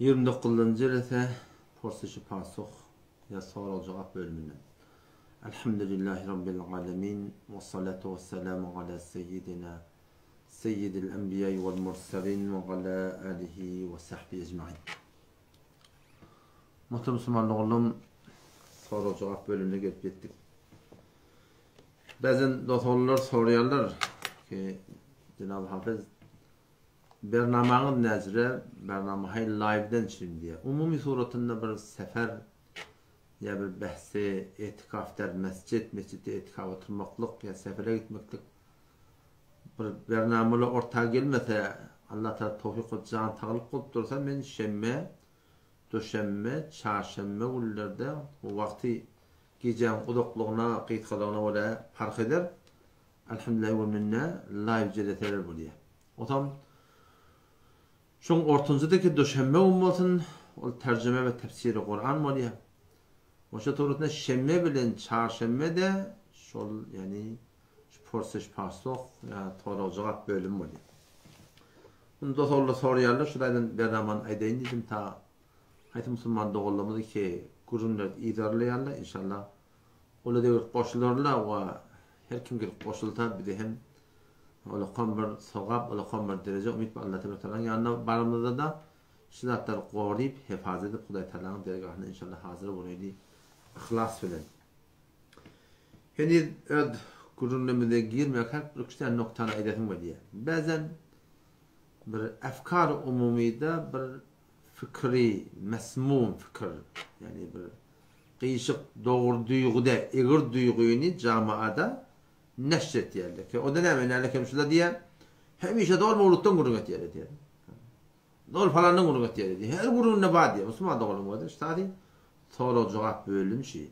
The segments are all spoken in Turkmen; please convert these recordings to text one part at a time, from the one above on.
29-njy jelese Porsyşy Pasuh ýa sorag-jogap bölüminden. Elhamdülillahi Rabbil alemin we salatu we selamu ala seyyidina seyyidil enbiýai wal murselin we ala alihi we sahbihi ecmain. Muhterem musulman doganlarym, sorag-jogap bölümine gelip ýetdik. Bäzen dost-oglanlar soraýarlar ki, Jenab Hafez, bernamaňyz näjire, bernama haý live-den çyn diýýär. Umumy suratynda bir sefer ýa bir behsi, etikaf der mesjit, mesjitde etikaf oturmaklyk ýa sefere gitmeklik bir bernamalar orta gelmese, Allah Taala towfyk we jan saglyk bolup dursa men şenbe, duşenbe, çarşenbe günlerde bu wagty Gijäň uzaklygyna, gysgalygyna görä parh eder. Elhamdülillah we minne live jeleseler bolýar. Otam şoň ortanjydaki duşenbe gün bolsun, ol terjime we tefsiri Kuran bolýar. Oşa suratynda şenbe bilen çarşenbe-de şol ýagny şu porseş pasoh ýa sorag-jogap bölümi bolýar. Muny dos-ogullar soraýarlar, şu taýdan bernamany aýdaýyn diýdim ta Haýsy musulman doganlarymyz ki gürrüňleri yzarlaýarlar inşallah olar gelip goşularlar we her kim gelip goşulsa bize hem ulakam bir sogap ulakam bir dereje umyt bar Allah Teala ýanyna baranymyzda da şu zatlary goryp hefazat edip Hudaý Taalanyň dergahynda inşallah hazyr bolaýly yhlas bilen. Heniz öz gürrüňlerimize girmekak bir iki sany noktany aýdasym gelýär. Bäzen bir efkar umumyda bir Pikiri mesmum pikir, ýagny bir gyşyk dogry duýgy däl, egri duýgyny jamaada neşr etýärler. Ki o-da näme, näle kem şular diýýär, hemişe doly mowlutdan gürrüň etýärler diýýär. Doly falandan gürrüň etýärler diýýär. Her gürrüňinde bar diýýär. Musulman doganlaryň özi ştady sorag-jogap bölünişi.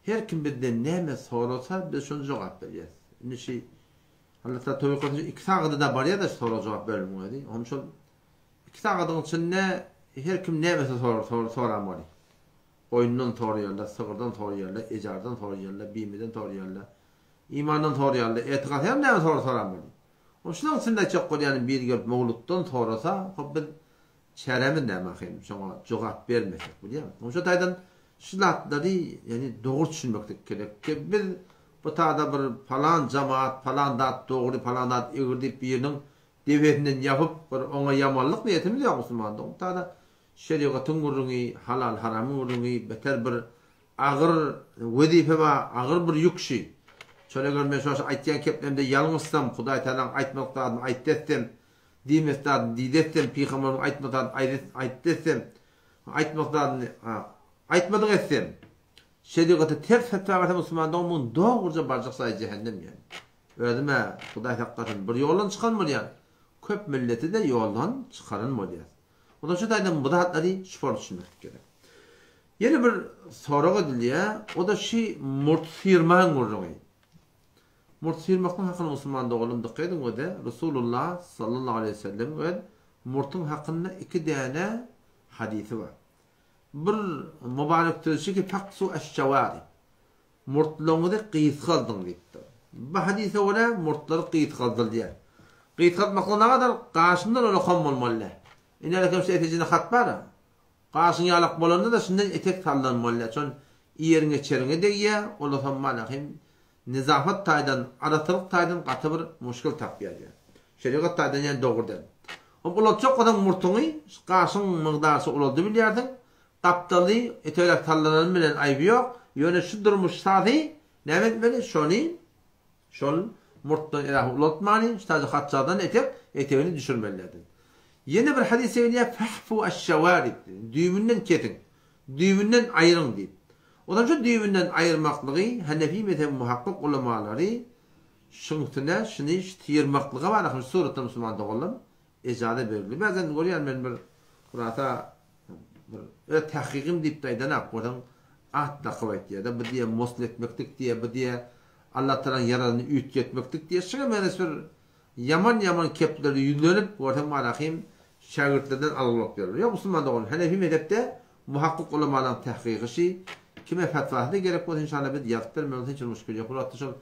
Her kim bizden näme sorasa, biz şony jogap berýäris. Indi şi Allah Taala towfyk bersin, iki sagada-da barýar-da şu sorag-jogap bölümiň özi. Onuň şol Iki sagadyň içinde her kim nämesi soranmaly. Goýundan soraýarlar, sygyrdan soraýarlar, ejardan soraýarlar, bimeden soraýarlar, imandan soraýarlar, etikat her näme sora soranmaly. Ol şunuň içinde aýtjak bolýanym biri gelip mowlutdan sorasa, hop biz çäremiz näme ahym şoňa jogap bermesek bilýäňmi? Onuň şu taýdan şu zatlary ýagny dogry düşünmeklik gerek. Biz bu tada bir palan jamaat, palan zat dogry, palan zat egri diýip biriniň Depesinden ýapyp bir oňa ýamanlyk niýetimiz ýok musulmanda. O tada şerigatyň gürrüňi, halal-haramyň gürrüňi, beter bir agyr wezipe bar, agyr bir ýük şi. Şol eger men şo aýtýan keplemde ýalňyşsam, Hudaý Tagalaň aýtmadyk zadyny aýtdy etsem, diýmedik zadyny diýdi etsem, pygamberimiziň aýtmadyk zadyny aýtdy etsem, aýtmadyk zadyny aýtmadyk etsem, şerigata ters fetwa bersem musulman dogan muň dogruja barjak jaýy jähennem ýaly. Özüm-ä, Hudaý saklasyn, bir ýoldan çykan bolýan, köp milleti-de ýoldan çykaran bolýas. Onda şu taýdan bu zatlary şular düşünmek gerek. Ýene bir sorag edilýär, o-da şi murt syrmaň gürrüňi. Murt syrmaklyk hakynda musulman doganlarym dykgat ediň we-de Resulullah sallallahu aleýhi we sellemiň öz murtuň hakynda iki däne hadysy bar. Bir mübarek sözi şi ki faksu eş-şewarib. Murtlaryňyzy gysgaldyň diýipdir. Bu hadysa görä murtlary gysgaldylýar. Gysgaltmaklyk nagadar gaşyndan ulakam bolmaly däl. Ine älkem şu etejinde hat bar-a. Gaşyň ýalak bolanda-da şundan etek sallanmaly däl. Şon iýeriňe-içeriňe degýär, olasam mana hem nezafat taýdan, arassalyk taýdan gaty bir muşkil tapýar diýýär. Şerigat taýdan ýa dogry däl. Hop ulaltjak bolsaň murtuňy şu gaşyň mygdarça ulaldybilýärsiň. Gapdaly etegräk sallanany bilen aýby ýok, ýöne şu durmuş sazy näme etmeli, şony şol murtdan erähi ulaltmany, şu taýda hatjazdan etek etegini düşürmelilerdi. Ýene bir hadysda gelýär, Fahfu aş-şawarib diýip, düýbünden kesiň, düýbünden aýryň diýip. Onsoň şu düýbünden aýyrmaklygy Hanefi mezhebi muhakkyk ulamalary şuňsüne şuny şu syrmaklyga bar ahym şu suratda musulman doganlarym ejaza berildi. Bäzen görýän men bir hurasa Bir öz tahkygym diýip aýdanok, bolsaň at dakyp aýtýar-da, bu diýýär mosl etmeklik diýýär, bu diýýär Allah Tagalaň ýaradanyny üýtgetmeklik diýýär. Şuňa meňzeş bir ýaman-ýaman keplere ýüzlenip, görseň Malahym şägirtlerden algy bolup ýörler. Ýok, musulman dogan, Hanefi mezhepde muhakkyk ulamalaryň tahkygy şi, kime fetwasy-da gerek bolsa inşallah biz ýazyp bermegimiz hiç bir muşkil ýok. Bir wagtda şol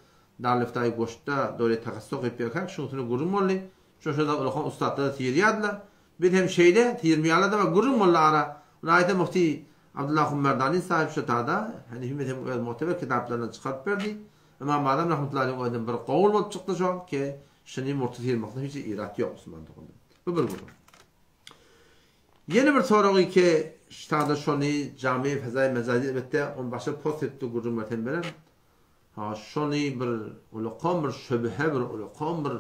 Darüliftaýy goşda doly tahassus okyp ýörkäk şunuň üstünde gürrüň boldy. Şo-şo zat ulakan ussatlar-da syrýardylar. Biz hem şeýle tirmiýalarda bar gürrüň boldy ara. Ylaýta Mufti Abdullah Hummerdani sahyp şu tada Hanefi mezhebiň öz muteber kitaplaryndan çykaryp berdi. Ymam Azam rahmetullahi aleyhiň özünden bir gowul bolup çykdy şo ki şuny murty syrmakda hiç irat ýok musulman doganlar. Bu bir gürrüň. Ýene bir soragy ki ştada şony Jami Fezaý Mezazi elbetde ony başga post etdi gürrüň bersem berer. Ha şony bir ulakan bir şöbhe bir ulakan bir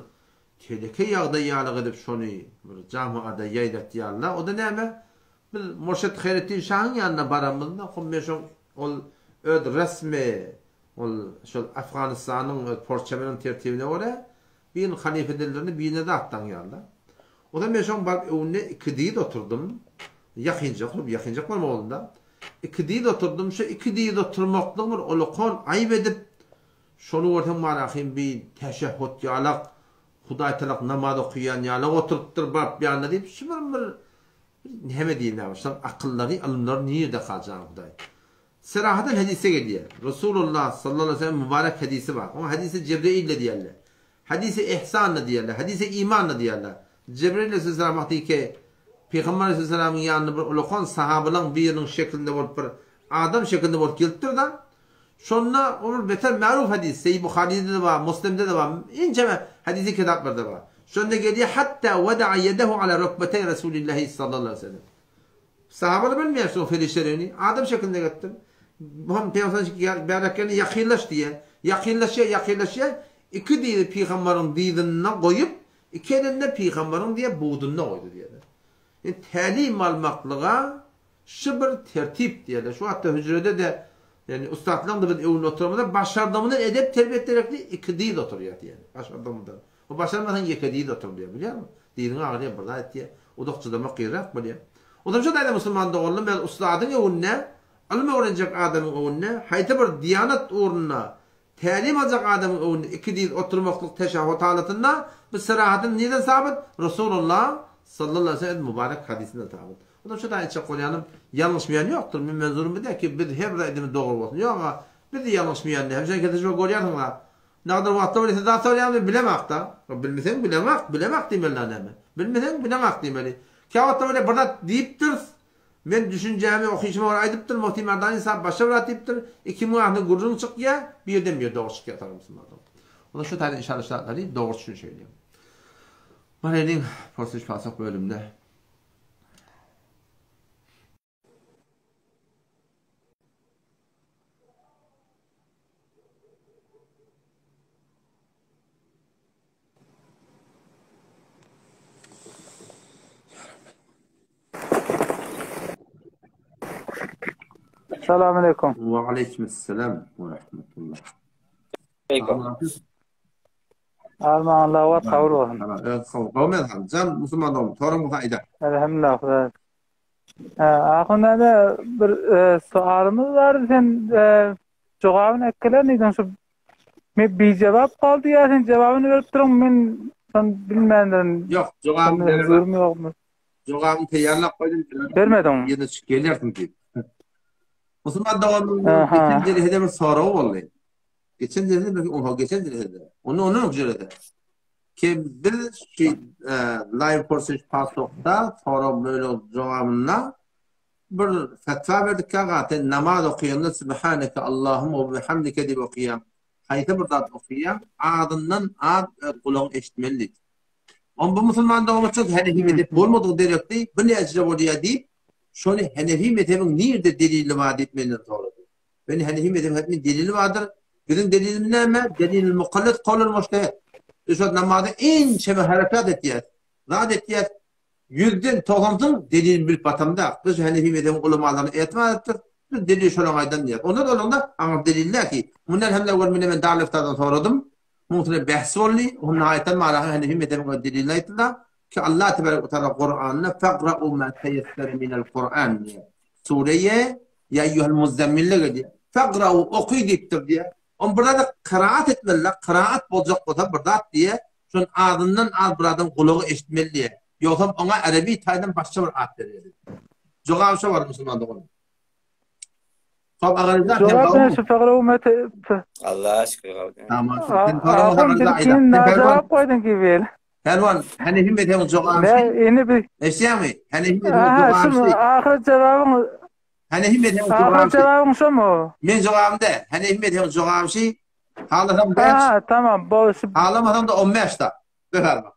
Teleke ýagdaý ýalyk edip şony bir jamaada ýaýratýarlar. O-da näme? Biz Murşit Haýretdin şahyň ýanyna baranymyzda, hom men şoň ol öz resmi ol şol Afganystanyň öz porçamynyň tertibine görä birini halyfa edildirini birine zat daňýarlar. Onda men şoň baryp öňünde ikidyz oturdym. Ýakynjak, hop ýakynjak bolmaly boldy-da. Ikidyz oturdym. Şo ikidyz oturmaklygy bir ulakan aýyp edip, Şony görseň Malahym bi täşehhut ýalak, Hudaýtalak namaz okaýan ýalak oturypdyr baryp ýanyna diýip şu bir bir näme diýen näme şolaň akyllary ylymlary nirde ka jan Hudaý. Serahadan hadisde gelýär. Resulullah sallallahu aleyhi ve sellem mübarek hadisi bar. Oňa hadisi Jebreil-de diýerler. Hadisi ihsan-da diýerler. Hadisi iman-da diýerler. Jebreil aleyhisselam wagty ki Pygamber aleyhisselamyň ýanyna bir ulakan sahabalaň biriniň şeklinde bolup bir adam şeklinde bolup gelipdir-de, Şonda ol beter maruf hadys, Seýi Buharyda-da bar, Muslimde-de bar, ençeme hadysy kitaplarda bar. Şonda gelýär, Hatta wada'a ýedehu ala rukbeteý Resulillahi sallallahu aleýhi we sellem. Sahabalar bilmeýär şoň perişdeligini, adam şeklinde gelipdir. Muhammet pygamber bäräk gelende ýakynlaş diýýär. Ýakynlaşýar, ýakynlaşýar, iki dyzy pygambaryň dyzynda goýup, iki elini pygambaryň diýýär budunda goýdy diýýär. Ýani tälim almaklyga Şu bir tertip diýerler. Şu wagtda hüjrede-de, ýagny ussatlaryň-da biz öňünde oturamyzda başardygymyzdan edep-terbiýe gerekli iki dyz oturýar diýýär. Başardygymyzdan. O başarmasaň ýeke dyz otur diýýär. Bilýärmiň? Dyzyň agyrýar, bir zat etýär. Uzak çydamak kynrak bolýar. Onsoň şu taýda musulman doganlar, men ussadyň öňünde, ylym öwrenjek adamyň öňünde, haýsy bir diýanat ugrunda Tälim aljak adamyň öňünde ikidyz oturmaklyk teşahhut halatynda bu serahatyn nirden sabyt? Resulullah sallallahu aleýhi we sellem mübarek hadysynden sabyt. Ondan şu taýy aýtjak bolýanym, ýalňyşmaýan ýokdur. Men menzurym bu däl ki, biz her bir aýdymyz dogry bolsun. Ýok aga, biz-de ýalňyşmaýan däl. Hemişe kesişme görýärsiň-la. Nagadar wagtda bir siz zat soraýaňyz men bilemakda. Bilmeseň bileňak, bilemak diýmeli-dä näme. Bilmeseň bileňak diýmeli. Käwagtda bolýar bir zat diýipdiris, Men düşünjämi okyşyma görä aýdypdyryn, Mufti Merdani sahib başga bir zat diýipdir, ikimiň arasynda gürrüň çykýar, birden bir dogry çykýar salam musulmanlar. Onda şu taýdan inşallah şu zatlary dogry düşünşeýli. Bareliň porsuş pasak bölümine. Salam aleykum. Wa aleykum assalam wa rahmetullah. Alman Allah wa sabr bolsun. Gowmen jan musulman dogum soraň bolsa aýda. Elhamdülillah Hudaý. Ahun däde bir e, soalymyz bar sen e, jogabyny äkkeler şu Men bijebap galdy ýa sen jebabyny berip duruň men şony bilmändirin. Ýok, jogabyny beremok. Huzurum ýokmy? Jogabyny taýýarlap goýdum. Bermediň. Ýene çykyp gelersiň diýip. Musulman doganymyň geçen jelesede bir soragy boldy. Geçen jelesede bir oha geçen jelesede. Onu onu jelesede. Ki biz şu e, live porsiş pasokda sorag böyle jogabynda Bir fetwa berdik aga sen namaz okuyanda Sübhaneke Allahumma we bihamdike diýip okaýaň. Haýsy bir zat okaýaň, azyndan az öz gulagyň eşitmeli diýip. On bu musulman doganlar Hanefi mezhep bolmadygy derekli bu näjre bolýar diýip, şony Hanefi mezhebiň nirde delili bar diýip menden sorady. Men Hanefi mezhebiň hetmin delili bardyr. Biziň delilimiz näme? Delilul mukallid kowlul mujtehid. Biz şol namazy ençeme harekat etýäs. Zat etýäs. Ýüzden togsansyň delilini bilip batamda, biz Hanefi mezhebiň ulamalaryna etibar edipdiris, biz delil şolaň aýdan diýýäris. Onda-da olaňda aňyr delil däl ki, mundan hem-de owal mine men Darül-Iftadan soradym, muň üstüne bähs boldy, onda aýtan Malahy Hanefi mezhebiň öz delilini aýtdy-da, ki Allah tebarek we taala Kuranda Faqra'u ma teýessere minel Kur'an diýýär. Sureýe Ýa eýýuhel muzzemmille gelýär. Faqra'u oky diýipdir diýýär. On bir zada kyraat etmeli-de, kyraat boljak bolsa bir zat diýýär, şony azyndan az bir adam gulagy eşitmeli diýýär. Ýogsam oňa erebi taýdan başga bir at berýärler. Jogaby şo bar musulman dogan. Hop agaryzat sen Jogap gowmy? şu Faqra'u ma te Allah'a şükür gowdy. Tamam. Sen soraň Ahun agaryzat bir aýda. kim jogap goýduň ki bil. Pälwan, Hanefi mezhebiň jogaby Ne, indi bir Eşidýäňmi? Hanefi mezhebiň Aha, jogaby şu ahyr jogabyň Hanefi mezhebiň Ahyr jogaby jogabyň şomy? Men jogabym da, Hanefi mezhebiň jogaby şi, halasaň 5. Ha, tamam, bol şu. Halamasaň da 15 da. Berarma.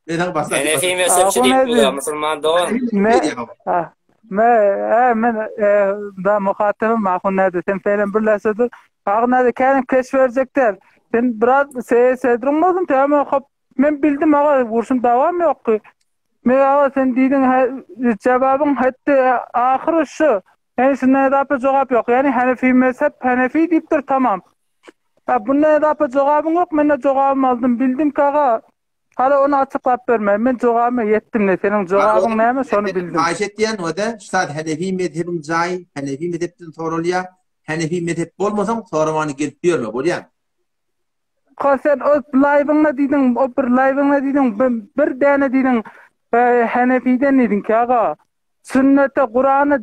Men başla. Hanefi mezhepçi diýip bolýar, musulman dogan. Me, me, e, men e, da muhatybym ahun näde sen feýlen birleşe dur. Ahun näde känim keş berjek däl. Sen biraz se sedruň bolsun, täme hop Men bildim aga urşun dawam ýokdy. Men aga sen diýdiň jebabyň hetdi ahyry şu. Ýani şundan edape jogap ýok. Ýani Hanefi mezhep Hanefi diýipdir tamam. Ha bundan edape jogabyň ýok mende jogabymy aldym bildim ki aga Hala ony açyklap berme. Men jogabyma ýetdim ne seniň jogabyň näme şony bildim. Haýyş etýän o-da şu zat Hanefi mezhebiň jaýy Hanefi mezhepden soralýar. Hanefi mezhep bolmasaň soramany gelip ýörme bolýamy? Ka sen o laýwyňda diýdiň, o bir laýwyňda diýdiň, bir däne diýdiň, Henefiden diýdiň ki aga, sünnete, Kurana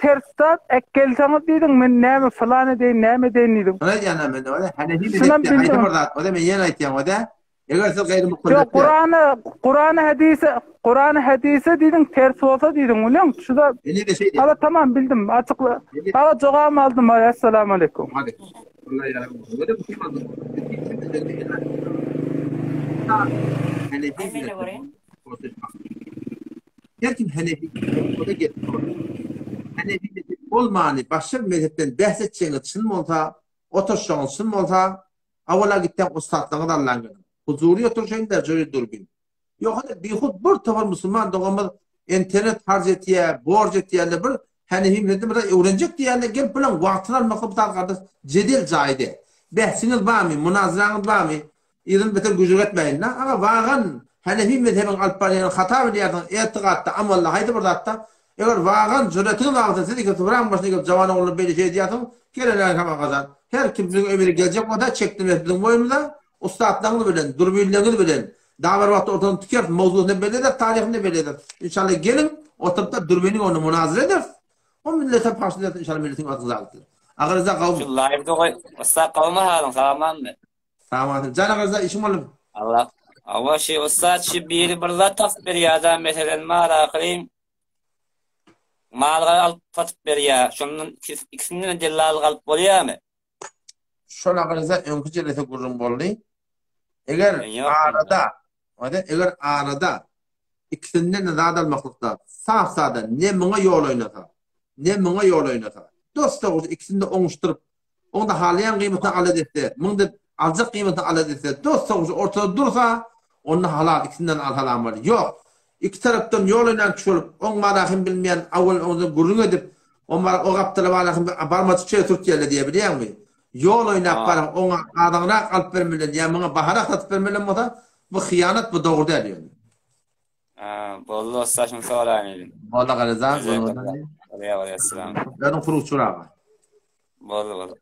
ters zat äkgelseňiz diýdiň, men näme fylan edeýin, näme edeýin diýdiň. Şony aýdýan men o Hanefi mezhepde haýsy bir zat bolsa men ýene aýtýan o-da, eger siz gaýry mukallef. Ýok, Kurana, Kurana hadise, Kurana hadise diýdiň, ters bolsa diýdiň, bilýäň, şuda. Ine-de şeý diýdim. Aga tamam bildim, açykla. Aga jogabymy aldym, assalamu aleýkum. Aleýkum. Her kim Hanefi o-da gelip Hanefi bolmany başga bir mezhepden bäs etjegiňiz çyn bolsa, oturşagyňyz çyn bolsa, awala gitseň ussatlygyňyzy Allaň geliň. Huzury oturşaýyn da jöri durbin. Ýok hany bihut bir topar musulman doganymyz internet harç etýär, borç etýärler bir Hanefi mezhebini bir öwrenjek diýýärler gelip bilen wagtyny almakda bu zat gardaş jedel jaýy däl. Bähsiňiz barmy, munazaraňyz barmy? Yzyny beter güjük etmäýin-dä. Aga wagan Hanefi mezhebiň alyp barýanyny hata bilýärsiňiz etigatda, amalda haýsy bir zatda eger wagan jüretiňiz bar bolsa siz iki subraň başyna gelip jawan oglanlar beýle şey edýärsiňiz gelene hem agajan. Her kim biziň öýümize geljek bolsa çekdirmesi biziň boýnumyza ussatlaryňyz bilen, dürbinleriňiz bilen Dagy bir wagtda ortadan tükeris, mowzusyny hem belli ederis, taryhyny hem belli ederis. Inşallah geliň, oturyp-da dürbiniň öňünde munazara ederis. O millete parça ederis, inşallah milletiň adyny zaýa etdiler. Agyrza gawmy? Şu live-de goý. Ussat gawmy halyň, sagamanmy? Sagamasyn. Jan Agyrza işiň boldumy? Allah. Hawa şi ussat şi biri bir zat tapyp berýär-da, meselem bar ahyryn. Mal-gara alyp satyp berýär. Şondan ikisinden dellallyk alyp bolýarmy? Şol agyrza öňki jelese gürrüň boldy. Eger arada, eger arada ikisinden de zat almaklykda sap-sada ne muňa ýol oýnasa, ne muňa ýol oýnasa, dos-dogry ikisini de oňuşdyryp, oň-da halaýan gyýmatyny ala desse, muň-da aljak gyýmatyny ala desse, dos-dogry ortada dursa, onda halal, ikisinden al halam bolýar. Ýok, Iki tarapdan ýol oýnan kişi bolup, oň barahyn bilmeýän awal oňdan gürrüň edip, oň bara o gapdala barahyn barmajyk şeýle sürtýärler diýýär bilýäňmi? Ýol oýnap baran oňa azaňrak alyp bermeli ýa muňa baharak satyp bermeli bolsa, bu hyýanat bu dogry däl ýöne. Ha, boldy ussa şuny soraýyn diýdim. Boldy Garyza, boldy. Bolýar, bolýar, salam. Özüň kurukçy aga. Boldy, boldy.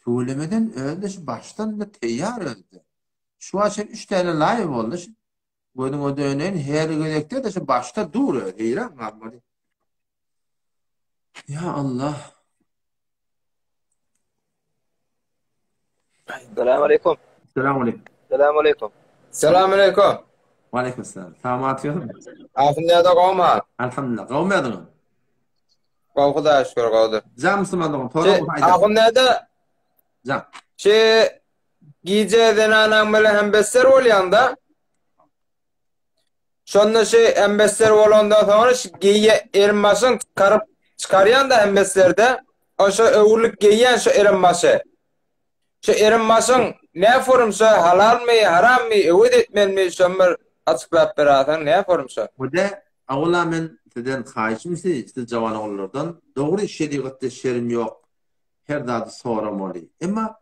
Tüwelemeden özde şu başdan da teýýar özde. Şu wagt çenli 3 tane live boldy. Şu gözüňe döneýin her gezekde de şu başda dur öz heýran galmaly. Ya Allah. Selam aleyküm. Selam aleyküm. Selam aleyküm. Selam aleyküm. Ve aleyküm selam. Salamat ýörün. Alhamdulillah gowma. Alhamdulillah. Gowmy ýadyňyz? Gowy Hudaýa şükür gowdy. Jan musulman dogan, tora bolsa aýdar. Ahun näde? Jan. Şi gije zenanaň bilen hem besser bolýanda. Şonda şi hem besser bolandan soňra şi geýe elim başyň çykaryp çykarýan-da hem besserde. O şo öwrülip geýýän şo elim başy. Şu erim başyň ne forum şo halalmy harammy öwez etmelimi şony bir açyklap berasaň ne forum şo. Hode awala men sizden haýyşym siz siz jawan oglanlardan dogry şerigatda şerim ýok her zady soramaly emma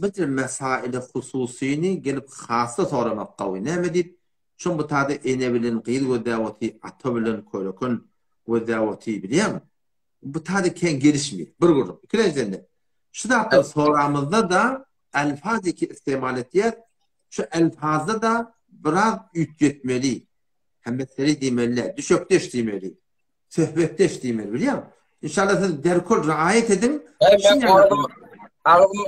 bir mesaili hususyny gelip hassa soramak gawy näme diýip şoň bu tada ene bilen gyz gözläp oty ata bilen köreken gözläp oty bilýäňmi Bu taýda kän gelişmeýär. Bir gürrüň. Ikilenjiden-de, şu zatlary soramyzda-da elfaz iki istemal etýär. Şu elfazda-da biraz üýtgetmeli. Hemmeseri diýmeli, düşekdeş diýmeli. Söhbetdeş diýmeli, bilýäňmi? Inşallah siz derkol raýat ediň. Agzym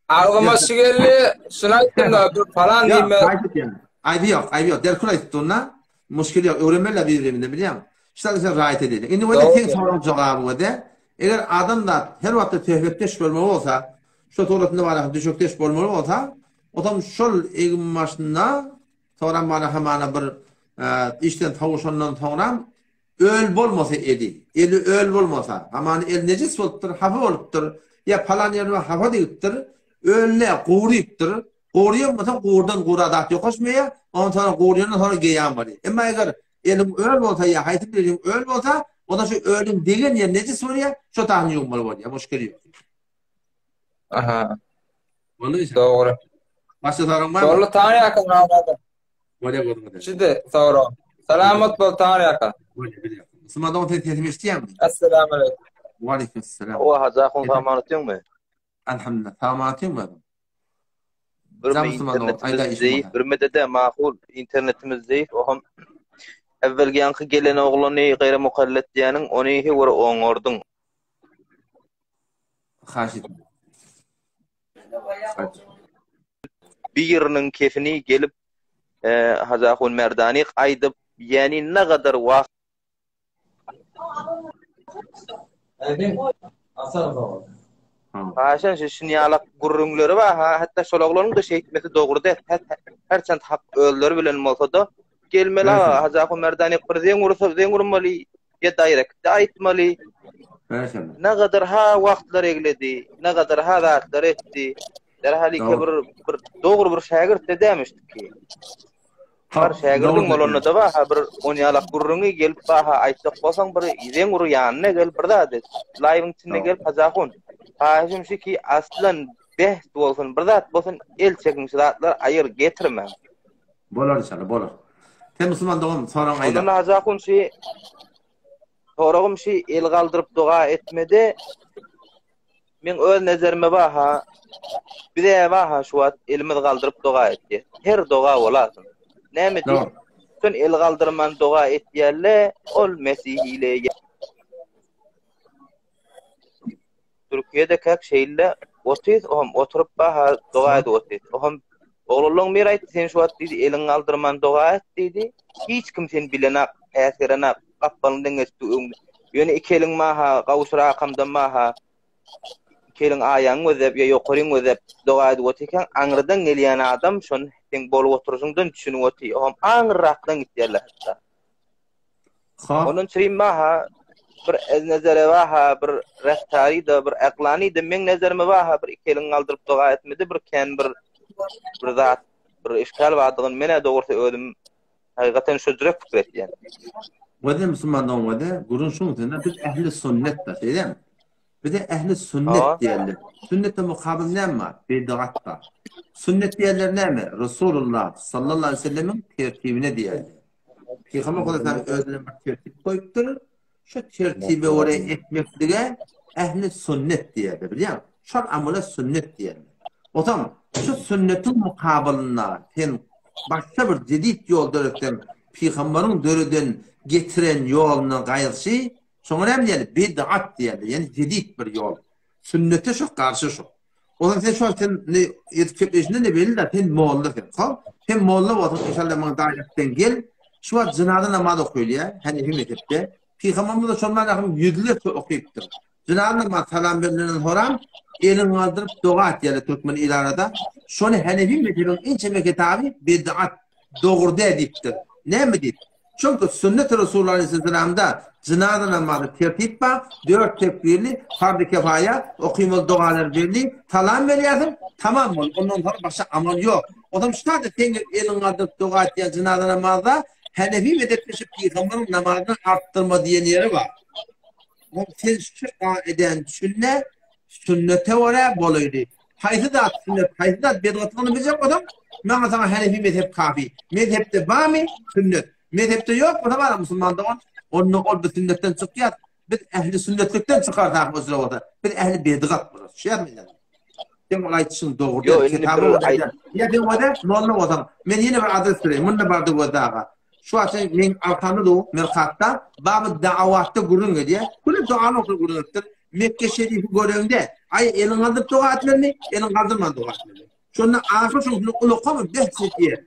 agzyma şu geldi, şuny aýtdym da, bir falan diýme. Aýby ýok, aýby ýok. Derkol aýtdy onda. Muşkil ýok. Öwrenmeli bir-birinden bilýäň. Şuny sen raýat edeli. Indi wede seň soragyň jogaby wede. Eger adam da her wagtda söhbetdeş bolmaly bolsa, şo suratynda baraka düşekdeş bolmaly bolsa, otam şol egin başynda soram bana hamana bir işden sowuşandan soňram öl bolmasa eli, eli öl bolmasa, hamana el nejis bolupdyr, hapa bolupdyr, ýa palan ýerine hapa degipdir, ölüne gurypdyr, guryýan bolsa gurdan gura zat ýokaşmaýar, ondan soňra guryýandan soňra geýýän bolýar. Emma eger Eliň öl bolsa ýa haýsy biriň öl bolsa, onda şu ölüň degen ýeri nejis bolýar, şo taýyny ýuwmaly bolýar, muşkil ýok. Aha. Boldy işe. Dogry. Başga soragyň barmy? Boldy Taňryýaka nagada. Bolýar görüňiz. Şüde sorag. Salamat bol Taňryýaka. Bolýar bilýär. Musulman dogan sen sesimi eşitýäňmi? Assalamu aleýkum. Wa aleýkum assalam. Owa Hajy ahun samanatýoňmy? Alhamdulillah. Samanatýoňmy? Bir internetimiz zeýif, bir medede makul internetimiz zeýif, oham evvelki ýaňky gelen oglany gaýra mukallet diýeniň, ony he bir oňardyň. Haşit. Biriniň kefini gelip e, Hajy Ahun Merdani aýdyp, ýani nagadar wagt Haşan şu şunýalak gürrüňleri bar ha, hatda şol oglanyň-da şeýtmesi dogry däl. Her çent hak özleri bilen bolsa-da, gelmeli aga, Hajy Ahun Merdanyk bir zeň ursa, zeň urmaly, ýa daýrekde aýtmaly. Nagadar ha wagtlar egledi, nagadar ha zatlar etdi. Derhal ike bir bir dogry bir şägirt-de dämişdi ki. Bar şägirdiň bolanda-da bar-ha bir onýalak gürrüňi gelip bar-ha aýtjak bolsaň bir zeň ur ýanyna gel bir zat et. Laýwyň içinde gelip Hajahun. Haýyşym şu ki aslan bäht bolsun bir zat bolsun el çekiň şu zatlar aýyr getirmäň. Bolar inşallah bolar. Sen musulman dogan soragyňy aýda. Ondan Hajahun şu soragym şu el galdyryp doga etmede Meň öz nezerime baha, bize baha şu wagt elimiz galdyryp doga etýär. Her doga bolasyn. Näme diýip, sen el galdyrman doga etýärle, ol mesihile. Türkiýede käk şeýle otyz, ohm oturyp baha doga edip otyz. Ohm oglanlaň biri aýtdy, sen şu wagt diýdi, eliňi galdyrman doga et diýdi. Hiç kim seni bilenak, päsgerenak. Gapdalyňdan geçdi öňde. Ýöne iki eliň maha gawşur akamdan maha iki eliň aýagyňy gözläp ýa ýokaryňy gözläp doga edip otyrkaň aňrydan gelýän adam şony seň bolup oturyşyňdan düşünip otyr. Oňam aňryrakdan gitýärler hatda. Hop. Ondan çürim maha bir ez nezere baha bir reftary-da bir aklany-da meň nezerime baha bir iki eliňi galdyryp doga etmede bir kän bir bir zat bir işgal bardygyny men-ä dogrusy özüm Hakykatdan şöjrek pikir etýän. Wede musulman dogan wede gürrüň şuň üstünde biz ähli sünnet da şeýdemi? Bize ähli sünnet diýerler. Sünnete mukabyl näme bar? Bidgat bar. Sünnet diýerler näme? Resulullah sallallahu aleyhi ve sellemiň tertibine diýerler. Pygamber Hudaý özüne bir tertip goýupdyr. Şu tertibe görä etmeklige ähli sünnet diýerler, bilýäňmi? Şol amala sünnet diýerler. Onsoň şu sünnetiň mukabylynda sen başga bir jedit ýol döretseň, pygamberiň döreden, getiren ýoluna gaýrşy, şoňa näme diýerler? Bid'at diýerler, ýagny jedit bir ýol. Sünnete şu garşy şu. Ozan sen şu an sen ne edip gepleşinden de belli da sen molla sen. Hop, sen molla bolsaň inşallah maňa daýrakdan gel. Şu wagt jynaza namaz okaýylýar, Hanefi mezhepde. Pygamberimiz de şondan ahym ýüzlerçe okypdyr. Jynaza namaz salam berlenden soram elini galdyryp doga etýärler türkmen il arada. Şony Hanefi mezhebiň ençeme kitaby bid'at, dogry däl diýipdir. Näme diýip? Çünki sünnet Resulullah aleyhisselamda jynaza namazy tertip bar, dört tekbirli, farz-y kefaýa, okymaly dogalar belli, salam berýärsiň, tamam boldy, ondan soň başga amal ýok. Onsoň şu taýda sen gelip eliňi galdyryp doga etýän jynaza namazda Hanefi mezhepde şu pygamberiň namazyny artdyrma diýen ýeri bar. Ol sen şu kaidäni düşünme, sünnete görä bolaýly. Haýsy zat sünnet, haýsy zat bedgatlygyny biljek bolsaň, maňa saňa Hanefi mezhep kafi. Mezhepde barmy? Sünnet. Mezhepde ýok bolsa bara musulman dogan, onda ol bir sünnetden çykýar. Biz ähli sünnetlikden çykarsak bolsa bolsa, biz ähli bedgat bolarys. Düşýärmi indi? Sen ol aýdyşyň dogry däl. Ýok, indi Kitaby bir bolsa, aýt. ýa sen bolsa, molla bolsaň, men ýene bir adres bereýin. Munda bardy gözde aga. Şu wagt sen meň arkamda dur, Mirkatda, Baby Da'awatda gürrüň edýär. Köne dogany okyp gürrüň edipdir. Mekke şerifi göreňde, aý eliň galdyryp doga etmelimi, eliň galdyrman doga etmelimi? Şonda ahyr şonuň ulakamy behs edýär.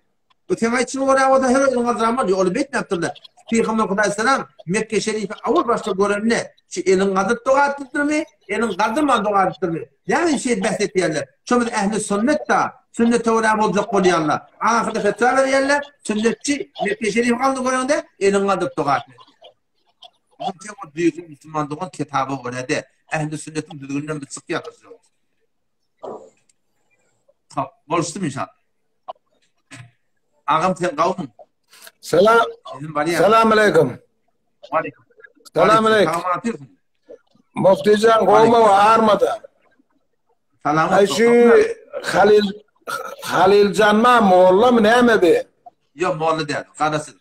Bu seň aýtşyňa görä bolsa her eliň galdyran bolýar. Ol beýtmäpdirler. Pygamber Hudaýsalam Mekke şerifi awal başda görende, şu eliň galdyryp doga etdirmi, eliň galdyrman doga etdirmi? Näme üçin behs etýärler? Şo biz ähli sünnet da, sünnete görä boljak bolýarlar. Ahyrda fetwa berýärler, sünnetçi Mekke şerifi galdy göreňde eliň galdyryp doga etmeli. Bizim o düzgün musulman dogan kitaba görä de, ähli sünnetiň düzgüninden biz çykýarys. Hop, boluşdym inşallah. Agam sen gawmyň? Selam. Selam aleyküm. Aleyküm. Selam aleyküm. Muftijan gowmy we armada? Salam. Ay şu Halil Haliljan ma molla mı näme bi? Yok molla değil. Kardeşim.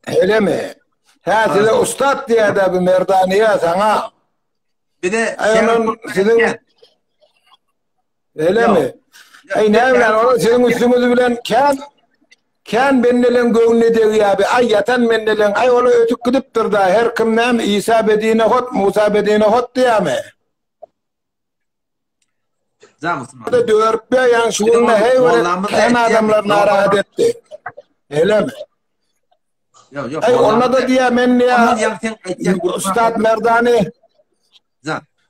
Hele mi? He size ustad diýä da bi merdaniye sana. Bir de Ay onun siziň Öyle Ay ne bilen onu siziň üstüňiz bilen kän kän bendeleň göwnüne degýär bi. Ay ýatan bendeleň ay ola ötüp gidipdir da her kim näme Isa bedine hot, Musa bedine hot diýämi? Da dörüp be ýan şu günde hey bir kän adamlar narahat etdi. Öyle mi? Yok yok. Ay onda da diýä men diýä. Ustad Merdani.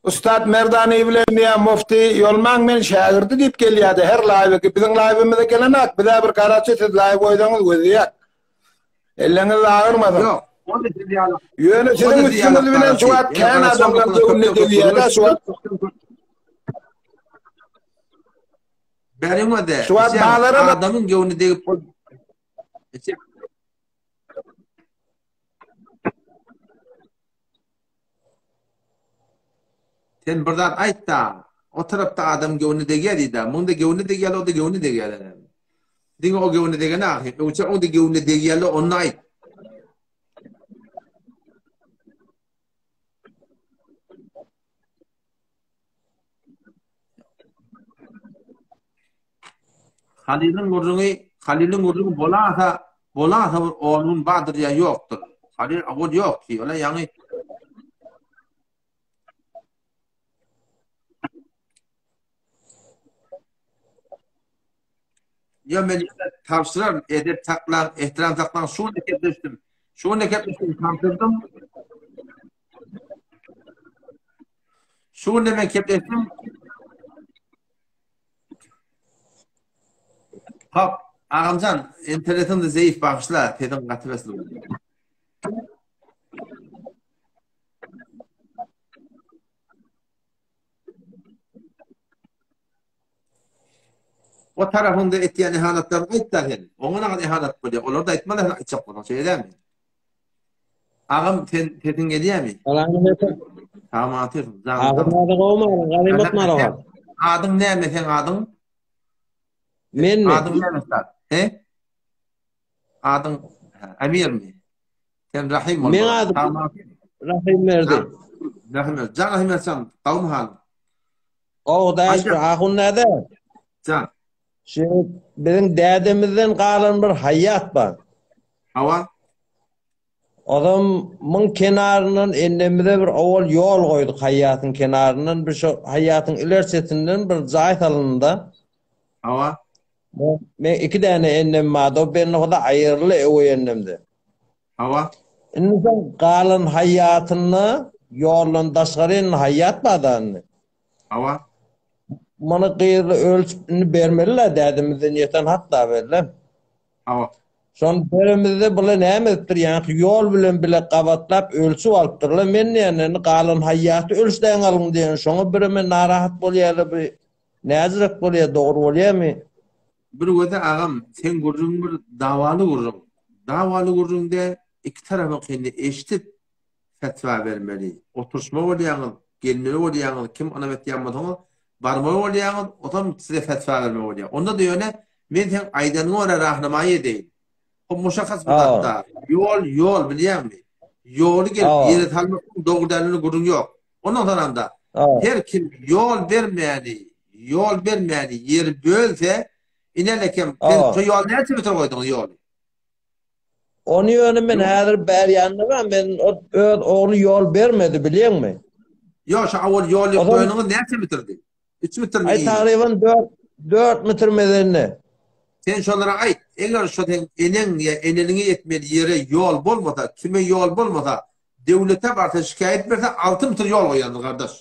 Ustad Merdani bilen diýä mufti Ýolman men şägirdi diýip gelýärdi her live biziň live'imize gelenak bize bir garaçy siz live goýsaňyz gözleýär. Elleňiz agyrmasyn. Yok. Ýöne siziň üstüňiz bilen şu wagt kän adamlar göwnüne degýär şu wagt. Benim o de. Şu wagt bazara adamyň göwnüne degip Sen bir zat aýt-da, o tarapda adam göwni degýär diýdi. Muň-da göwni degýär, o-da göwni degýär. Diňe o göwni degene ahyr. Öňçe oň-da göwni degýär, onda aýt. Halylyň gürrüňi, Halylyň gürrüňi bolasa, bolasa bir on gün bardyr ýa ýokdur. Halyl ol ýok ki, ola ýaňy Ýa men tabşyrar, edep saklaň, ehtiram saklaň, şu gün kepleşdim. Şu gün kepleşdim, tabşyrdym. Şu gün men kepleşdim. Hop, agamjan, internetiň de zeýif bagyşla, sesiň gaty besli. O tarafyňda etýän ihanatlaryňy aýt-da sen. Oňa nagal ihanat bolýar. Olar-da aýtmaly sen aýtjak bolsaň, şeýle dälmi? Agam sen sesiň gelýärmi? Salam aleyküm. Salam aleyküm. Agam näde gowmy? Galymat maraba. Adyň näme seň adyň? Menmi? Adyň näme sen? He? Adyň Amirmi? Sen Rahim bolmaly. Meň adym Rahim Berdi. Rahim Berdi. Jan Rahim Berdi sen gowmy halyň? Gowy daş bir ahun näde? Jan. Şu biziň dädemizden galan bir haýat bar. Hawa. Ozam muň kenaryndan ennemize bir owal ýol goýduk haýatyň kenaryndan bir şo haýatyň iler çetinden bir jaý salyndy. Hawa. Men iki däne ennem bardy, o benni aýyrly öweý ennemdi. Hawa. Indi soň galan haýatynda ýoldan daşgary indi haýat bar-da indi. Hawa. Muny gyzly ölçüp indi bermeli-le dädemizden ýeten hak-da belli. Hawa. Şony beremizde bular näme edipdir, ýaňky ýol bilen bile gabatlap ölçüp alypdyrlar. Men diýen indi galan haýaty ölçläň alyň diýen. Şoňa bireme narahat bolýarlar bu näzirek bolýar, dogry bolýarmy? Bir göze agam seň gürrüňiň bir dawaly gürrüň. Dawaly gürrüňde iki tarapyňkyny eşidip fetwa bermeli. Oturyşma bolýaňyz, gelmeli bolýaňyz, kim ynam etýän bolsaňyz barmaly bolýaňyz, otam size fetwa bermeli bolýar. Onda-da ýöne men seň aýdanyňa görä rahnamaý edeýin. O muşakgas bir zatda. Ýol, ýol bilýäňmi? Ýoly gelip ýere salmak dogry däldigine gürrüň ýok. Ondan soňam-da her kim ýol bermäni, ýol bermäni ýeri bölse, inelekem, sen şu ýol näçe metr goýduňyz ýoly? Ony ýöne men häzir bär ýanynda bar, men öz ogly ýol bermedi bilýäňmi? Ýok, şu awal ýol ýok goýanyňyz näçe metrdi? 3 metrmi? Aý tagryban 4 4 metr mezende. Sen şolara aýt, eger şo seň eneň ýa eneliňe ýetmeli ýere ýol bolmasa, kime ýol bolmasa, döwlete barsa şikaýat berse 6 metr ýol goýandyr gardaş.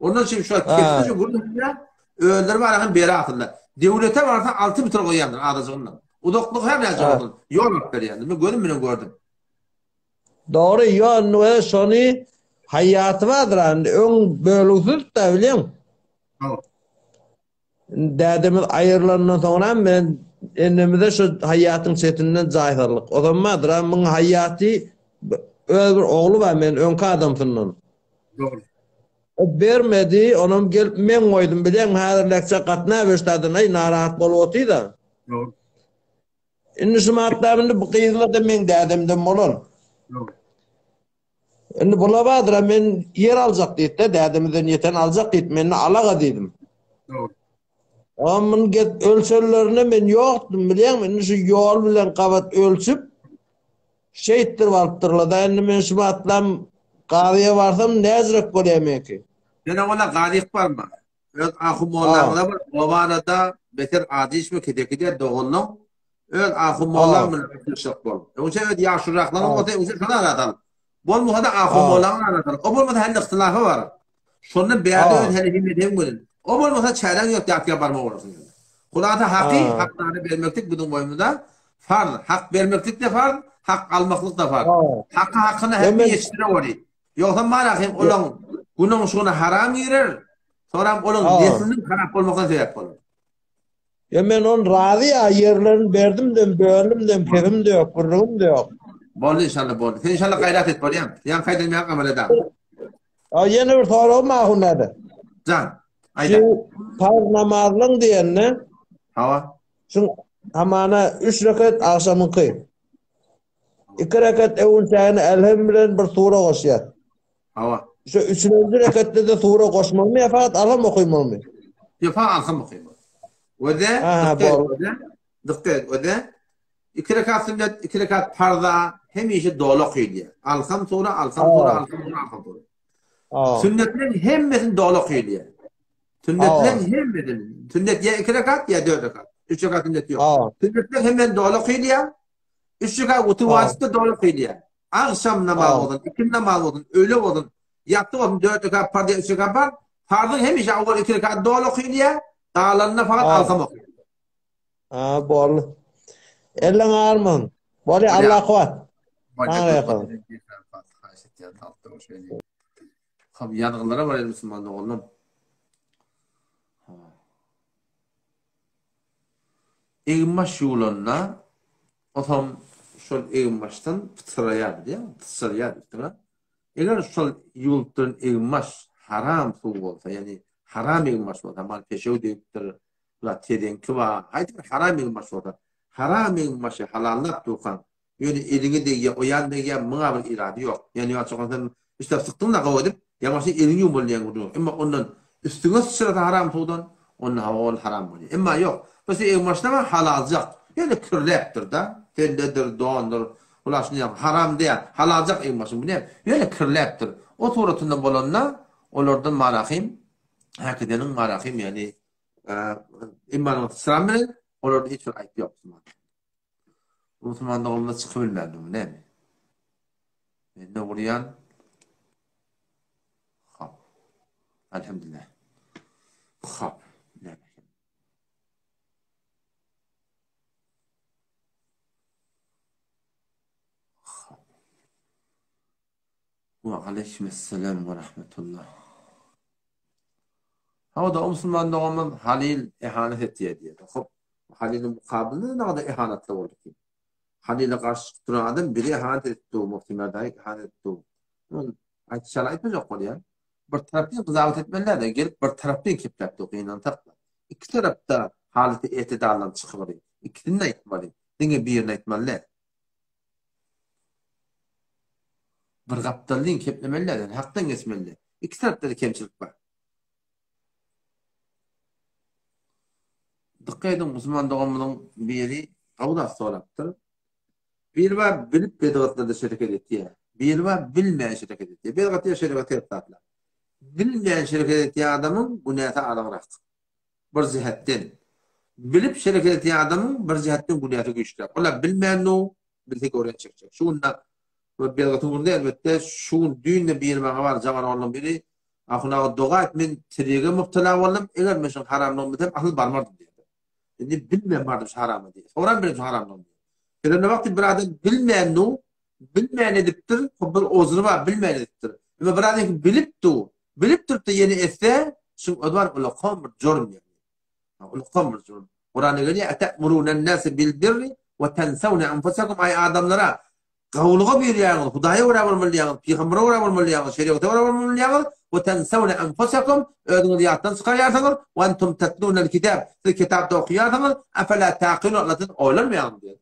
Ondan şimdi şu kesdi şu gürrüň özleri bar hem beri asylda. Döwlete barsa 6 metr goýandyr azajygyndan. Uzaklyk her näçe bolsun, ýol alyp berýändir. Men gözüm bilen gördüm. Dogry, ýol we şony haýýaty bardyr, indi öň bölügsiz da bilýäň. Dädemiz aýrylandan soňra men enemize şu haýýatyň çetinden jaý saldyk. O zaman bardyr, muň haýýaty öz bir ogly bar men öňki adamsyndan. Dogry. O bermedi, onam gelip men goýdum bilýäňmi, häzir lekçe gatnap öşdadan aý narahat bolup otyr-da. Dogry. Indi şu matda indi bu gyzlar-da meň dädemden bolan. Dogry. Indi bular bardyr-a men ýer aljak diýdi-de, dädemizden ýeten aljak diýdi, men-de alaga diýdim. Dogry. Oňa muny gelip ölçenlerinde men ýokdum bilýäňmi, indi şu ýol bilen gabat ölçüp, şeýtdirip alypdyrlar-da, indi men şu matlam gazyýa barsam näzirek bolýar meňki. Sen oňa gazyk barma. Öz ahun mollaňyza bir obanada beter ajy içme kesekide doganlaň öz ahun mollaň bilen aýtlyşjak bol. Öňçe öz ýaşulyraklaryň bolsa öňçe şony ara sal. Bolmasa-da ahun mollaňy ara sal. O bolmasa hälde yhtylafa bar. Şonda bärde öz häli hemmedeň welin. O bolmasa çäräň ýok ýatga barma bolarsyň. Hulasa haky hakdara bermeklik biziň boýnumyzda farz. Hak bermeklik-de farz, hak almaklyk-da farz. Haky hakyna hemme ýetişdire weli. Ýogsam marahym olaň günüň şuna haram girer, soňram olaň nesliniň harap bolmagyna sebäp bolar. Ýa men on razy ýa ýerlerini berdim dem, böldüm dem, kebim de ýok, gürrüňim de ýok. Boldy inşallah boldy. Sen inşallah gaýrat et bolýamy? Ýaňky aýdan ýaňky amal edäň. A ýene bir soragym ahun däde. Jan. Aýda. Şu parz namazlyň diýende. Hawa. Şu hamana 3 rekat agşamyňky. Iki rekat öwünçägine Elhem bilen bir sura goşýar. Hawa. Şu üçünji rekatda-da sura goşmalymy ýa fakat Alham okymalymy? Ýok, fakat Alham okymaly. Öde, dikkat et, dikkat et, öde. Iki rekat sünnet, iki rekat parza hemişe doly okylýar. Alham sura, Alham sura, Alham sura, Alham sura. Sünnetleriň hemmesini doly okylýar. Sünnetleriň hemmesini. Sünnet ýa iki rekat, ýa dört rekat. Üç rekat sünnet ýok. Sünnetleriň hemmesini doly okylýar. Üç rekat witir wajypdyr doly okylýar. Agşam namaz bolsun, ikindi namaz bolsun, öýle bolsun, ýatsy bolsun, dört rekat parz ýa üç rekat parz, parzyň hemişe owal iki rekat doly okylýar, galanynda fakat alham okylýar. Ha, boldy. Elleň agyrmasyn. Bolýar, Allah kuwwat. Hop, ýazgylara baraýyn musulman doganlarym. Eginbaş ýuwlanda, otam şol eginbaşdan pyçraýar bilýäňmi? Pyçraýar üstüňe. Eger şol ýuwlup duran eginbaş haram suw bolsa, ýagny haram eginbaş bolsa, mal peşew degipdir, ýa tezeňki bar, haýsy bir haram eginbaş bolsa, haram eginbaşy halallap durkaň, Ýöne eliňe degýär, o ýan degýär, muňa bir irady ýok. Ýöne ýa çopan sen üstüne sykdyň-da gowy edip, ýa bolmasa eliňi ýuwmaly diýen gürrüň ýok. Emma ondan üstüňe syçrasa haram suwdan, onda hawa ol haram bolýar. Emma ýok, bu sen egin-başlama halaljak. Ýöne kirläpdir-de, selledir, dondur, bular şuny ýaly haram däl, halaljak egin-başyň bu näme? Ýöne kirläpdir. O suratynda bolanda olardan marahym, häkideniň marahym ýagny imanyňy syçran bilen olarda hiç bir aýyp ýok. Musulman doganymyz çykyp bilmändirmi näme? Mende urýan Hop. Elhamdülillah. Hop. Näme? Hop. Wa aleykümesselam we rahmetullah. Hawa-da, o musulman doganymyz Halyl ehanet etýär diýýär. Hop, Halylyň mukabylynda nagada ehanatly boldy ki. Halyla garşy çykyp duran adam biri ehanet edip dur, Mufti Merdaýy ehanet edip dur. Ol aýtşaly aýtmajak bolýar. Bir tarapdan gyzawat etmeliler-de, gelip bir tarapdan kepläp dur, gynansak-da. Iki tarapda halaty etidaldan çykybaly. Ikisini-de aýtmaly. Diňe birini aýtmaly däl. Bir gapdaldan keplemeli däl, hakdan geçmeli. Iki tarapda-da kemçilik bar. Dykgat ediň, musulman doganymyzyň biri gowy zat sorapdyr. Biri bar bilip bedgatlarda şereket etýär. Biri bar bilmän şereket etýär. Bedgat diýen şerigat ters zatlar. Bilmän şereket etýän adamyň günäsi agramrak. Bir jähetden. Bilip şereket etýän adamyň bir jähetden günäsi güýçliräk. Olar bilmän nu, bilse gören çekjek. Şu günde bu bedgatyň günde elbetde şu gün düýn-de biri maňa bar jaňan oglanlaryň biri Ahun aga doga et men tirýege mübtela boldum eger men şuň haramlygyny bilsem asyl barmardym diýdi. Indi bilmän bardym şu harama diýdi. Soňram bildim şu haramlygyny diýdi. Sebäbi wagty bir adam bilmän nu, bilmän edipdir, bir ozry bar, bilmän edipdir. Emma bir adam bilip du, bilip durup da ýene etse, şuň özi bar ulakan bir jurm ýagny. Ulakan bir jurm. Kuranda gelýär, "Ete'muruna nase bil birri we tensawna enfusakum" Aý adamlara Gowulyga buýurýaňyz, Hudaýa görä bolmaly diýýäňiz, pygambere görä bolmaly diýýäňiz, şeriata görä bolmaly diýýäňiz, we tensewne enfusekum, özüňizi ýatdan çykarýarsyňyz, we entum tetlunel kitab, siz kitapda okaýarsyňyz, efela taqilun, Allah siz oýlanmaýaňyz diýýär.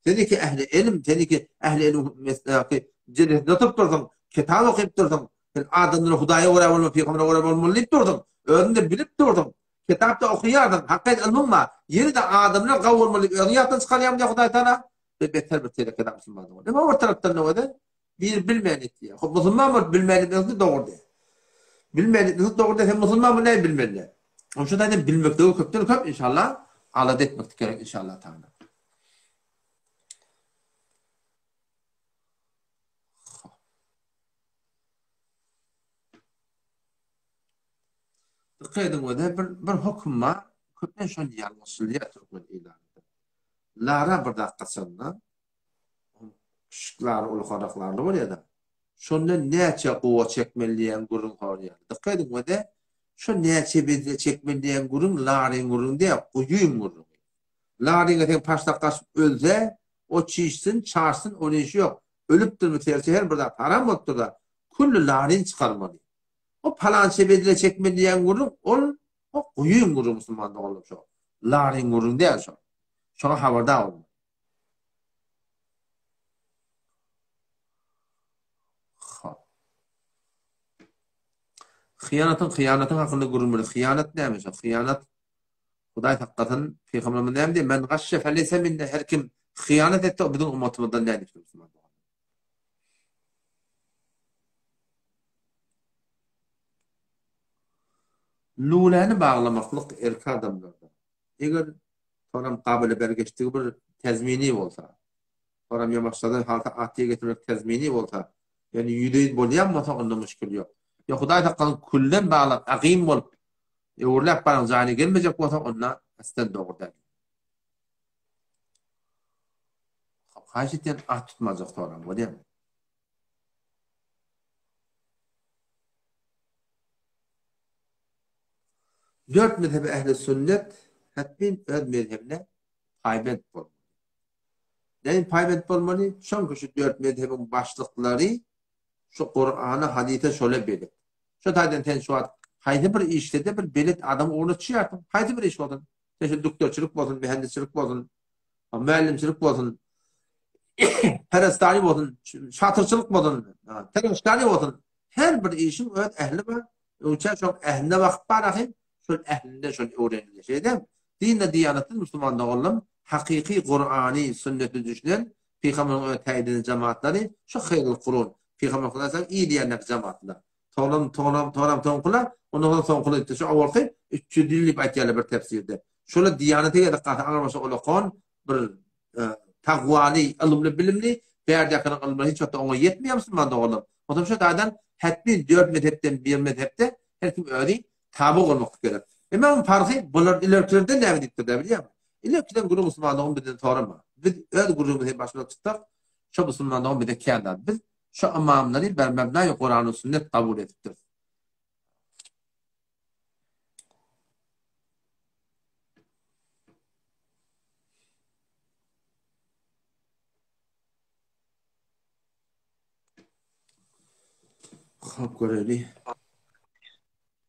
Sen iki ähli ilm, sen iki ähli ilm mesleki jelesinde oturyp dursuň, kitap okyp dursuň, sen adamlara Hudaýa görä bolmaly, pygambere görä bolmaly diýip dursuň, özüň-de bilip dursuň, kitapda okaýarsyň, hakykat ylmyň bar, ýene-de adamlar gawy bolmaly diýip özüňi ýatdan çykarýaň diýýär Hudaý Taala. Ve beter bir telekede musulman boldy. Emma bir tarapdan ne boldy? Bir bilmeýän etdi. Hop musulman bolup bilmeýän etmesi dogry diýär. Bilmeýän etmesi dogry diýär. Sen musulman bu näme bilmeli? Onuň üçin zaten bilmekligi köpden köp inşallah alada etmeklik gerek inşallah taala. Dikkat ediň öde bir bir höküm bar. Köpden şony ýalňyşylýar türkmen ilatynda. Lara bir zat gaçanda, pişik lary ulkarak larly bolýar-da. Şonda näçe gowa çekmeli diýen gürrüň sorýar. Dykgat ediň we-de, şo näçe bedre çekmeli diýen gürrüň laryň gürrüňi däl, guýyň gürrüňi. Laryňa seň paşnak gaçyp ölse, o çişsin, çaşsyn, onuň işi ýok. Ölüpdirmi serçe her bir zat haram bolupdyr-da, külli laryny çykarmaly. O palança bedre çekmeli diýen gürrüň, ol O guýyň gürrüň musulman doganlar şo. Laryň gürrüň däl şo. Şoňa habardar bolmaly. Hop. Hyýanatyň hyýanatyň hakynda gürrüň berdi. Hyýanat näme şo? Hyýanat Hudaý saklasyn. Pygamberimiz näme diýýär? Men gaşşe feleyse minne her kim hyýanat etse o biziň ummatymyzdan däl diýipdir musulman doganlar. Lüläni baglamaklyk erki adamlarda. Eger soram gabyly bergeçdigi bir tezmini bolsa, soram ýamaşladan halta atyýa getirmek tezmini bolsa, ýagny ýüzleýin bolýan bolsa onda muşkil ýok. Ýa Hudaý saklasyn külden baglap agym bolup öwrüläp baran jaýyna gelmejek bolsa onda aslen dogry däl. Haýyş etýän at tutmajak soraň bolýamy? Dört mezhebi ähli sünnet hetmin öz mezhebine paýbent bolmaly. Näin paýbent bolmaly? Çünki şu dört mezhebiň başlyklary şu Kurana, hadise şola belet. Şu taýdan sen şu wagt haýsy bir işde-de bir belet adam ugruna çyýarsyň. Haýsy bir iş bolsun. Sen şu dükderçilik bolsun, mühendisçilik bolsun, müellimçilik bolsun, perestani bolsun, şatyrçylyk bolsun, tereşkani bolsun, her bir işiň öz ähli bar. Öňçä şoň ähline bakyp bar ahym, şol ählinden şol öwrenilýär. Şeýdem, dinde diýanatda musulman doganlarym hakyky Kurany, sünneti düşünen, pygamberiň öz täýin eden jemaatlary şu haýrul kurun, pygamber sallallahu aleyhi ve sellem diýen jemaatlar. Tolam, tolam, tolam, toňkula, ondan soň soňkula diýipdir. Şu owalky 300 ýyl diýip aýtýarlar bir tefsirde. Şola diýanete gerek galsa aňrybaşy olakan bir e, tagwaly, ylymly, bilimli, bärdäkiniň ylmy hiç wagtda oňa ýetmeýär musulman doganlar. Onsoň şu taýdan hetmin dört mezhepden bir mezhepde her kim özi taby bolmak gerek. Emma onuň parhy bular ilerkilerden näme diýipdir da bilýärmi? Ilerkiden gürrüň musulmanlygyny bizden sorama. Biz öz gürrüňimizi başyna tutsak, şo musulmanlygyň bize kän zat. Biz Şu ymamlary ber mebnaýy Kurany sünnet kabul edipdir. Hop göreli.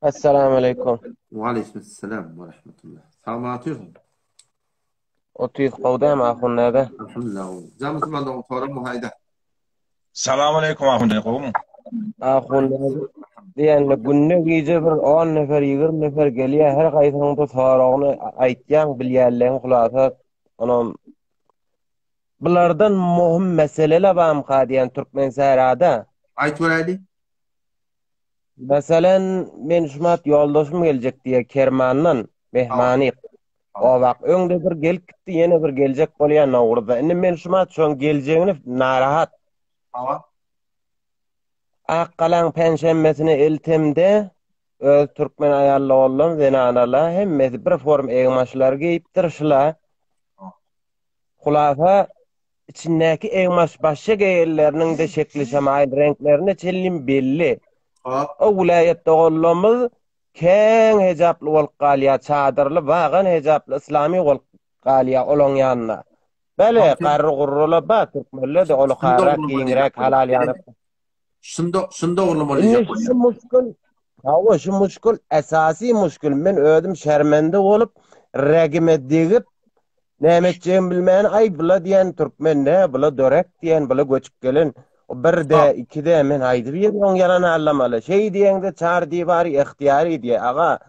Assalamu aleykum. Wa aleyküm selam we rahmetullah. Sag otyrsyň. Otyr gowy dämi ahun näde? Alhamdulillah. Jam musulman dogan soran bu haýda. Salam aleykum ahun gowmy? Ahun diýende günde gije bir 10 nefer 20 nefer gelýär her haýsynyň da soragyny aýtýaň bilýänleň hulasa onam. Bulardan mohum meseleler bamyka diýen Türkmen sährada. Aýt göräýli. Meselen, men şumat ýoldaşym geljek diýýär Kermandan, mehmanyk. Obak öňde bir gelip gitdi, ýene bir geljek bolýar Nowruzda. Indi men şumat şoň geljegini narahat. Hawa. Akgalaň penşenbesine eltemde, öz türkmen aýallogllam, zenanala hemmesi bir form egmaşlar geýipdir şula. Hulasa, içindäki egmaş başga geýenleriniň-de şekli-şemaýyl reňklerine çenli belli. O welaýat doganlarymyz kän hejaply bolup galýar, çadyrly, bagan hejaply, yslamy bolup galýar olaň ýanynda. Bele, garry-gurrular bar, türkmenler-de ulukarak, giňräk, halal ýanak. Şunda, şunda dogrulam Indi şu muşkul, hawa şu muşkul esasy muşkul. Men özüm şermende bolup, regime degip, näme etjegimi bilmän, aý bula diýen türkmen ne, bula dörek diýen, bula göçüp gelen. O bir de, iki de men aýdyp ýörüň ýalan allamaly. Şeý diýeňde çar diwary ihtiýary diýe. Aga,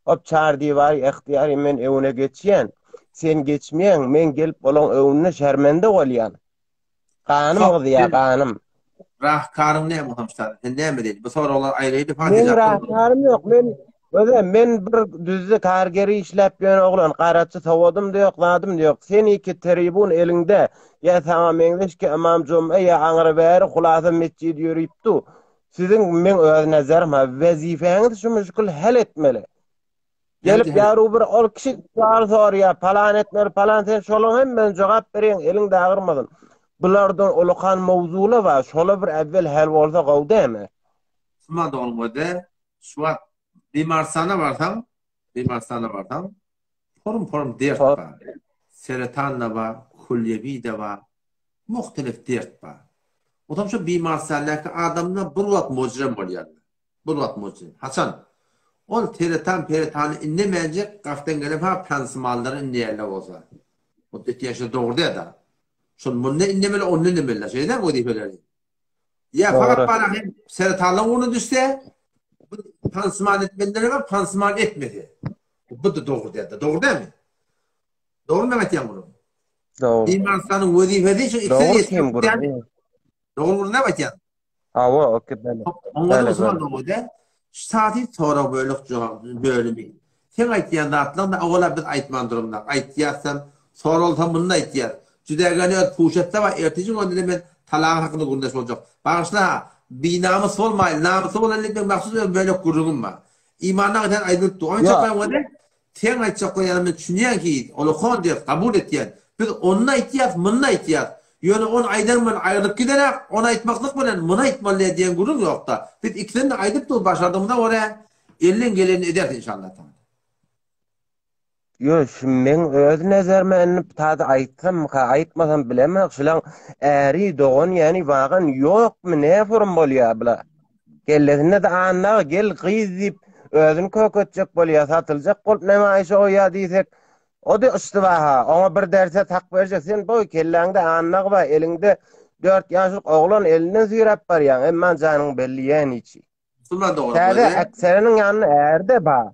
hop çar diwary ihtiýary men öwüne geçýän. Sen geçmeýäň, men gelip olaň öwünde şermende bolýan. Ganym gyzýar, ganym. Rahkaryň näme bolsam şa, sen näme diýdi? Bu soraglar aýraýdy Fatiha. Men rahkarym ýok. Men özem men bir düzde kargeri işläp ýören oglan, garaçy sowadym-da ýok, zadym-da ýok. Sen iki tribun eliňde, ýa saňa meňzeş ki ymam jum'a ýa aňry bäri hulasa metjid ýörüp du. Siziň meň öz nazaryma wezifäňiz şu müşgil hal etmeli. Gelip ýaru bir ol kişi sual sorýar, palan etmeli, palan sen şolaň hemmesine jogap berýäň, eliň-de agyrmasyn. Bulardan ulakan mowzula bar, şola bir äwwel hal bolsa gowy dämi? Suma dogan göde, şu wagt bimarstana barsaň, bimarstana barsaň, porum-porum dert bar. Seretan-da bar, kulýewi-de bar, muhtelif dert bar. Onsoň şu bimarstandaky adamlar bir wagt mojrem bolýarlar. Bir wagt mujrim. Haçan? Ol seretan peretany innemänjek gafdan gelen ha pansmallary inneýärler bolsa. O etýän şo dogry däl-de. Şol munda innemeli, onda innemeli. Şeýle däl wezipeleri. Ýa fakat bana hem seretanlyň ugruna düşse, bu pansman etmeliler hem pansman etmese. Bu da dogry däl-de. Dogry dälmi? Dogry men aýtýan bunu. Dogry. Bimarstanyň wezipesi şu ikisi ýetmek. Dogry bunu näme aýtýan? Hawa, okey, bele. Oňa Bele, Osman bele. dogry. Şu saati sorag bölek jogap bölümi. Sen aýtýan zatlaryň da owala biz aýtman durumda. Aýtýarsan, soralsa muny aýtýar. Jüdägäni öz puşetde bar, ertesi gün men talagyň hakynda gürleş boljak. Bagyşla, binamys bolmaýyn, namysly bolan diýip men mahsus öz bölek gürrüňim bar. Imandan sen aýdylyp dur. Onuň Ýok. çaklaýan weli, Seň aýtjak bolýanyňy men düşünýän ki, ol okan diýýäs, kabul etýän. Biz ony aýtýas, muny aýtýas. Ýöne ony aýdan bilen aýrylyp giderak, ony aýtmaklyk bilen muny aýtmaly diýen gürrüň ýokda. Biz ikisini-de aýdyp dur başardygymyza görä, elden gelenini ederis inşallah taala. Ýo, şu meň öz nezerime indi tazy aýtsammyka, aýtmasam bilemok, şulaň äri, dogan ýany wagan ýokmy, näforum bolýa bula? Kellesinde-de Annagy gel gyz diýip, özüni köketjek bolýar, satyljak bolup nemaýşa goýýar diýsek, o-da yştybaha, oňa bir derse tak berjek, sen boý, kelläňde Annagy bar, eliňde dört ýaşlyk oglan, elinden süýräp barýaň, emma janyň belli ýäniçi. Musulman dogry Täze bolýar. Ekseriniň ýanynda ärde bar.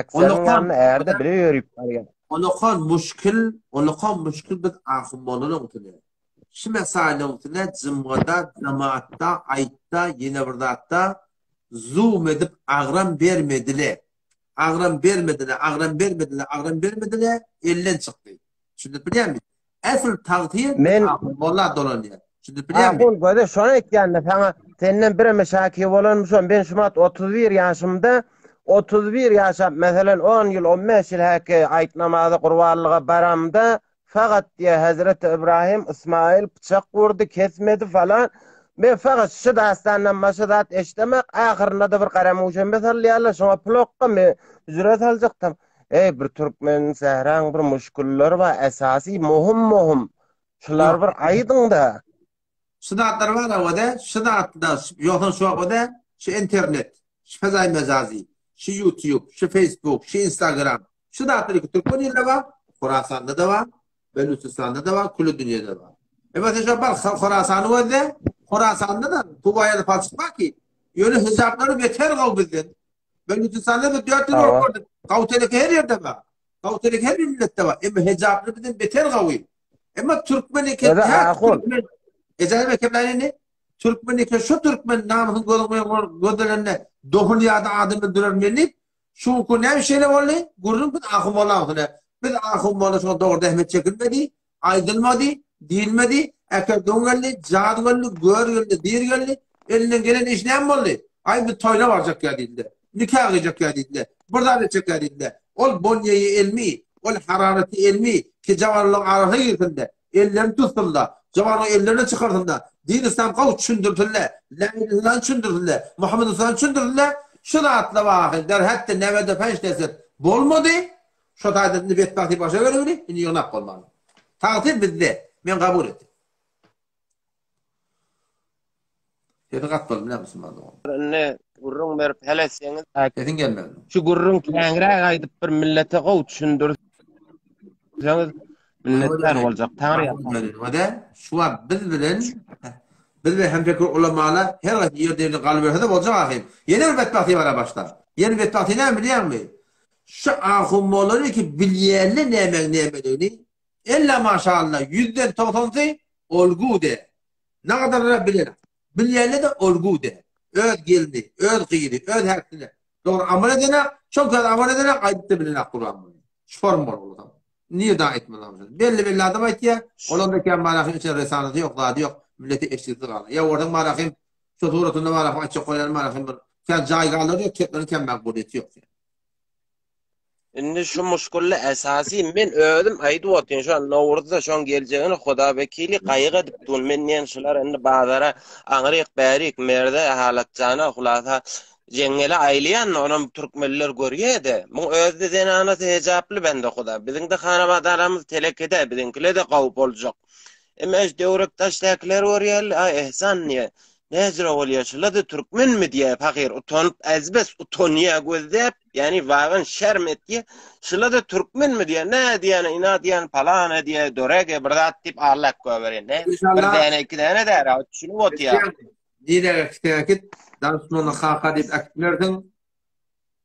Ekseriniň ýanynda ärde bile ýörüp barýar. Onukan muşkil, onukan muşkil biz ahun bolanyň üstüne. Şu mesaýynyň üstüne jymgada, jemaatda, aýtda, ýene bir zatda zoom edip agram bermedile. Agram bermedile, agram bermedile, agram bermedile, elden çykdy. Düşünip bilýärmi? Äsl tagsyr Men molla dolanýar. Düşünip bilýärmi? Ahun göze şony aýtýan-da saňa senden bireme şaki bolanym şo men şumat 31 ýaşymda 31 ýaşap meselen 10 ýyl 15 ýyl häki aýt namaza gurbanlyga baramda Fakat diýýär Hezreti Ybrahym Ysmaýyl pyçak urdy, kesmedi falan. Men fakat şu dastandan başga zat eşdemek, ahyrynda-da bir garamuşenbe salýarlar, şoňa pul okga men hüjre saljakdym. Eý bir türkmen sähraň bir muşkulleri bar, esasy mohum-mohum. Şulary bir aýdyňda. Şu zatlar bar awada, şu zatda, ýogsa şu awada, şu internet, şu fezaý mejazy, şu YouTube, şu Facebook, şu Instagram, şu zatlar iki türkmen ilde bar, Horasanda-da bar, Belüçistanda-da bar, külli dünýede bar. Emma sen şu bar Horasany gözle, Horasanda-da tuwaýaly palçyk bar ki, ýöne hijaplary beter gaw bizden. Belüçistanda da 4 ýyl bolup gördük. Gaw teleke her ýerde bar. Gaw teleke her bir milletde bar. Emma hijaply bizden beter gawy. Emma türkmen eken, Ýa-da her ahun. türkmen, Ejaza bekemläýin indi. Türkmen eken şu türkmen namysyň gözüň gözlenende dohul ýa-da adam öldürer men diýip, şu gün näme şeýle boldy? Gürrüň biz ahun bolan Biz ahun bolan şoňa dogry zähmet çekilmedi, aýdylmady, diýilmedi, äker doň geldi, jaz geldi, gör geldi, dir geldi. Elinden gelen iş näme boldy? Aý biz toýuna barjak ýa diýdiler. Nika gyýjak ýa diýdiler. Bir zat etjek ýa diýdiler. Ol bonýeýi elmi, ol hararaty elmi ki jawanlaryň arasyna girsin-de, ellerini tutsun-da, jawanyň ellerini çykarsyn-da, din-yslam gowy düşündirsin-de, lä ilahe illallany düşündirsin-de, Muhammet Mustafa düşündirsin-de, şu zatlar baky derhetde newede penç derset bolmady. Şo taýda indi betbagty başa gelibdi, indi ýygnap bolmady. Tagsyr bizde. Men kabul etdim. Sesi gat boldy bilen musulman dogan. Indi gürrüň berip hal etseňiz. Sesiň gelmedi. Şu gürrüň käňräk aýdyp bir millete gowy düşündirseňiz minnetdar boljak. Taňry ýalkasyn. Wada şu wagt biz bilen biz bilen hemfekir ulamalar her haýsy ýerde ýerde galyberse-de boljak ahym. Ýene bir betbagty bara başlar. Ýene betbagty näme bilýäňmi? Şu ahunmalary ki bilýänler nämäň nämedigini Ella maşalla ýüzden togsansy olgu de. Nagadarra bilen. Bilýände de olgu de. Öz gelni, öz gyzy, öz häkisine. Dogry amal edene, şol söz amal edene aýdyp da bilenak Kur'an bunu. Şu form bol bolsa. Niye daha aýtmaly adam? Belli belli adam aýtýar. Olam da kän marahym içen resanaty ýok, zady ýok. Milleti eşidildi galar. Ýa ordan marahym şu suratynda marahym aýtjak bolýan marahym bir kän jaý galar ýok, kepleriň kän magbulyýeti ýok. Indi şu muşkully esasy men özüm aýdyp otyryn şu an Nowruzda şoň geljegini Huda wekili gaýyk edip dur. Men diýen şular indi bazara aňryk bärik Merze Halatjana hulasa jeňňele aýlaýan onam türkmenler görýä-de. Muň özi-de zenanasy hejaply bende Huda. Biziň-de hanabadalarymyz telekede biziňkile-de gowy boljak. Emma şu döwrek daşdakylar görýärler, a Ehsan diýýär. Näjüre bolýar şulada türkmenmi diýýär pahyr utanyp azbes utanýar gözläp ýani wagan şerm etýär şulada türkmenmi diýýär nä diýýän ina diýýän palana diýýär dorege bir zat diýip allap goýberýär ne bir däne iki däne däl a düşünip otýar. Nirä äkitseň äkit danyşmanyny kaka diýip äkitmersiň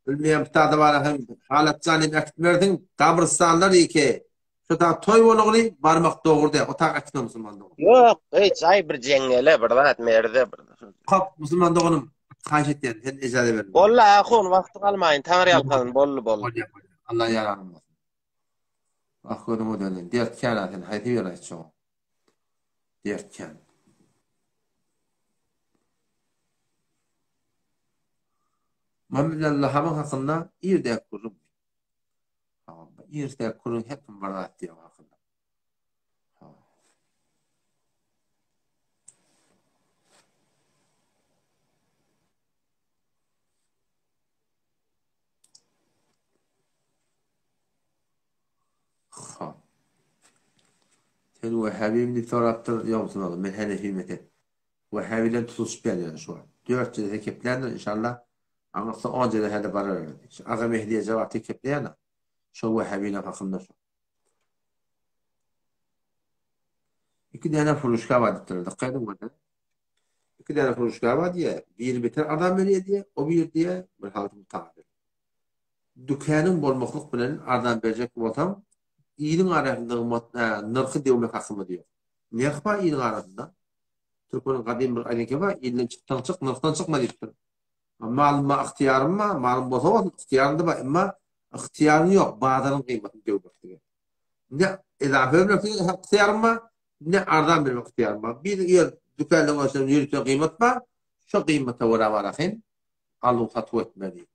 bilmeýän pitada bara hem halatjan diýip äkitmersiň gabrystanlar ýeke Şu tag toý bolugly barmak dogry däl. O tag äkitme musulman dogan. Ýok, hiç aý bir jeňňele bir zat merde bir. Kop musulman doganym haýyş etýän sen ejaza ber. Boldy ahun wagty galmaýyn taňry ýalkasyn boldy boldy. Bolýar bolýar. Allah ýaranym bolsun. Ah gözüň ödenden. Dert kän a sen haýsy bir aýtjaň. Dert kän. Muhammed Allahamyň hakynda irdäki gürrüň. Irse kürüň her kim bir zat diýýär hakynda. Ha. Sen Wahhabimi diýip sorapdyr, ýogsa men Hanefim eken. Wahhabi bilen tutluşyp ýazýan şu wagt. 4 jilde kepleýändir inşallah. Aňyrsy on jilde-de barar erdi. Şu Aga Mehdiýe jogap diýip kepleýän-ä. Şo wahhabiler hakynda şo. Iki däne furuşka bar diýipdirler. Dykgat ediň bana. Iki däne furuşka bar diýýär. Biri beter arzan berýär diýýär. O biri diýýär, bir halyň mutabyk. Dükanyň bolmaklyk bilen arzan berjek bolsaň, iliň arasynda gymmat, nyrhy döwmek hakymyz ýok. Nyrh bar iliň arasynda. Türkmeniň gadym bir aýdym bar, ilden çyksaň çyk, nyrhdan çykma diýipdir. Malym bar, ygtyýarym bar, malym bolsa bolsun, ygtyýarym-da bar, emma ygtyýaryň ýok bazaryň gymmatyny döwmeklige. Ne ezafe bermeklige ygtyýarym bar, ne arzan bermek ygtyýarym bar. Bir ýer dükandan görseň ýörite gyýmat bar, şo gyýmata görä barahyn aluw-satuw etmeli.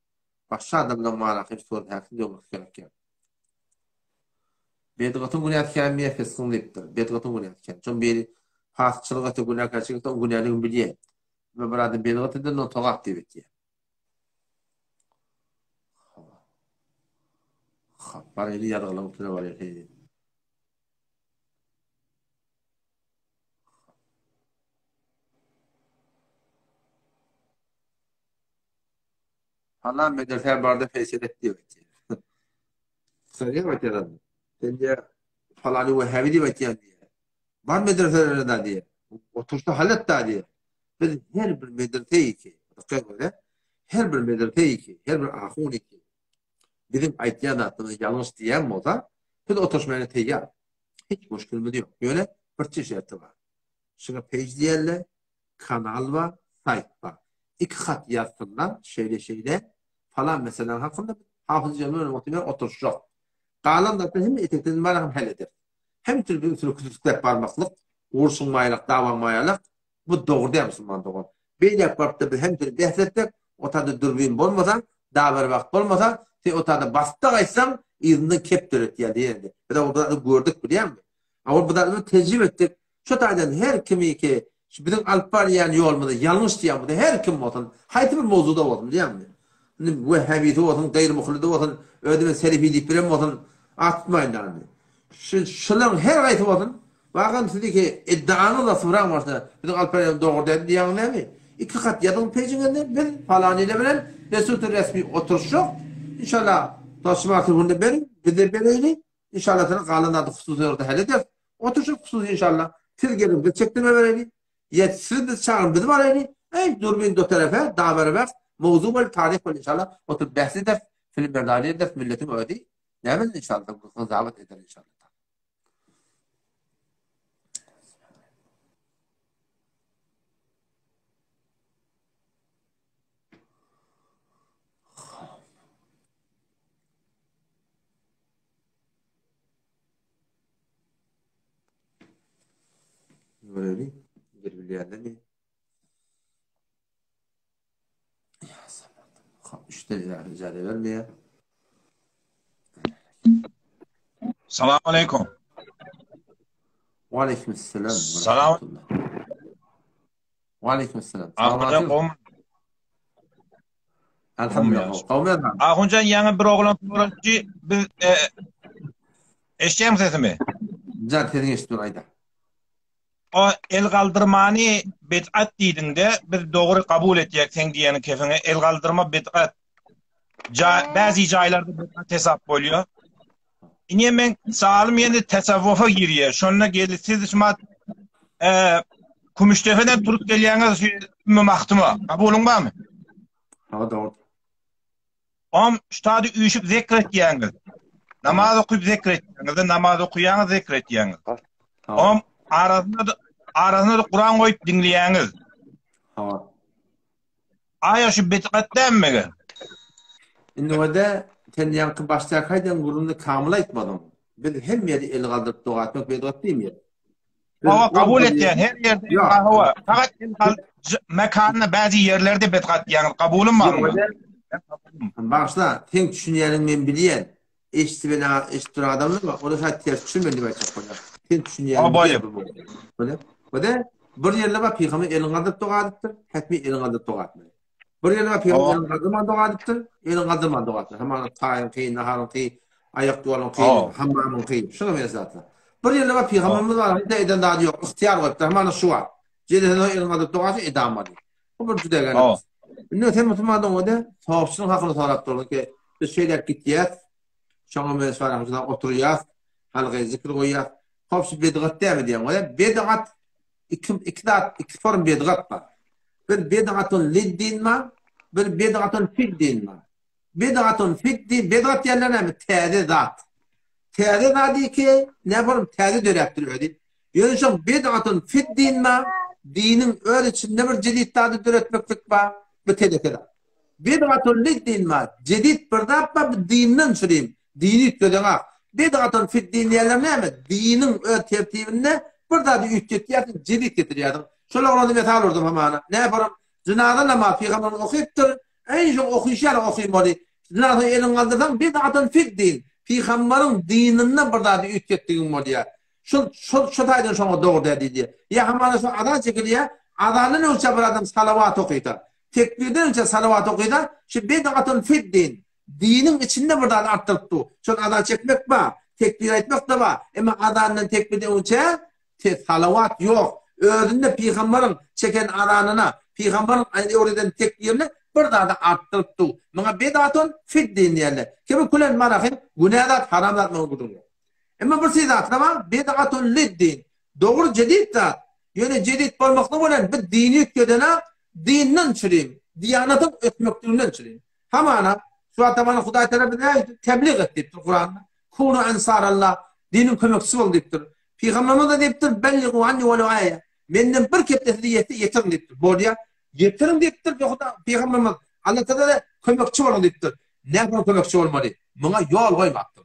Başga adamlaň marahyn surat häkim döwmek gerek ýa. Bedgatyň günäsi kän diýýär, fiskyň diýipdir. Bedgatyň günäsi kän. Şoň biri fasykçylyk etse, günäkärçilik etse, oň günäligini bilýär. Emma bir adam bedgat edende ony togap diýip etýär. Hawa. Hap, bar indi ýazgylaryň üstüne barýar heý. Salam medresä barda feýsel et diýip aýtýar. Sorýar aýtýar. Sen diýýär, falany wehhabi diýip aýtýan diýýär. Bar medreselere da diýýär. Otursa hal et da diýýär. Biz her bir medreseyi ki, dykgat edin, her bir medreseyi ki, her bir ahuny ki, biziň aýtýan zatlarymyz ýalňyş diýýän bolsa, biz oturşmaga taýýar. Hiç muşkilimiz ýok. Ýöne birçe şerti bar. Şuňa page diýerler, kanal bar, saýt bar. Iki hat ýazsynlar, şeýle-şeýle, falan meseläniň hakynda biz Hafyz Jemil bilen oturyp oturyşjak. Galan zatlar hemme etekden bar hem hal ederis. Hem türbi üstüne kütüklep barmaklyk, urşuň maýlak, dawaň maýalak, bu dogry däl musulman dogan. Beýläk baryp-da biz hem seni bäs etsek, o taýda dürbin bolmasa, daber wagt bolmasa, sen o taýda basyp-da gaýtsaň, yzyndan kep döretýär diýerdi. Biz ol zady gördük bilýäňmi? A ol bu zady tejribe etdik. Şu taýdan her kimiki şu biziň alyp barýan ýolumyzy ýalňyş diýýän bolsa her kim bolsun, haýsy bir mowzuda bolsun bilýäňmi? Indi wehhabisi bolsun, gaýry muhlidi bolsun, özüne selefi diýip bilen bolsun, at tutmaýyn da indi. Şu şularyň her haýsy bolsun, wagam sizdeki iddiaňyz we sybraň bolsa, biziň alyp barýan dogry däl diýýäňiz näme? Iki hat ýazyň pejiňizde biz palany ile bilen besuty resmi oturyşjak. Inşallah Toşmar sürgünde beriň, biz-de bereýli. Inşallah sana galan zady hususy ýerde hal ederis. Oturyşyp hususy inşallah. Siz geliň biz çekdirme bereli. Ýa siz biz çagyryň biz baraýly. Eý durbin do terefe da berebe mowzu bol taryh bol inşallah. Oturyp bäs ederis. Film berdari ederis milletiň özi. Näme inşallah gyzawat eder inşallah. Göreli. Bir bilýänmi? Ya samat. Üçte icazet bermeýär. Salam aleykum. Wa aleyküm selam. Salam. Wa aleyküm selam. Salam. Elhamdülillah. Gowmy ýazan? Ahunjan ýaňy bir oglan sorapdy. Biz e, eşitýäňmi sesimi? Jan sesiňi eşitip dur aýda. O el galdyrmany bid'at diýdiňde biz dogry kabul etýäk seň diýeniň kefiňe el galdyrma bid'at. Ja, bäzi jaýlarda bid'at hesap bolýar. Ine men salym ýene tasawwufa girýär. Şonda geldi siz şumat e, Kümüşdepeden turup gelýäňiz şu Ümmü Mahtyma. Kabulyň barmy? Ha dogry. Om ştady üýşüp zikr etýäňiz. Namaz okyp zikr etýäňiz, namaz okaýaňyz zikr etýäňiz. Om arasynda da arasynda da Kuran goýup diňleýäňiz. Ha. Aýa şu bidgat dälmi meger? Indi o-da sen ýaňky başdaky aýdan gürrüňiňi kamyl aýtmadyň. Biz hemme ýerde el galdyryp doga etmek bidgat diýmeýäris. Hawa kabul etýän her ýerde hawa. Fakat el gal mekanda bäzi ýerlerde bidgat diýýäňiz kabulym bar muňa. Bagyşla, seň düşünýäniňi men bilýän. Eşitip eşitip duran adamlar bar, olar şaýat ters düşünmedi diýip aýtjak bolýar. Sen düşünýäniňi bilýän bu. Bolýar. Bu-da bir ýerde bar pygamber elini galdyryp doga edipdir, hetmi elini galdyryp doga etmeli. Bir ýerde bar pygamber elini galdyrman doga edipdir, elini galdyrman doga etmeli. Hamana taýyňky, naharyňky, aýak ýoluňky, hammamyňky, şuňa meňzeş zatlar. Bir ýerde bar pygamberimiz bar, hiç eden zady ýok, ygtyýar goýupdyr, hamana şu bar. Jelesine elini galdyryp doga etse edamaly. Bu bir juda gäne. Indi sen musulman doňada sogapçynyň hakyny sorap durdyň ki, biz şeýläk gitýäs, şoňa men şoňa oturýas, halka zikr goýýas. Hopşy bedgat dämi diýen bolýar. Bedgat iki iki zat, iki form bedgat bar. Bir bedgatun liddin bar, bir bedgatun fiddin bar. Bedgatun fiddin, bedgat diýenler näme? Täze zat. Täze zat iki, ne form täze döräpdir özi. Ýöne şoň bedgatun fiddin bar, diniň öz içinde bir jedid zady döretmeklik bar, bu teleke zat. Bidgatun lid-din bar, jedid bir zat bar, bu dinden çürim, dini üýtgedeňok. Bidgatun fid-din diýenler näme? Diniň öz tertibinde bir zady üýtgetýärsiň, jedid getirýärsiň. Şol oglany mysal urdum hamana. Näparam jynaza namazy pygamberimiz okypdyr, eý şoň okyşy ýaly okymaly. Jynaza eliňi galdyrsaň bidgatun fid-din, pygambaryň dininde bir zady üýtgetdigiň bolýar. Şol şol şo taýdan şoňa dogry däl diýdi. Ýa hamana şo azan çekilýär, azandan öňçä bir adam salawat okysa, tekbirden öňçä salawat okysa, şu bidgatun fid-din, diniň içinde bir zady artdyryp dur. Şol azan çekmek bar, tekbir aýtmak-da bar, emma azandan tekbirden öňçä te salawat ýok. Özünde pygambaryň çeken azanyna, pygambaryň öwreden tekbirine bir zady artdyryp dur. Muňa bidgatun fid-din diýerler. Kimi külen marahy günä zat, haram zat muňa gürrüň ýok. Emma bir şey zatlar bar, bid'atun lid-din. Dogry jedid zat. Ýöne jedid bolmaklyk bilen bir dini üýtgedenak, dinden çürim, diýanatyň ösmekliginden çürim. Hamana, şu wagt hamana Hudaý tarapy näme diýipdir? Teblig et diýipdir Kuranda. Kunu ensarallah, diniň kömekçisi bol diýipdir. Pygamberimiz-de diýipdir, Belligu anni welew aýa. Menden bir kepde size ýetse ýetiriň diýipdir. Bolýar. Ýetiriň diýipdir Pygamberimiz. Allah Tagala kömekçi boluň diýipdir. Nähili kömekçi bolmaly? Muňa ýol goýmapdyr.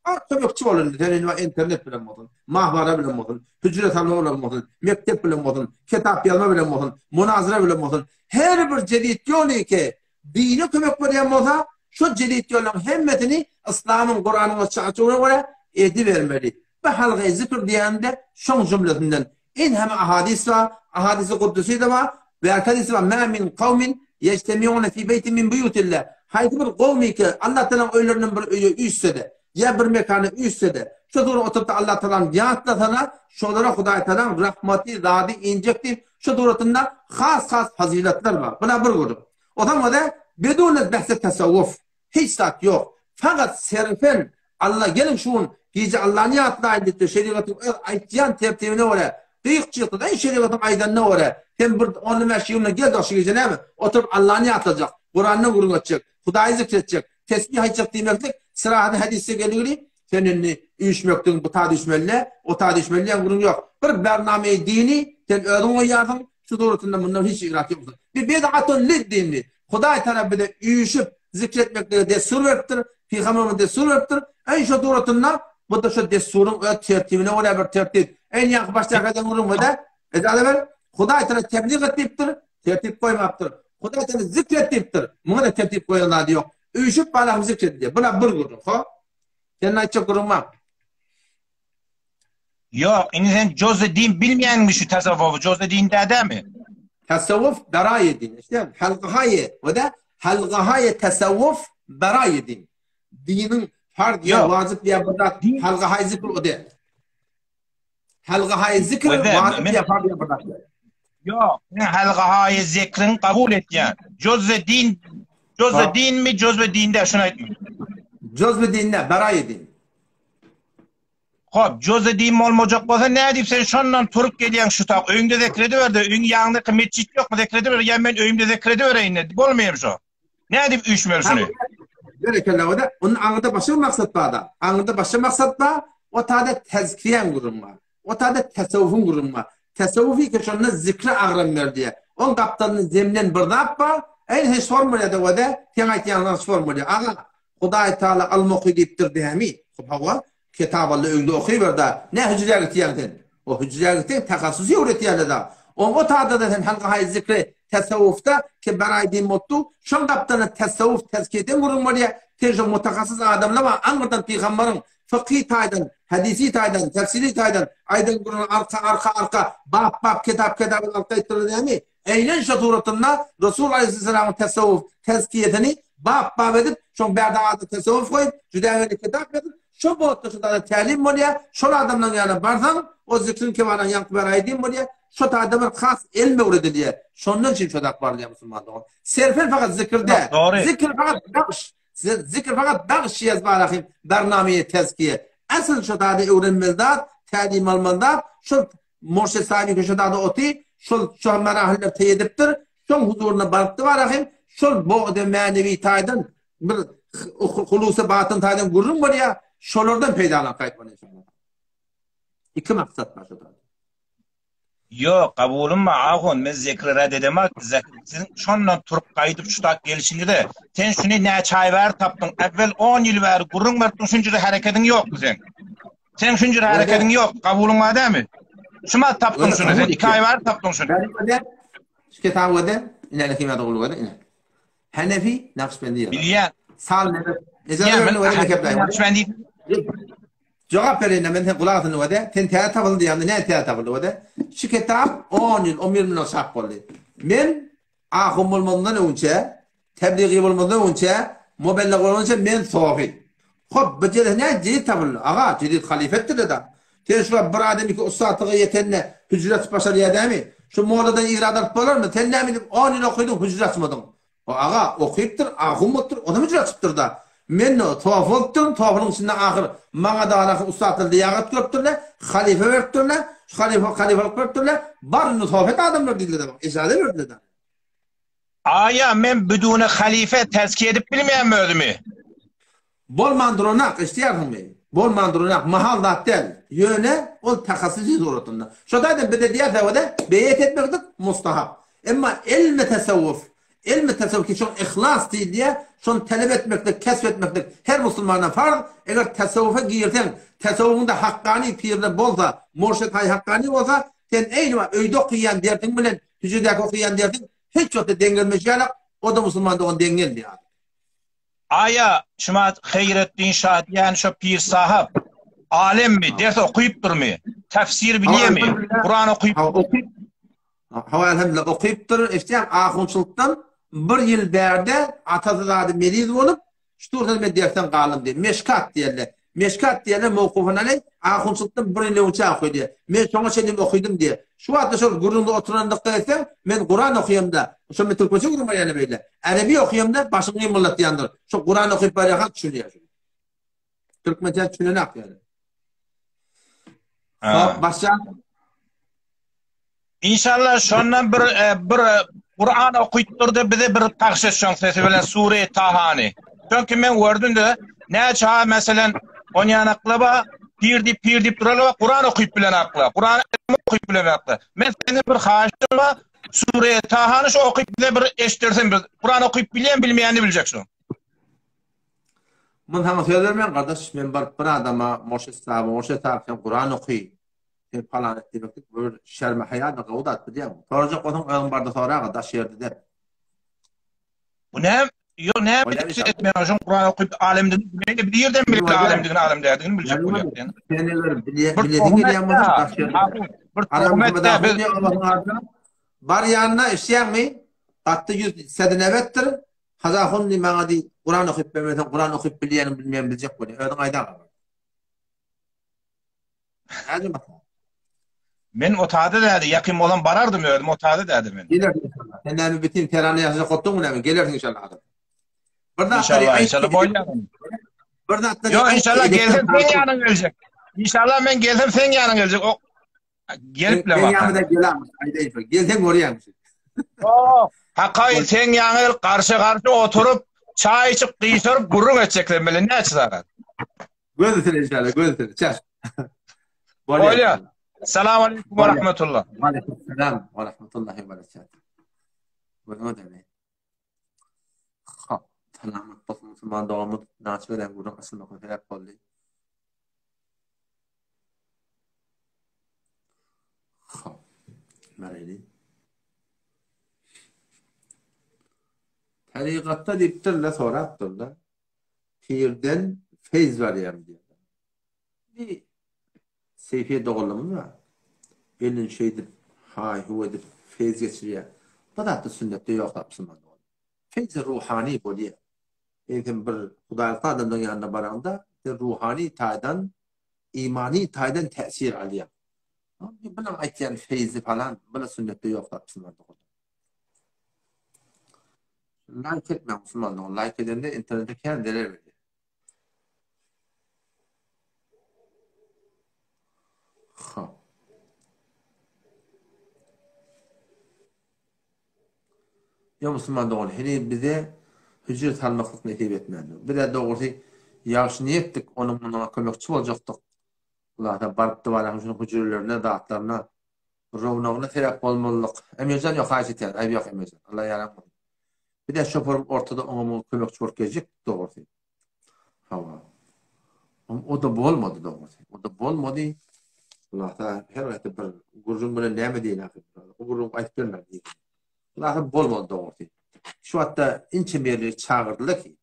A kömekçi bol indi sen indi internet bilen bolsun, mahwara bilen bolsun, hüjre salma bilen bolsun, mekdep bilen bolsun, kitap ýazma bilen bolsun, munazara bilen bolsun. Her bir jedit ýoly ki dine kömek berýän bolsa, şo jedit ýollaryň hemmesini yslamyň, Kuranyň we çarçuwyna görä edibermeli. Bu halgaýy zikr diýende şoň jümlesinden. Enheme ahadys bar, ahadysy kuddusy-da bar, bärki hadys bar, Mä min kawmin ýejtemiune fi beýtin min buýutillah. Haýsy bir gowmyky Allah Tagalaň öýlerinden bir öýe üýşse-de, ýa bir mekana üýşse-de, şo dura oturyp-da Allah Tagalany ýatlasala, şolara Hudaý Tagalaň rahmaty, zady injek diýip, şo duratynda has-has fazylatlar bar. Bula bir gürrüň. Ozaň özi bedune behse tasawwuf. Hiç zat ýok. Fakat serfen Alla geliň şu gün gije Allany ýatlaýyn diýipdir. Şerigatyň öz aýtýan tertibine görä, gyýyk çykdy eý şerigatyň aýdanyna görä, sen bir on bäş ýylyna gel şu gije näme? Oturyp Allany ýatlajak, Kurandan gürrüň etjek, Hudaýy zikr etjek, tesbih aýtjak diýmeklik syrahaty hadysde geldigini sen indi üýşmekdiň bu ta düşmeli, o ta düşmeli diýen gürrüň ýok. Bir bernameýi dini sen özüň goýýarsyň, şu suratynda mundan hiç irat ýok. Bir bid'atun lid dini. Hudaý tarap bize üýşüp zikr etmeklige dessur beripdir, Pygamberimiz dessur beripdir. Eý şo suratynda bu-da şo dessuryň öz tertibine görä bir tertip. Eý ýaňky başdaky aýdan gürrüňde ejaza ber. Hudaý tarap teblig et diýipdir, tertip goýmapdyr. Hudaý tarap zikr et diýipdir. Muňa-da tertip goýan zady ýok. Üýşüp balam zikr et diýýär. Bula bir gürrüň, ho. Sen aýtjak gürrüň bar. Ýok, indi sen joze din bilmeýäňmi şu tasawwufy? Joze din dädämi? Tasawwuf beraýy din. İşte halgahaýy we de halgahaýy tasawwuf beraýy din. Diniň farz ýa wajyp ýa bir zat halgahaýy zikr o de. Halgahaýy zikr wajyp ýa farz ýa bir zat. Ýok, men halgahaýy zikriň kabul etýän. Joze din joze dinmi, joze dinde şuny aýtma. Joze dinde beraýy din. Hop, joze din bolmajak bolsa nädip sen şondan turup gelýäň şu tak öýüňde zikr ediber-de, öýüň ýanyndaky metjit ýokmy zikr ediber, ýa men öýümde zikr edibereýin-de, bolmaýam şo. Nädip üýşmeli şuny? Berekella o-da, onuň aňyrda başga bir maksat bar-da. Aňyrda başga maksat bar, o taýda tezkiýäň gürrüňi bar. O taýda tesewwufuň gürrüňi bar. Tesewwuf eke şonda zikre agram ber diýýär. Oň gapdalynda zemlen bir zat bar, eý hiç sormalýa-da o-da, seň aýtýanyňdan hiç sormalýa. Aga, Hudaý Taala ylym oky diýipdir dämi? Hawa, Kitap-Alla öňde okyber-da, nä hüjrä gitýäň sen? O hüjrä gitseň tahassusy öwretýärler-da. Oň o taýda-da sen halka-haý zikri tasawwufda ki baraý din bolupdy, şoň gapdalynda tasawwuf tezkiýeden gürrüň bolýar, sen şo mutahassyz adamlar bar, aňyrdan pygambaryň fykhy taýdan, hadisi taýdan, tefsiri taýdan aýdan gürrüňi arka, arka, arka, bap, bap, kitap, kitap bilen arka aýtdylar dämi? Eýnen şo suratynda Resul aleýhissalamyň tasawwuf tezkiýesini bap-bap edip, şoň bärde adyny tasawwuf goýup, jüdägeli kitap ýazyp, şo boltda şo taýda tälim bolýar, şol adamlaň ýanyna barsaň, o zikriň kebanaň ýaňky bir aýdym bolýar, şo taýda bir has elm öwredilýär. Şondan üçin şo zat barylýar musulman dogan. Serfen fakat zikir däl. Zikir fakat bagş. Zikir fakat bagş ýazbarahym barnameye tezkiýe. Asyl şo taýda öwrenmeli zat, tälim almaly zat, şol Murşid Sani köşedada oty, şol şo marahiller teý edipdir, şoň huzuryna barypdy barahym, şol bogda mänewi taýdan bir hulusy batyn taýdan gürrüň bolýar, şolardan peýdalanyp gaýtmaly inşallah. Iki maksat bar şo taýda. Ýok, kabulym bar, ahun, men zikri red edemok, siziň şondan turup gaýdyp şu tak gelşiňize, sen şuny näçe aý bäri tapdyň, äwwel on ýyl bäri gürrüň beripdiň, şunça-da herekediň ýokdy seň. Seň şunça herekediň ýok, kabulyň bar dämi? Şuma tapdyň şuny, sen 2 aý bar tapdyň şuny. Şu kitaby öde, ine kimýada guluk öde, ine. Hanefi Nakşbendi. Bilýän. Sal ne? Nakşbendi. Jogap bereýin men sen gulak asyny öde. Sen täze tapyldy diýende näme täze tapyldy öde? Şu kitap 10 ýyl, 11 ýyl çap boldy. Men Ahun bolmazyndan öňçe, tebligi bolmazdan öňçe, mubellig bolmazdan öňçe men sofi. Hop, bu jere ne jedid tapyldy? Aga, jedid halyfa etdi da. Sen şu bir adam iki ussatlyga ýetende hüjre açyp başarýar dämi? Şu molladan irad alyp bolarmy? Sen näme edip 10 ýyl okydyň, hüjre açmadyň? O aga okypdyr, ahun bolupdyr, onam hüjre açypdyr-da. Men sofi bolupdyryn, sofynyň içinde ahyr maňa da ahyr ussatlar liýagat görüpdirler, halyfa beripdirler, şu halyfa halyfalyk beripdirler, bar indi sofi et adamlar diýdiler-de maňa, ejaza berdiler-de. Aýa men bidune halyfa tezkiýe edip bilmeýänmi özümi? Bolman duranak, eşidýärsiňmi? Bolman duranok, mahal zat däl. Ýöne ol tahassusy suratynda. Şo taýdan bize diýýär beýet etmeklik mustahap. Emma elmi tasawwuf, elmi tasawwuf ki şol yhlas diýilýär, şony talap etmeklik, kesp etmeklik her musulmana farz. Eger tasawwufa girseň, tasawwuwyňda hakkany pirler bolsa, murşid haý hakkany bolsa, sen eýni wagt öýde okaýan dersiň bilen hüjredäki okaýan dersiň hiç wagtda deň gelmeşýärler, o-da musulman dogan deň gelmeýär. Aýa, şumat Heýretdin şa diýýän şo pir sahyp alemmi, ders okypdyrmy, tefsir bilýärmi, Kuran okyp. Okyp. Hawa elhamdülillah okypdyr. Eşitýäň ahunçylykdan bir ýyl bärde atasy zady meriz bolup, şu turda men dersden galdym diýýär. Meşkat diýerler. Meşkat diýerler mowkufyn aleý, ahunçylykdan bir ýyl öňçä oky diýýär. Men şoňa çenli okydym diýýär. Şu wagtda şol gürrüňde oturandykda etseň, men Kuran okaýamda, şo men türkmençe gürrüň berýän beýle. Erebi okaýamda başyny gymyldatýandyr. Şo Kuran okyp barýarka düşünýär. Türkmençe düşünenak ýaly. Hop, başla. İnşallah şondan bir e, bir e, Kur'an okuytdurdy bize bir pahş etşoň sesi bilen sure Tahany. Çünki men gördüm de näçe ha meselen on ýanaklaba pir diýip pir diýip duralaba Kur'an okyp bilen akla. Kur'an okyp bilen akla. Men senden bir haýyşym bar. Sure Tahany şu okyp bize bir eşitdirsin biz. Kur'an okyp bilýän bilmeýänini biljek şu. Men saňa söz bermen gardaş, men baryp bir adama Moşe sahaby, Moşe sahaby sen Kur'an oky. Sen palan et diýmeklik bir şerme haýa-da gowy zat bilýäňmi? Sorajak bolsaň özüň barda soraga daş ýerde däl. Bu näme? Ýok näme etmeýän şoň Kuran okyp alemdigini bilmeýän bir ýerden bilip alemdigini alem däldigini biljek bolýar. Sen eger bilesiň gelýän bolsa daş ýerde. Bir tohum biz Bar ýanyna eşýäňmi? Gatda ýüz sedinebetdir. Hazahun diý maňa diý Kuran okyp bermeseň Kuran okyp bilýäniň bilmeýäniň biljek bolýar. Özüň aýdaga. Men otada dädi, ýakyn bolam barardym özüm otada dädi men. Gelersiň inşallah. Sen näme bitin Terana ýaşajak otduňmy näme? Gelersiň inşallah adam. Bir zatlar inşallah, inşallah bolýar. Bir zatlar Ýok, inşallah gelsem sen ýanyň geljek. İnşallah men gelsem sen ýanyň geljek. O gelip bile bak. Ýanyňda gelam, aýdaýyn. Gelseň görýäň. Ýok, Hakaý sen ýaňy gelip garşy-garşy oturyp, çaý içip, gyşaryp gürrüň etjek sen bilen näçe sagat. Göz üstüne inşallah, göz üstüne. Çaş. Bolýar. Salam aleyküm we rahmetullah. Ve aleyküm selam ve rahmetullahi ve berekatuhu. Gözüňe degmeýin. Hop, salamat bolsun musulman doganymyz naçe bilen gürrüň açylmagyna sebäp boldy. Hop. Mereli. Tarikatda diýipdirler, sorapdyrlar. Pirden feýz barýarmy diýýärler. Bir Seýfiýe doganlygymyz bar. Elini şeýdip, haý-huw edip feýz geçirýär. Bu zatda sünnetde ýok zat musulman dogan. Feýzi ruhany bolýar. Eger sen bir hudaýlykly adamlaryň ýanyna baraňda, sen ruhany taýdan, imany taýdan täsir alýaň. Bular aýtýan feýzi falan, bular sünnetde ýok zat musulman dogan. Laýk etmäň musulman dogan. Laýk edende internete kän zerer berýär. Hop. Ýa musulman dogan, heniz bize hüjre salmaklyk nesip etmändir. Biz-ä dogrusy ýagşy niýetdik, onuň munuňa kömekçi boljakdyk. Hulasa baryp dybaraň şunuň hüjrelerine, zatlaryna Rownagyna sebäp bolmalylyk. Emirjan ýok haýyş etýän aýby ýok Emirjan. Alla ýaraň bolsun. Bizä şoferim ortada oňa muňa kömekçi bolup geljekdik dogrusy. Hawa. O-da bolmady dogrusy. O-da bolmady. Hulasa her haýsy bir gürrüň bilen näme diýen ahyr. O gürrüň aýdyp bermän diýdi. Hulasa bolmady dogrusy. Şu wagtda inçe merleri çagyrdylar ki,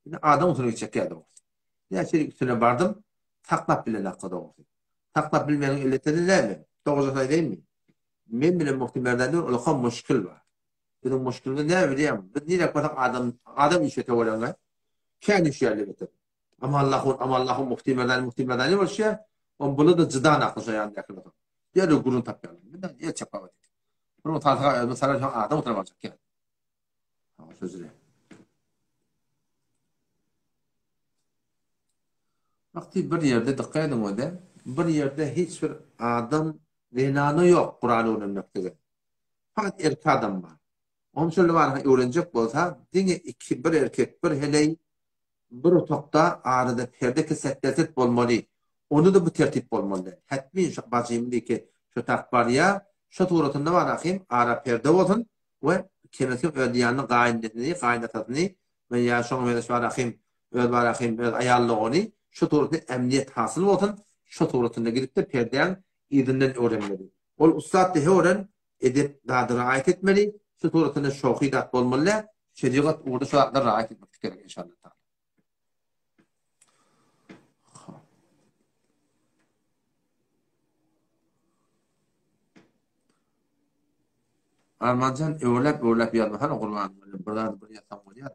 indi adam üstüne gitjek dogrusy. Näçe üstüne bardym, saklap bilen hakda dogrusy. Saklap bilmegiň illetini näme? Dogrujasyny aýdaýynmy? Men bilen Muhti Merdende bir ulkan muşkil bar. Biziň muşkilimiz näme bilýäňmi? Biz nirek barsak adam adam işe töweregine kän düşýärler beter. Amallahun, Amallahun Muhti Merdani, Muhti Merdani boluşýar. On bular-da jydan akly şo ýandakylar. Derrew gürrüň tapýarlar. Bizden el çapar. Bir mutalsyga özüni sarar şo adam oturyp aljak ýaly. Sözüne. Wagty bir ýerde dykgat ediň öde, bir ýerde hiç bir adam zenana ýok Kuran öwrenmeklige. Fakat erkek adam bar. Onuň şöyle bar, öwrenjek bolsa, diňe iki, bir erkek, bir heleý. Bir otagda arada perde kesetlerset bolmaly. Onda-da bu tertip bolmaly däl. Hetmin şu bajymyň diýki şu tak barýa, şu suratynda bar ahym, ara perde bolsun we kemesi öz ýanyna gaýynenesini, gaýynatasyny we ýa şoňa meňzeş bar ahym, öz bar ahym, öz aýal dogany şu suratynda emniýet hasyl bolsun, şu suratynda gidip-de perdäň yzyndan öwrenmeli. Ol ussat dehe öwren, edep zady raýat etmeli, şu suratynda şohy zat bolmaly däl, şerigat ugurda şu zatlary raýat etmek gerek inşallah taala. Armanjan öwürläp öwürläp ýazmasana gurban bir zady bir ýazsaň bolýar.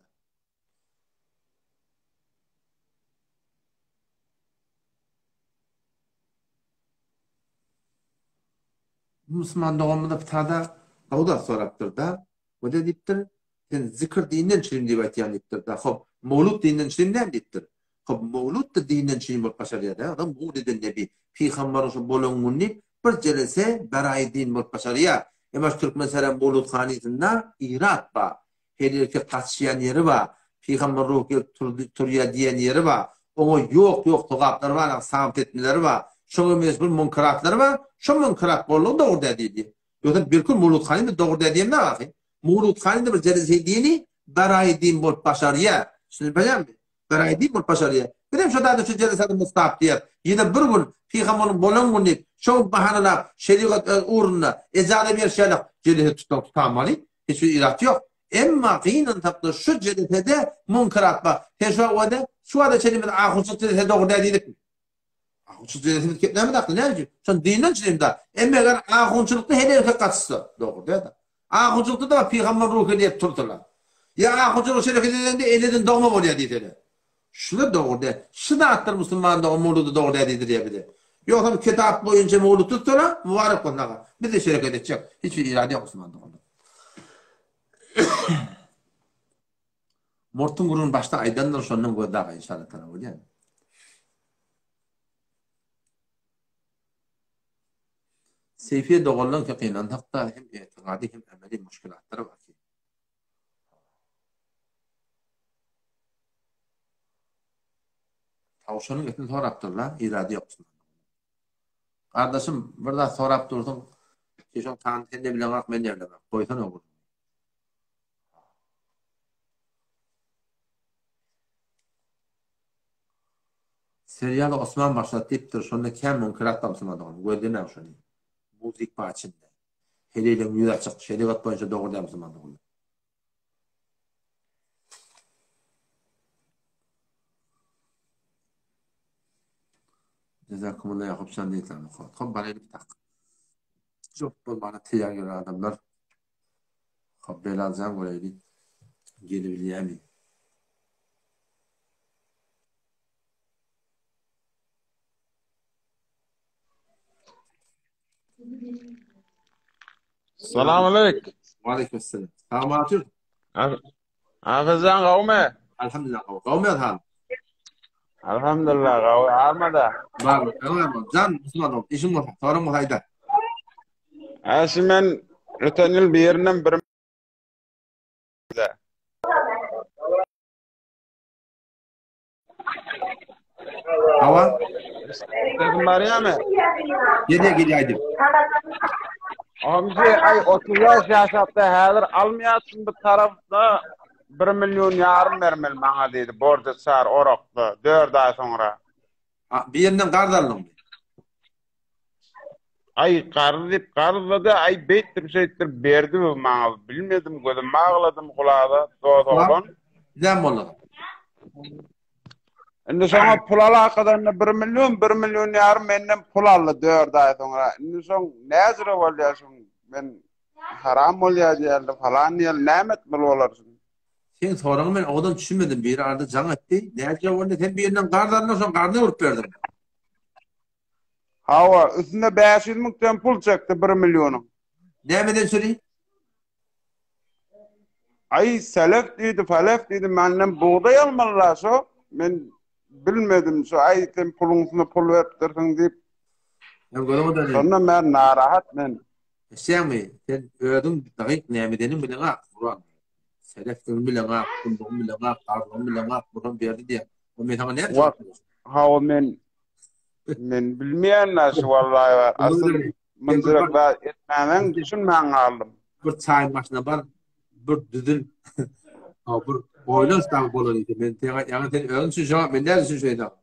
Musulman doganymyz Ptada gawda sorapdyr-da, O da diýipdir, sen zikr dinden çirim diýip aýtýan diýipdir-da. Hop, mowlud dinden çirim näme diýipdir. Hop, mowlud da dinden çirim bolup başarýar-da. Adam mowliden nebi, pygamberiň şu bolan güni diýip, bir jelese beraýy din bolup başarýar. Emma şu türkmen seren mowlud hanysynda irat bar. Her erkek gaçýan ýeri bar. Pygamber ruhy gelip turdy, turýar diýen ýeri bar. Oňa ýok, ýok sogaplary bar, sabyt etmeleri bar. Şoňa meňzeş bir munkeratlary bar. Şo munkerat boldugy dogry däl diýdi. Ýogsa birki Murut hany-da dogry däl diýemde ahy. Murut hany-da bir jelese dini baraýy din bolup başarýar. Düşünip bilýärmi? Baraýy din bolup başarýar. Bizem şo zady şu jelesede mustahap diýýäris. Ýene bir gün pygamberiň bolan güni diýip, şo bahanalap şerigat öz ugrunda ejaza berişýärler. Jelese tutsaň tutamaly. Hiç bir irat ýok. Emma gynansakda şu jelesede munkerat bar. Sen şu wada şu wada çenli biz ahunçylyk jelese dogry däl diýdikmi? Ahunçylyk jelesimiz kep näme dakly näme üçin? Şon dinden çynym da. Emma eger ahunçylykda her erkek gaçsa dogry däl. Ahunçylykda da pygamber ruhy diýip tursalar. Ýa ahunçylyk şereket edende eneden dogma bolýar diýseler. Şular dogry däl. Şu zatlar musulman dogan mowludy dogry däl diýdirýär bize. Ýogsam kitap boýunça mowlud tutsalar, mübarek bolsun aga. Biz de şereket etjek. Hiç bir irade ýok musulman doganlar. Murtuň gürrüňini başda aýdandyr, şondan gözle aga inşallah tana bolýar. Seýfiýe doganlaň ki gynansak-da hem etigady hem emeli muşkilatlary bar ki. Tawşanyň etini sorapdyrlar, irady ýok. Gardaşym, bir zat sorap dursuň, şoň sanyny sen-de bileňok, men-de bilemok. Goýsana gürrüňi. Serialy Osman başlat diýipdir, şonda kän müňküräk damsamadygyny, gözlemäň şony. Muzik bar içinde. Heleýleň ýüzi açyk, şerigat boýunça dogry damsamadygyny. Jazakumullah Ýakup jan diýseň. Hop, baraýlyk tak. Çok bolmana teýýar gelen adamlar. Hop, Belal jan göreýli. Gelebilýärmi? Salam aleyk. Aleyküm selam. Salam aleyküm. Hafizjan gawmy? Elhamdülillah gawy. Gawmy hal? Elhamdülillah gawy. Armada. Bar. Jan Musulman ol. Işiň bolsa, soruň bolsa aýda. Äşi men öten ýyl birinden bir Hawa. Sesim barýarmy? Gelýär, gelýär aýdyp. Amca ay 35 ýaşapda häzir almaýarsyn bu tarapda 1 million ýarym bermeli maňa diýdi. Borja çar orakda 4 aý soňra. A, birinden garz aldyňmy? Aý garz diýip garzlady, aý beýtdir şeýtdir berdi bu maňa. Bilmedim gözüm bagladym gulaga dost oglan. Näme boldy? Indi şoňa pul alakadan 1 million, 1 million ýarym menden pul aldy 4 aý soňra. Indi şoň näjire bolýar şoň men haram bolýar diýerdi falan diýerdi. Näme etmeli bolar şuny? Seň soragyňa men owadan düşünmedim. Biri arada jaň etdi. Näjire boldy? Sen birinden garz aldyň, şoň garzyna urup berdiň. Hawa, üstünde 500 müňden pul çekdi 1 millionyň. Nämeden süri? Aý, selef diýdi, felef diýdi, menden bugdaý almalylar şo. Men bilmedim şo, aý sen puluň üstüne pul beripdirsiň diýip. Men göremeden diýdim. Şonda men narahat men. Eşýäňmi? Sen özüň dagyk nämedeniň bileňak, Gurban. Selefdigini bileňak, pullugyny bileňak, garlygyny bileňak, bulam berdi diýýär. O men saňa näme Wah, hawa men men bilmeýän da şu wallahi bar. Asyl mynjyrak zat etmänem düşünmän galdym. Bir çaýyň başyna bar, bir düzül. Ha bir oýlan dagy bolar diýdi. Men saňa ýaňy sen özüň düşünşeň, men näme düşünşeýin dagy.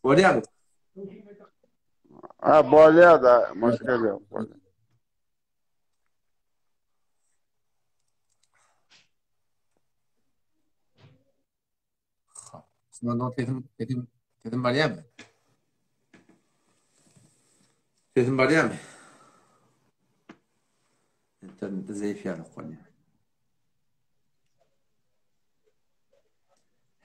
Bolýarmy? Ha bolýar da, muşkil ýok. Bolýar. Osman sesim, sesim, sesim barýarmy? Sesim barýarmy? Internette zeýif ýaly bolýar.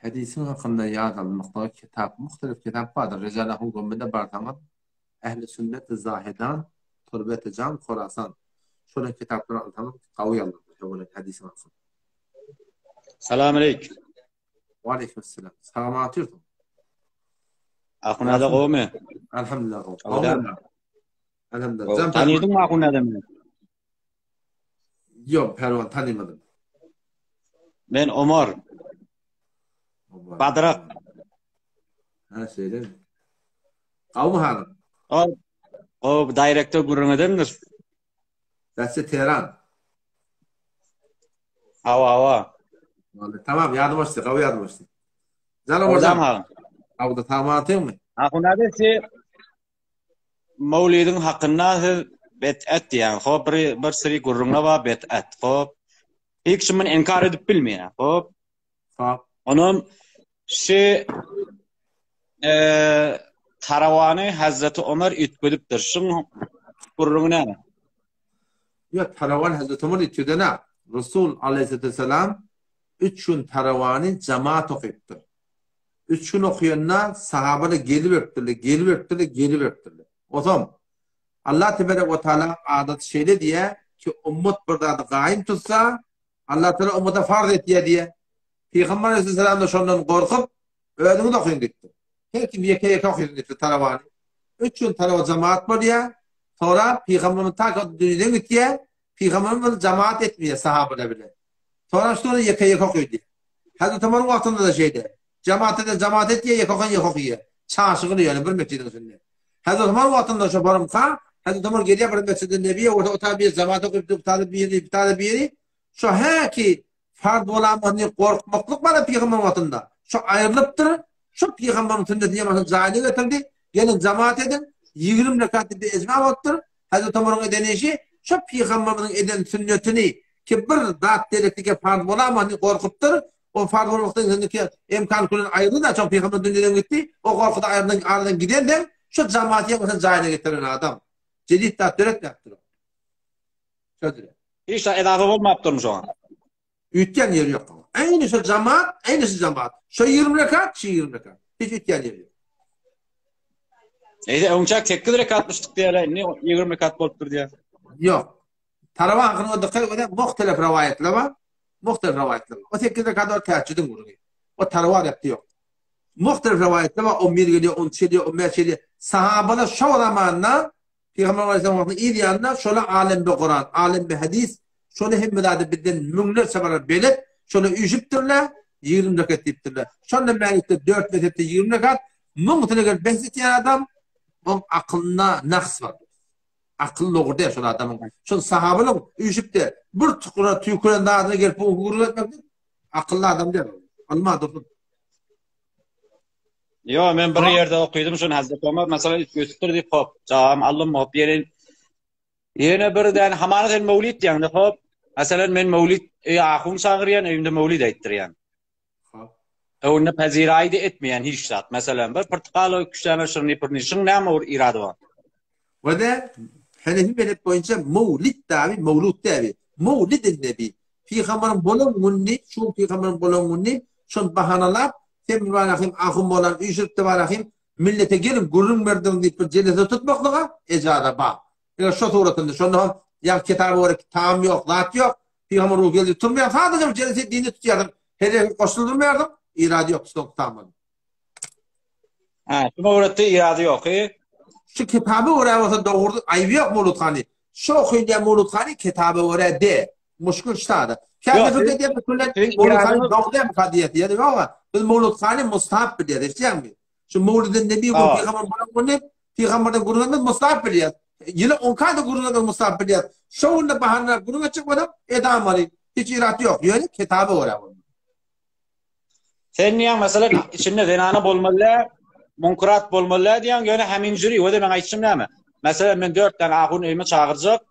Hadisiň hakynda ýazylmakda kitap, muhtelif kitap bardyr. Rejalah Hugomide barsaňyz, Ehli sünnet Zahedan, Turbeti Jam Horasan. Şolan kitaplary alsaňyz gawy ýazylypdyr şo hadisiň hakynda. Salam aleýk. Waleýkim esselam. Sag otyrsyň. Ahunada gowmy? Alhamdulillah gowy. Alhamdulillah. Jam Tanydyňmy Ahunada meni? Ýok, Perwan tanymadym. Men Omar. Badrak. Ha, şeýle. Gowmy halyň? O, o direktor gürrüň edendir. Bäsçe Teheran. Hawa, hawa. Vallahi tamam ýadym açdy, gawy ýadym açdy. Jana bolsam. Awda tamam atyňmy? Ahunada si Mawlidiň hakynda siz bet'at diýýäňiz. Hop, bir bir siri gürrüňler bar bet'at. Hop. Hiç kim muny inkar edip bilmeýär. Hop. Hop. Onam şi e, tarawany Hazreti Ömer üýtgedipdir. Şuň gürrüňi näme? Ýok, tarawan Hazreti Ömer üýtgedene. Resul aleyhisselam 3 gün tarawany jamaat okypdyr. Üç gün okuyanda sahabalar geliberipdirler, geliberipdirler, geliberipdirler. Osam, Allah tebarek we taala adaty şeýle diýýär ki, ummat bir zady gaýym tutsa, Allah taala ummata farz etýär diýýär. Pygamber aleyhisselam da şondan gorkup, özüňiz okyň diýipdir. Her kim ýeke-ýeke okysyn diýipdir tarawany. Üç gün tarawa jamaat bolýar. Sonra pygamberimiz ta dünýeden gitýär. Pygamberimiz jamaat etmeýär sahabalar bilen. Sonra şonda ýeke-ýeke okydy. Hazreti Ömeriň wagtynda-da şeýle. Jamaat eden jamaat etýär, ýeke okan ýeke okýar. Çaşygyny ýöne bir metjidiň içinde. Hazreti Ömer wagtynda şo barymka, Hazreti Ömer gelýär bir metjide Nebiýe bolsa o taýda bir jamaat okyp dur, bu taýda biri, bu taýda biri. Şo häki farz bolamyny gorkmaklyk bar pygamber wagtynda. Şo aýrylypdyr. Şo pygamberiň sünnetini ýamasyny jaýyna getirdi. Geliň jamaat ediň. 20 rekat diýip ejma bolupdyr. Hazreti Ömeriň eden işi şo pygamberimiziň eden sünnetini ki bir zat dereklike farz bolamany gorkupdyr. O farz bolmakdan indiki emkan külen aýyrdy da, çoň pygamber dünýeden gitdi. O gorky da aýrylan aradan giden şo jamaty ýa jaýyna getiren adam. Jedid zat döretmäpdir. Şöyle. Hiç edafa bolmapdyrmy şoňa? Üýtgän ýeri ýok. Äýni şo jamaat, äýni şo jamaat. Şo 20 rekat, şu 20 rekat. Hiç üýtgän ýeri ýok. Eýse öňçäk 8 rekatmyşdyk diýýärler, indi 20 rekat bolupdyr diýýär. Ýok. Tarawa hakyny dykgat edip, muhtelif rowaýatlar bar. Muhtelif rowaýatlar bar. O 8 rekat ol tähejjüdiň gürrüňi. O tarawa repdi ýok. Muhtelif rowaýatlar bar, 11 gelýär, 13 gelýär, 15 gelýär. Sahabalar şo zamanda Pygamber aleyhisselam wagtynyň yz ýanynda şola alem be Kuran, alem be hadis, şola hemme zady bizden müňlerçe barar belet, şola üýşüpdirler, 20 rekat diýipdirler. Şonda Mälikde 4 mezhepde 20 rekat, müňsüne gelip bes etýän adam, oň akylynda naks bar. Akyl dogry däl şol adamyň. Şol sahabalyň üýşüp-de bir tukura tüýküren zadyna gelip bu gürrüň etmek akylly adam däl. Alma dursun. Ýo, men bir ýerde okydym şuny Hazreti Omar meselem üýtgetipdir diýip hop, jogabym aldym hop ýene ýene bir däne hamana sen mewlid diýýäňde hop. Meselem men mewlid öýe ahun çagyrýan, öýümde mewlid aýtdyrýan. Hop. Öňünde peziraýy etmeýän hiç zat. Meselem bir pyrtykal üç däne şyrny pyrny şyň näme bir irady bar. We de Hanefi mezhep boýunça mewlid dabi, mewlud däbi. Mewlidin nebi. Pygamberiň bolan gününi, şu gün pygamberiň bolan gününi şony bahanalap, sen bir barahym ahun bolan üýşüripdi barahym, millete geliň gürrüň berdiň diýip bir jelese tutmaklyga ejaza bar. Eger şo suratynda şonda hem ýa kitaba görä tam ýok, zat ýok, pygamber ruhy geldi turmaýar, sadaja bir jelese dini tutýarsyň, hereket goşuldyrmaýarsyň, irady ýok tutuň tamany. Ha, şu öwretdi irady ýok. Şu kitaba görä bolsa dogry aýby ýok Mawlud hany. Şu okylýan Mawlud hany kitaba görä de. Muşkul ştada. Käte fikir edýär, külen Mowlud hany dogry dämi diýýär. Ýa ýok. Biz Mowlud hany mustahap bilýär, eşitýäňmi? Şu Mowludyn Nebi bu pygamber bolan güni pygamberden gürrüň etmek mustahap bilýär. Ýyly on kada gürrüň etmek mustahap bilýär. Şo günde bahana gürrüň etjek bolsaň, edamaly. Hiç irat ýok. Ýöne kitaba görä bolmaly. Sen diýýäň, meselem, içinde zenana bolmaly däl, munkurat bolmaly däl diýýäň, ýöne heminjüri, o-da meň aýtşym näme? Meselem, men dört däne ahun öýüme çagyrjak,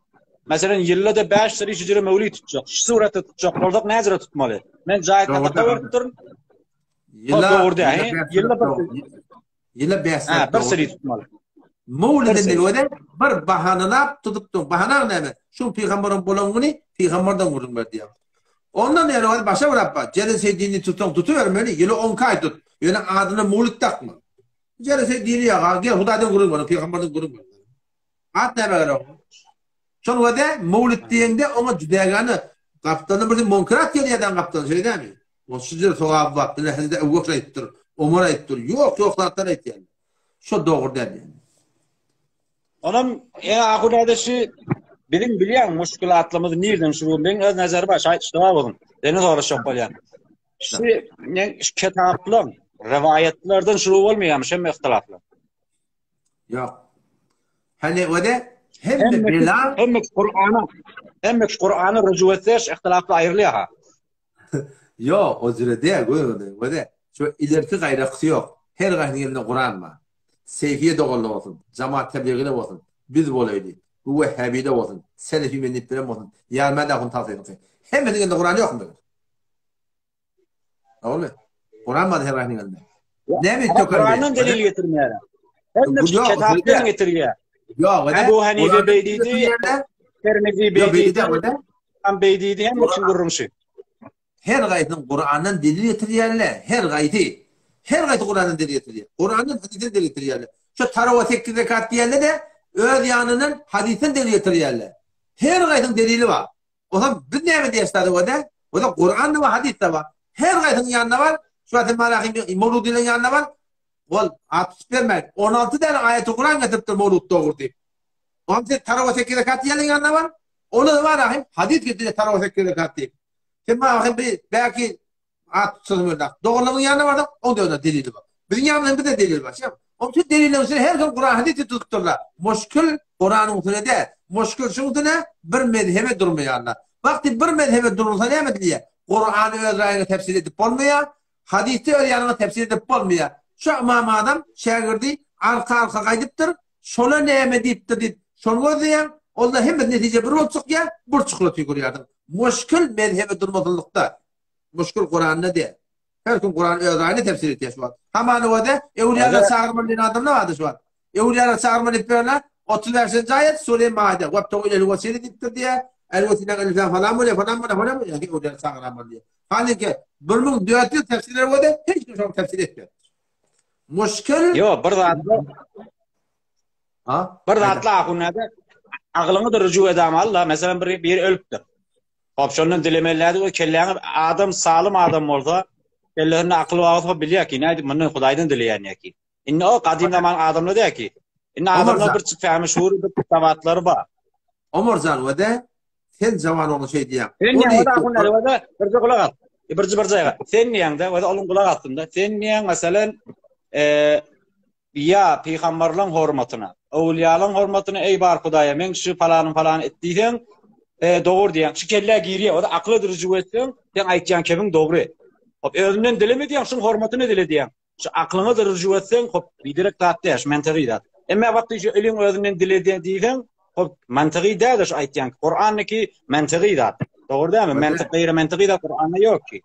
meselem, ýylda-da bäş seri şu jüre möwlit tutjak. Şu suratda tutjak bolsak, näjüre tutmaly? Men jaýy sadaka beripdirin. Ýyla, dogry däl, ýylda bir Ýyla bäş seri. Bir seri tutmaly. Mowlidin diýip bir bahanalap tutupdyň. Bahana näme? Şu pygamberiň bolan güni pygamberden gürrüň ber diýýär. Ondan ýöne ol başa bir apba. Jelese dini tutsaň tutubermeli, ýyly on kaý tut. Ýöne adyna mowlid dakma. Jelese dini ýa, gel Hudaýdan gürrüň ber, pygamberden gürrüň ber. At näme gerek? Şol wada mowlid diýende oňa jüdägany gapdaldan bir monkirat gelýärden gapdaldan şeýle dämi? O şu ýer sogap bar. Diňe Hazreti Ebu Bekr aýtdyr, Omar aýtdyr. Ýok, ýok zatlar aýtýar. Şo dogry däl ýani. Onam e ahunada şu biziň bilýän muşkulatlymyz nirden şu meň öz nazary bar, şaýt ştaba bolsun. Seni soraşjak bolýan. Şu ne şu kitaplar, riwaýatlardan şuru bolmaýarmyş hemme ihtilaflar. Ýok. Hani o da hemme bela hemme Kur'ana hemme Kur'ana rücu etse ihtilaflar aýrylýar ha. Ýok, o jüre däl, göz öňünde. O da şu ilerki gaýraksy ýok. Her gaýsynyň elinde Kuran bar. Seyfiye doganlar bolsun, jamaat tebligiler bolsun, biz bolaýly, bu wehhabiler bolsun, selefi men diýip bilen bolsun, ýarmän ahun tagsynyňky. Hemmesiniň elinde Kuran ýokmy? Dogry. Kuran bar her gaýsynyň elinde. Näme etdi Kurandan delil getirmeýär. Hemme kitapdan getirýär. Ýok, Ebu Hanife beý diýdi, Termizi beý diýdi, Am beý diýdi, hemme üçin gürrüň şu. Her gaýsynyň Kurandan delil getirýärler, her gaýsy. Her gaýsy Kurandan delil getirýär. Kurandan hadysdan delil getirýärler. Şu tarawa 8 rekat diýende-de öz ýanyndan hadysdan delil getirýärler. Her gaýsynyň delili bar. Olam biz näme diýýäs da o-da? O-da Kuran-da bar, hadys-da bar. Her gaýsynyň ýanynda bar. Şu wagt Marahyň Mawludynyň ýanynda bar. Ol at tutup bermän, 16 däne aýaty Kuran getiripdir Mawlud dogry diýip. Olam sen tarawa 8 rekat diýeniň ýanynda bar. Ola-da bar ahim, hadys getirýär tarawa 8 rekat diýip. Sen Marahyň bir belki At tutsaň öldü. Doganlaryň ýanyna barsaň, oň da delili bar. Biziň ýanymyzda bize delil bar. Şeýle. Oň üçin delilleň üçin her kim Kuran hadys tutupdyrlar. Muşkil Kuranyň üstüne däl. Muşkil şuň üstüne bir mezhebe durmaýarlar. Wagty bir mezhebe durulsa näme edilýär? Kurany öz raýyňa tefsir edip bolmaýar. Hadysy öz ýanyňa tefsir edip bolmaýar. Şu Ymam Azam şägirdi arka-arka gaýdypdyr. Şola näme diýipdir diýip, şony gözleýäň. Onda hemmesi netije bir bolup çykýar, bir çukura tüýkürýärsiň. Muşkil mezhebe durmasynlykda. Muşkul Kuranda däl. Her kim Kurany öz raýyna tefsir etýär şu wagt. Hamany öde öwlüýalar çagyrmaly diýen adamlar bardy şu wagt. Öwlüýalar çagyrmaly diýip berler. 35-nji aýat Sure Maide. Webtagu ilel wesile diýipdir diýär. El wesile elifän falan bolýar, falan bolýar, falan bolýar. Öwlüýalar çagyrmaly diýär. Halinki 1400 tefsirler boldy, hiç kim şony tefsir etmedi. Muşkul Ýok, bir zatda Ha? Bir zatla ahunada aglyňy da rüju edamaly da. Meselem bir biri ölüpdir. Hop şondan dilemellädi we kelläňe adam salym adam bolsa, kellelerinde akyl bar bolsa bilýär ki, nädip mundan Hudaýdan dileýän ýa ki. Indi o gadym zaman adamlar däl ki. Indi adamlar bir çyk şuur bir sawatlary bar. Omarjan we de sen jawan oglan şeý diýýäň. Sen diýýäň we ahun we de birje gulak as. E, birje bir jaýga. Sen diýýäň de we de onuň gulak astynda. Sen diýýäň meselem, e, Ýa pygambarlaň hormatyna, öwülýalaň hormatyna eý bar Hudaýa meň şu palanyň palany et diýseň, e, dogry diýýäň. Şu kellä girýär, o-da akyla rüjüw etseň, seň aýtýan kebiň dogry. Hop, özünden dileme diýýäň, şuň hormatyna dile diýýäň. Şu aklyňa da rüjüw etseň, hop, biderek zat däl, şu mentygy zat. Emma wagty şu eliň özünden dile diýseň, hop, mantygy däl şu aýtýan. Kurandaki mantygy zat. Dogry dälmi? Mantyk gaýry mantygy zat Kuranda ýok ki.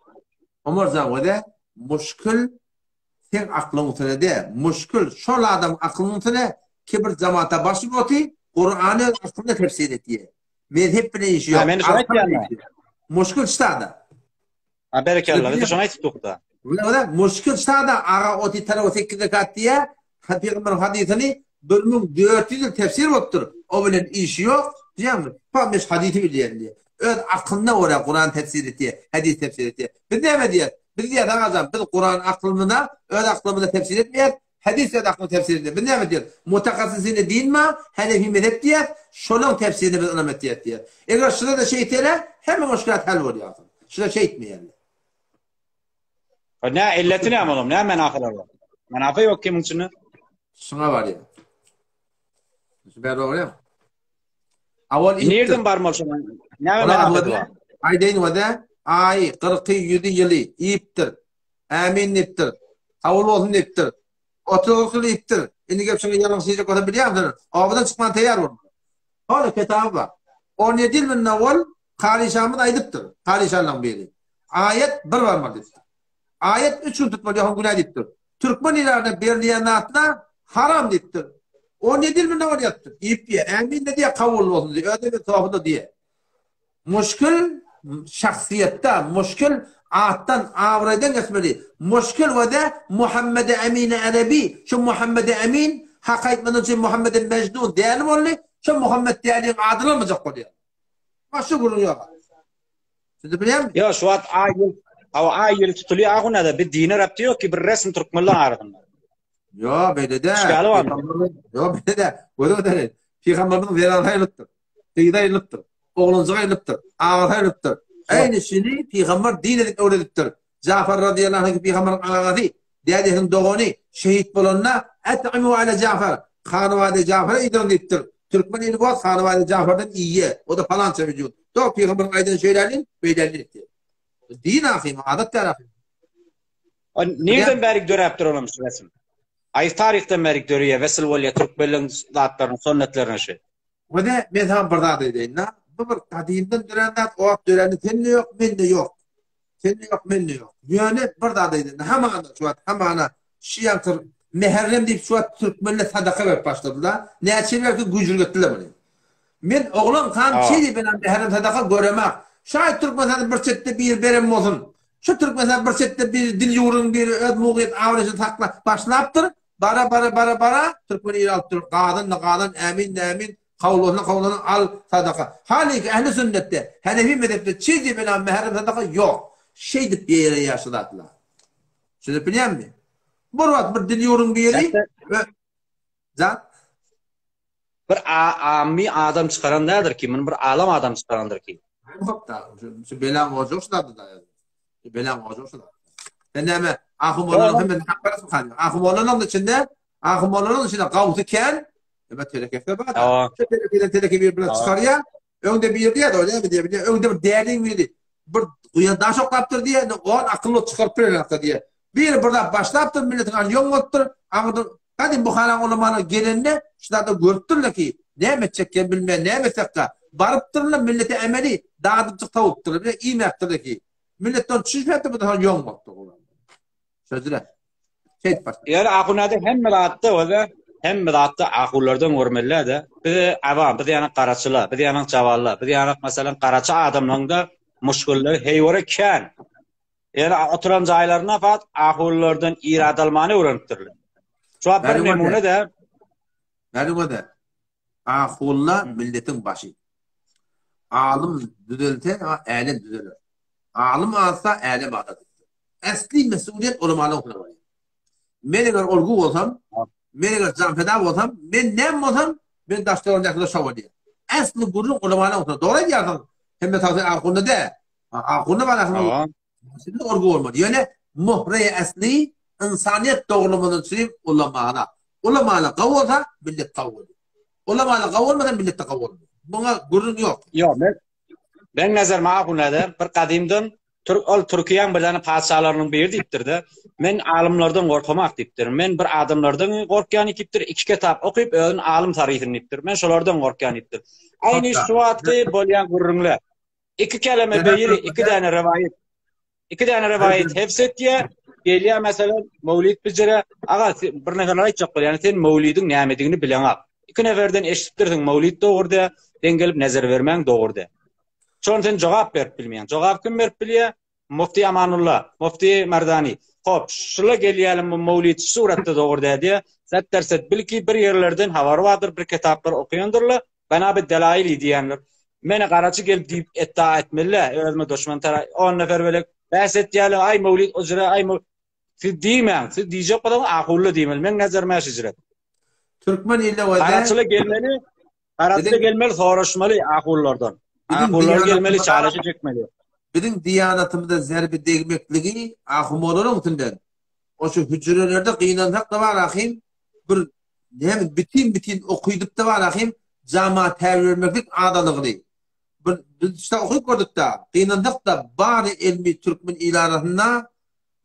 Omar jan, o-da muşkul Seň aklyň üstüne däl, muşkul şol adamyň aklynyň üstüne ki bir jamata başyp oty, Kurany öz aklynda tefsir etýär. Mezhep bilen işi ýok. Ha, men şony aýtýan. Muşkul ştada. Ha, berekella, biz şony aýtyp dukda. Bileňizä, muşkul ştada aga oty tarawa 8 rekat diýýär, Pygamberiň hadysyny 1400 ýyl tefsir bolupdyr. O bilen işi ýok, diýýärmi? Pa men hadysy bilýän diýýär. Öz aklyna görä Kuran tefsir etýär, hadys tefsir etýär. Biz näme diýýäs? Biz diýýäs agajam, biz Kurany aklymyza, öz aklymyza tefsir etmeýäs. Hadis ýa aklyň tefsirinde. Biz näme diýýäs? Mutahassysyny din ma, Hanefi mezhep diýýäs, şolaň tefsirine biz ynam etýäs diýýäs. Eger şular-da şeýtseler, hemme muşkilat hal bolýar. Şular şeýtmeýärler. Ne illeti näme olam? Näme menafeler bar? Menafe ýok kimiň içinde? Şuňa barýar. Şu bäri dogry. Awal Nirden barmaly şoňa? Näme menafeti bar? Aýdaýyn wada, aý, kyrky, ýüzi ýyly iýipdir. Ämin diýipdir. Kabul bolsun diýipdir. 30 ýyl iýipdir. Indi gelip şoňa ýalňyş diýjek bolsa bilýärsiň. Obadan çykman taýýar bolmaly. Hany kitaby bar. 17 ýyl mundan owal Karyşamyz aýdypdyr. Karyşanlaryň biri. Aýat bir barmaly diýipdir. Aýat üç gün tutmaly ýogsam günä diýipdir. Türkmen ilaryna berilýän zatlar haram diýipdir. 17 ýyl mundan owal ýazypdyr. Iýip diýýär. Ämin-de diýýär, kabul bolsun diýýär. Özem sohda diýýär. Muşkil şahsyýetde, muşkil atdan, abraýdan geçmeli. Muşkil we-de Muhammedi Emini Erebi, şu Muhammedi Emin hak aýtmadan üçin Muhammedi Mejnun däli boldy, şu Muhammet däliniň adyny almajak bolýar. Başga gürrüň ýok. Siz bilýärmi? Ýok, şu wagt aý ýyl, hawa aý ýyl tutulýar ahunada, bir dine rabty ýok ki, bir resmi türkmenler arasynda. Ýok, beýle däl. Ýok, beýle däl. Göz öňünde. Pygamberimiziň zenany aýrylypdyr. Gyzy aýrylypdyr. Oglanjygy aýrylypdyr. Agasy aýrylypdyr. Äýni şuny pygamber din edip öwredipdir. Jafar razyýallahu anh pygamberiň agasy, dädesiniň dogany şehit bolanda, Et'imu ala Jafar, Hanybada Jafara iýdiriň diýipdir. Türkmen ili bor, Hanybada Jafardan iýýä. O-da palança million. Dogry pygamberiň aýdany şeýläli, beýläli diýipdir. Din ahymy, adat däl ahymy. Nirden bärik döräpdir olam şu resim? Aý taryhdan bärik döreýär, wesil bolýar türkmenleň zatlaryna, sonnetlerine şu. Wede men saňa bir zat aýdaýyn-da. Bu bir gadymdan dörän zat, o wagt döräni sende ýok, mende ýok. Sende ýok, mende ýok. Ýöne bir zat aýdaýyn, hamana şu wagt hamana şu ýaňky Mäherrem diýip şu wagt türkmenler sadaka berip başladylar. Näçe ýyl bärki güjürgetdiler muny. Men oglankam şeý diýip men Mäherrem sadaka göremak. Şaýat Türkmenistanda bir çetde biri beren bolsun. Şu Türkmenistan bir çetde bir dil ýugruň biri öz mugyýet abraýyny sakla başlapdyr. Bara bara bara bara türkmen ýeri alyp dur. Gazan da gazan ämin de ämin kawlosuna kawlosuna al sadaka. Halyky ähli sünnetde Hanefi mezhepde çizi bela mährem sadaka ýok. Şeýdip ýeýreýär şu zatlar. Düşünip bilýäňmi? Bir wagt bir dil ýugruň biri Jan Bir ammi adam çykaran däldir ki, muny bir alam adam çykarandyr ki. Hopda, şu belaň ojagy şu zatda da. Şu belaň ojagy şu zatda. Sen näme, ahumolaryň hemmesini hak berasmy hany? Ahumolaryň içinde, ahumolaryň içinde gawsy kän, Eme telekesi bar. Şu telekeden teleke bir bilen çykarýar. Öňde bir diýýär, o näme diýýär, bilýär. Öňde bir däliň biri bir guýa daş oklapdyr diýýär, on akylly çykaryp bilen diýýär. Biri bir zat başlapdyr, milletiň aňy ýoň bolupdyr. Aňydan Gadym Buharaň ulamalary gelende şu zady görüpdirler ki, näme etjeklerini bilmän, näme etsekkä, barypdyrlar, millete emeli dadypjyk tawupdyrlar, bir iýmäpdirler ki, millet ony düşünmäpdir, bu da ýoň bolupdyr olar. Sözüre. Şeýdip başlap. Ýöne ahunada hemme zatda özi hemme zatda ahunlardan görmeli-de. Biz awam, biz ýanak garaçylar, biz ýanak jaballar, biz ýanak meselem garaçy adamlaryň-da muşkilleri heýwere kän. Ýöne oturan jaýlarynda fat ahunlardan irad almany öwrenipdirler. Şu wagt bir nemune de. Näme Ahulla milletiň başy. Alym düzelse, älem düzeler. Alym azsa, älem azar. Äsli mesuliýet ulamalaryň üstüne barýar. Men eger olgu bolsam, men eger janfeda bolsam, men näme bolsam, men daş-töweregimdäkiler şo bolýar. Äsli gürrüň ulamalaryň üstüne. Dogry aýdýarsyň, hemme tagsyr ahunda däl. Ahunda bar ahunda. Şimdi orgu bolmaly. Ýöne muhre asli ynsanyýet dogrulamadan üçin ulamala. Ulamala gawy bolsa millet gawy bolýar. Ulamala gawy bolmasa millet de gawy bolmaýar. Muňa gürrüň ýok. Ýok, men Men nazaryma ahunada bir gadymdan Türk ol Türkiýäň bir däne patyşalarynyň biri diýipdir-de, men alymlardan gorkamak diýipdir. Men bir adamlardan gorkýan diýipdir. Iki kitap okyp özüni alym sarysyn diýipdir. Men şolardan gorkýan diýipdir. Aýny şu wagtky bolýan gürrüňler. Iki keleme biri, iki däne rewaýat. Iki däne rewaýat hefs etýär. Gelýär meselem, Mewlid bijire, aga bir neferler aýtjak bolýar, sen Mewlidiň nämedigini bileňok. Iki neferden eşidipdirsiň, Mewlid dogry dä, sen gelip nezer bermäň dogry dä. Şony sen jogap berip bilmeýäň. Jogap kim berip bilýär? Mufti Amanulla, Mufti Merdani. Hop, şula gelýälim bu Mewlid şu suratda dogry dä diýýär. Zat derset bilki bir ýerlerden habary bardyr, bir kitaplar okaýandyrlar. Bana bir delaili diýenler. Meni garaçy gelip diýip etda etmeli, özüme duşman tara 10 nefer belek bäs etýärler, aý Mewlid ujra, aý Mewlid. Siz diýmäň, siz diýjek bolsaňyz ahulla diýmeli. Meň nazaryma şeýle. Türkmen ile we Garaçyla gelmeli, garaçyla gelmeli soraşmaly ahullardan. Ahullar gelmeli, çalaşy çekmeli. Biziň diýanatymyza zerbe degmekligi ahumolaryň üstünden. O şu hüjrelerde gynansak-da bar ahim, bir näme bitin-bitin okydyp-da bar ahim, jama täbir bermeklik adalygyny. Bir biz şda okyp gördük-de, gynansak-da bary elmi türkmen il arasynda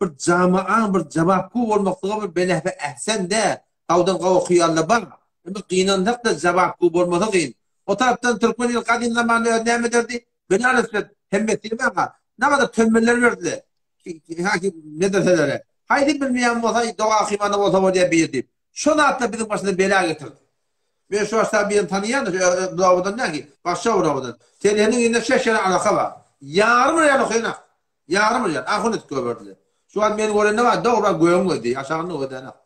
bir jamaaň bir jabapgu bolmaklygy bir benäfe ähsen dä, gawdan gaw okyýanlar bar. Emma gynansak-da jabapgu bolmasa gyn. O tarapdan türkmen il gadym zamanda özi näme ederdi? Bina üstüne hemmesi diýmän-ha, nagadar tömmeller berdiler. Haki medreselere. Haýsy bilmeýän bolsa, doga okymanda bolsa bolýar bir diýip. Şo zatlar biziň başymyza bela getirdi. Men şu başda birini tanýan, şu obadan däl ki, başga bir obadan. Telehiniň ýüzünde şeş ýere alaka bar. Ýarym real okaýan Ýarym real. Ahun edip goýberdiler. Şu wagt meni görende bar, dogry bar gögüň gözdi, aşagyny gözlänok.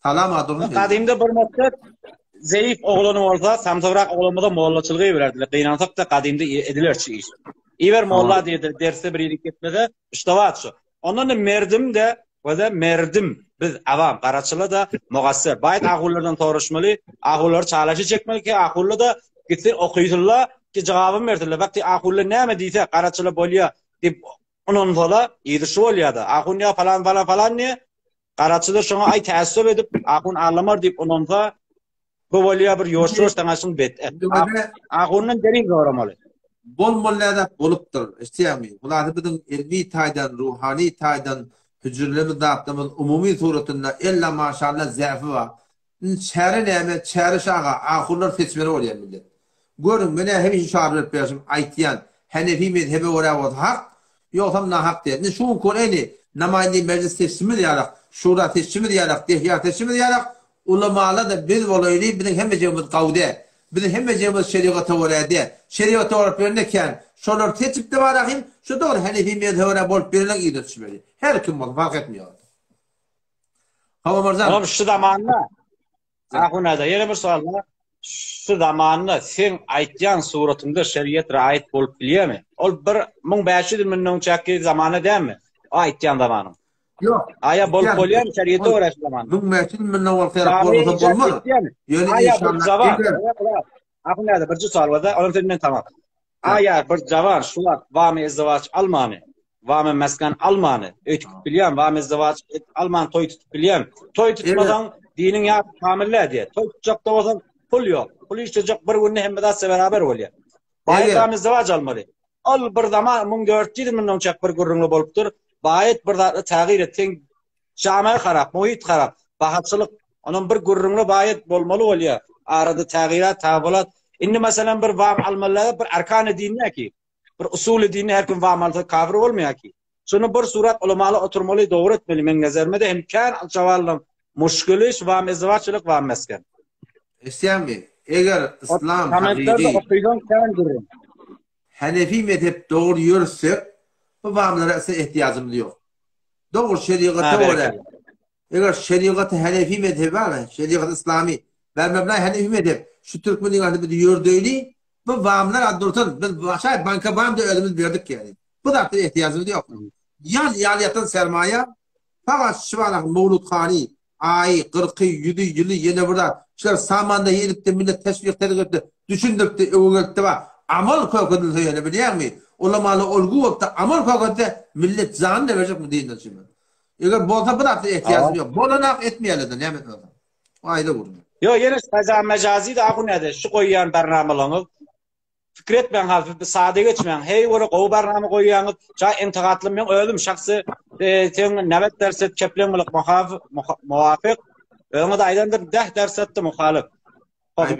Salam adurun. Gadymda bir mekdep zeýif oglany bolsa, samsygrak oglan bolsa mollaçylyga ibererdiler. Gynansak-da gadymda edilerçi iş. Iber molla diýerdiler, dersde bir ýerik gitmese, ştabat şu. Ondan-da merdim-de, we-de merdim, biz avam, garaçyla-da mugasser. Baýt ahullardan soraşmaly, ahullary çalasy çekmeli ki, ahulla-da gitsin okysynla, ki jogabyn bersinler. Wagty ahulla näme diýse, garaçyla bolýa diýip ynansalar, yzy şu bolýa-da. Ahun ýa falan falan falan diýe, Garaçyda şoňa aý täessüp edip, ahun aglamar diýip ynansa, bu bolýa bir ýoş-ýoş saňa şuň bet. Ahundan delil soramaly. Bolmaly näzat bolupdyr. Eşitýäňmi? Hulasy biziň ilmi taýdan, ruhany taýdan hüjrlerimiz zatlarymyz umumy suratynda ella maşalla zäfi bar. Indi çäre näme? Çäre şu aga, ahunlar seçmeli bolýar millet. Görüň, men-ä hemişe şuar berip berşim, aýtýan, Henefi mezhebe görä bolsa hak, ýogsam nahak diýen. Indi şu günki gün eýni namaýyndy mejlis seçişimiz ýalak, şura seçişimiz ýalak, dehýar seçişimiz ýalak, ulamalar-da biz bolaýly, biziň hemmejigimiz gawy däl. Biziň hemmejigimiz şerigata görä däl. Şerigata görä berende kän. Şolary seçip-de barahym, şu dogry Henefi mezhebe görä bolup berenleň yzyna düşmeli. Her kim bolsa fark etmeýär. Hawa Omar Olam şu zamanda Ahunada ýene bir sowal bar. Şu zamanda seň aýtýan suratyňda şeriat raýat bolup bilýärmi? Ol bir 1500 ýyl mundan öňçäki zamana dälmi? O aýtýan zamanyň. Ýok. Aýa bolup bolýarmy şeriata görä şu zamanda? 1500 ýyl mundan owal serap bolmasa bolmaz. Ýöne inşallah. Ahunada birje sowal bar-da, olam senden tamam. Aýa bir jawan şu wagt wamy izdiwaç almany, wamy mesgen almany, öý tutup bilýän, wamy izdiwaç alman toý tutup bilýän. Toý tutmasaň diniň ýarysy kamil-dä diýýär. Toý tutjak-da bolsaň pul ýok. Pul işlejek bir günde hemme zat beraber bolýar. Baýat wamy izdiwaç almaly. Ol bir zaman 1400 ýyl mundan öňçäk bir gürrüňli bolupdyr. Baýat bir zatly tägyr et. Seň Jamy harap, muhit harap, bahaçylyk. Onam bir gürrüňli baýat bolmaly bolýar. Arada tägyrat, tabylat. Indi meselem bir wam almalylar bir arkany dinýä ki. Bir usuly dinni her kim wam alsa kafir bolmaýar ki. Şuny bir surat ulamaly oturmaly dogry etmeli meň nezerimede hem kän alçawalyň muşkili şu wam izdiwaçylyk wam mesgen. Eşitýäňmi? Eger yslam hakyky. Okysaň kän gürrüň. Hanefi mezhep dogry ýörütsek bu wamlara ise ehtiýajymyz ýok. Dogry şerigata görä. Eger şerigaty Hanefi mezhebi bar, şerigat islami, bermebna Hanefi mezhep, şu türkmen dünýäsinde biz ýördeýli, bu wamlar ad dursun, biz başa banka wam da özümiz berdik ýaly. Bu zatda ehtiýajymyz ýok. Ýan ýaly ýatan sermaýa, fakat şu bana Mawludhany, aýy, gyrky, ýüzi, ýyly, ýene bir zat. Şular samanda edipdi, millet teşwik tedik edipdi, düşündiripdi, öňe gelipdi bar. Amal kökedilse ýene bilýäňmi? Ulamaly olgu bolupdy, amal kökedilse millet janyny berjek bu dinden üçin. Eger bolsa bir zatda ehtiýajym ýok. Bolanak etmeýärler-de, näme etmeli? O aýda gürrüň. Ýok, ýene faza mejazi de ahu näde, şu goýýan barnamalaryňyz Pikir etmäň hal siz sada geçmäň. Heý göre gowy barnama goýýaňyz. Şa intigatly men özüm şahsy seň newet derset kepleň bilen muwafyk. Öňüňiz aýdandyr deh dersetde muhalyf.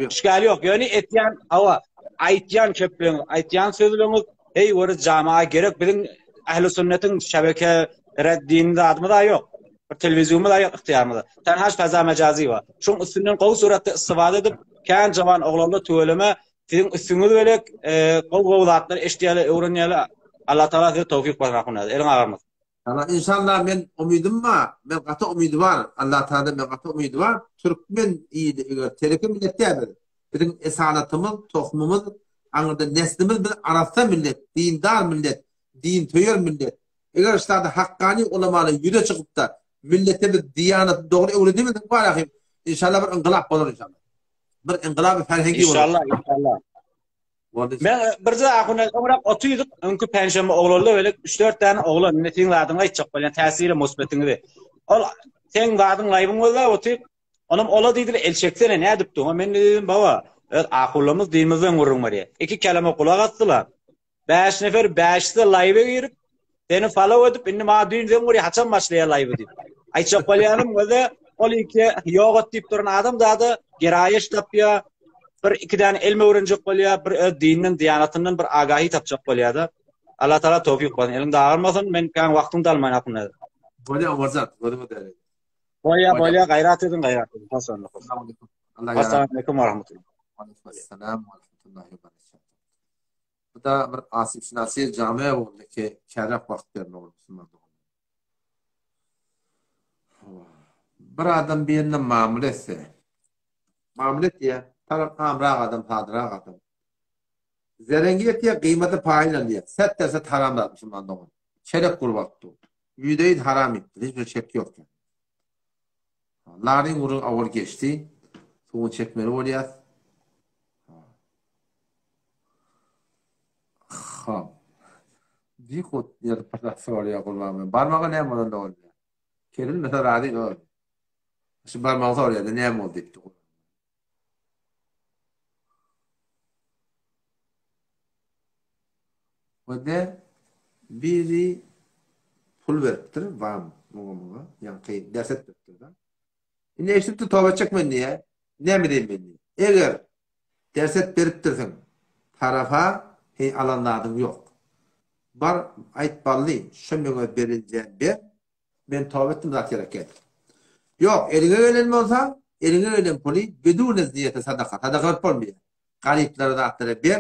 Işgali ýok. Ýöne etýän hawa aýtýan kepleň, aýtýan sözleňiz heý göre jamaa gerek biziň ähli sünnetiň şebeke reddin zadymyz ýok. Bir telewizionymyz ýok ygtyýarymyzda. Tenha faza mejazi bar. Şoň üstünden gowy suratda istifade edip, kän jawan oglanlar tüweleme Siziň üstüňiz belek, gowy gowy zatlar eşidýärler, öwrenýärler. Allah Tagala size towfyk bersin ahun ýaly. Eliň agyrmasyn. Salam inşallah men umydym bar men gaty umydy bar Allah Tagaladan men gaty umydy bar türkmen ili eger tereke millet däl biz biziň esalatymyz tohumymyz aňyrda neslimiz biz arassa millet dindar millet din söýer millet eger ştada hakkani ulamalar ýüze çykypda. Millete biz diýanaty dogry öwredemesek bar ahim. Inşallah bir ynkylap bolar inşallah. Bir ynkylaby ferhengi bolar. Inşallah, inşallah. Boldy. Men birje ahuna öňräk otyrdyk, öňki penşenbe oglanlar welek 3-4 däne oglan, indi seň zadyňy aýtjak bolýan, täsiri musbetiňizi. Ol seň zadyň laýbyň gözläp otyr. Onam ola diýdiler, el çeksene, nädip duň? Men diýdim, baba, öz ahunlarymyz dinimizden gürrüň berýär. Iki keleme gulak asdylar. Bäş nefer bäşisi laýwa girip, seni follow edip, indi maňa düýn zeň urýar, haçan başlaýar laýwy diýip. Aýtjak bolýanym göze, ol iki ýok et diýip duran adam zada geraýyş tapýar, bir iki däne elm öwrenjek bolýar, bir öz dininden, diýanatyndan bir agahi tapjak bolýar-da. Allah Taala towfyk bersin. Eliň dagyrmasyn, men kän wagtyňy da almaýyn hakynda. Bolýar Omarjan, gözüňe däli. Bolýar, bolýar, gaýrat ediň, gaýrat ediň. Assalamu alaykum wa rahmatullah. Assalam wa rahmatullahi wa barakatuh. Bu da bir asipşinasy jame boldy ki kerek wagt berme boldy musulman doganlar. Bir adam birine mamla etse, mamla etýär, tarap amrak adam, sadyrak adam. Zerengi etýär, gyýmaty paýyny alýar. Set derse haram zat musulman dogan. Çelek gurup alyp dur. Ýüzde ýüz haram ýitdi. Hiç bir şek ýok. Laryň gürrüň awal geçdi. Suwuny çekmeli bolýas. Hop. Bihut ýer bir sorýar Gurban. Barmagy näme bolanda bolýar? Kesilmese razy ol. Şu barmagy sorýar-da näme boldy diýipdi. We-de biri pul beripdir, wam, muňa muňa, ýaňky ders etdiripdir-de. Indi eşidipdir, toba etjek men diýýär. Näme edeýin men diýýär. Eger ders et beripdirsiň, tarafa heý alan zadyň ýok. Bar, aýt bally, şo meňe beriljäni ber, Men toba etdim zat gerek däl. Ýok, eliňe gelen bolsa, eliňe gelen puly bidune ziýete sadaka, sadaka berip bolmaýar. Garyplara zatlara ber,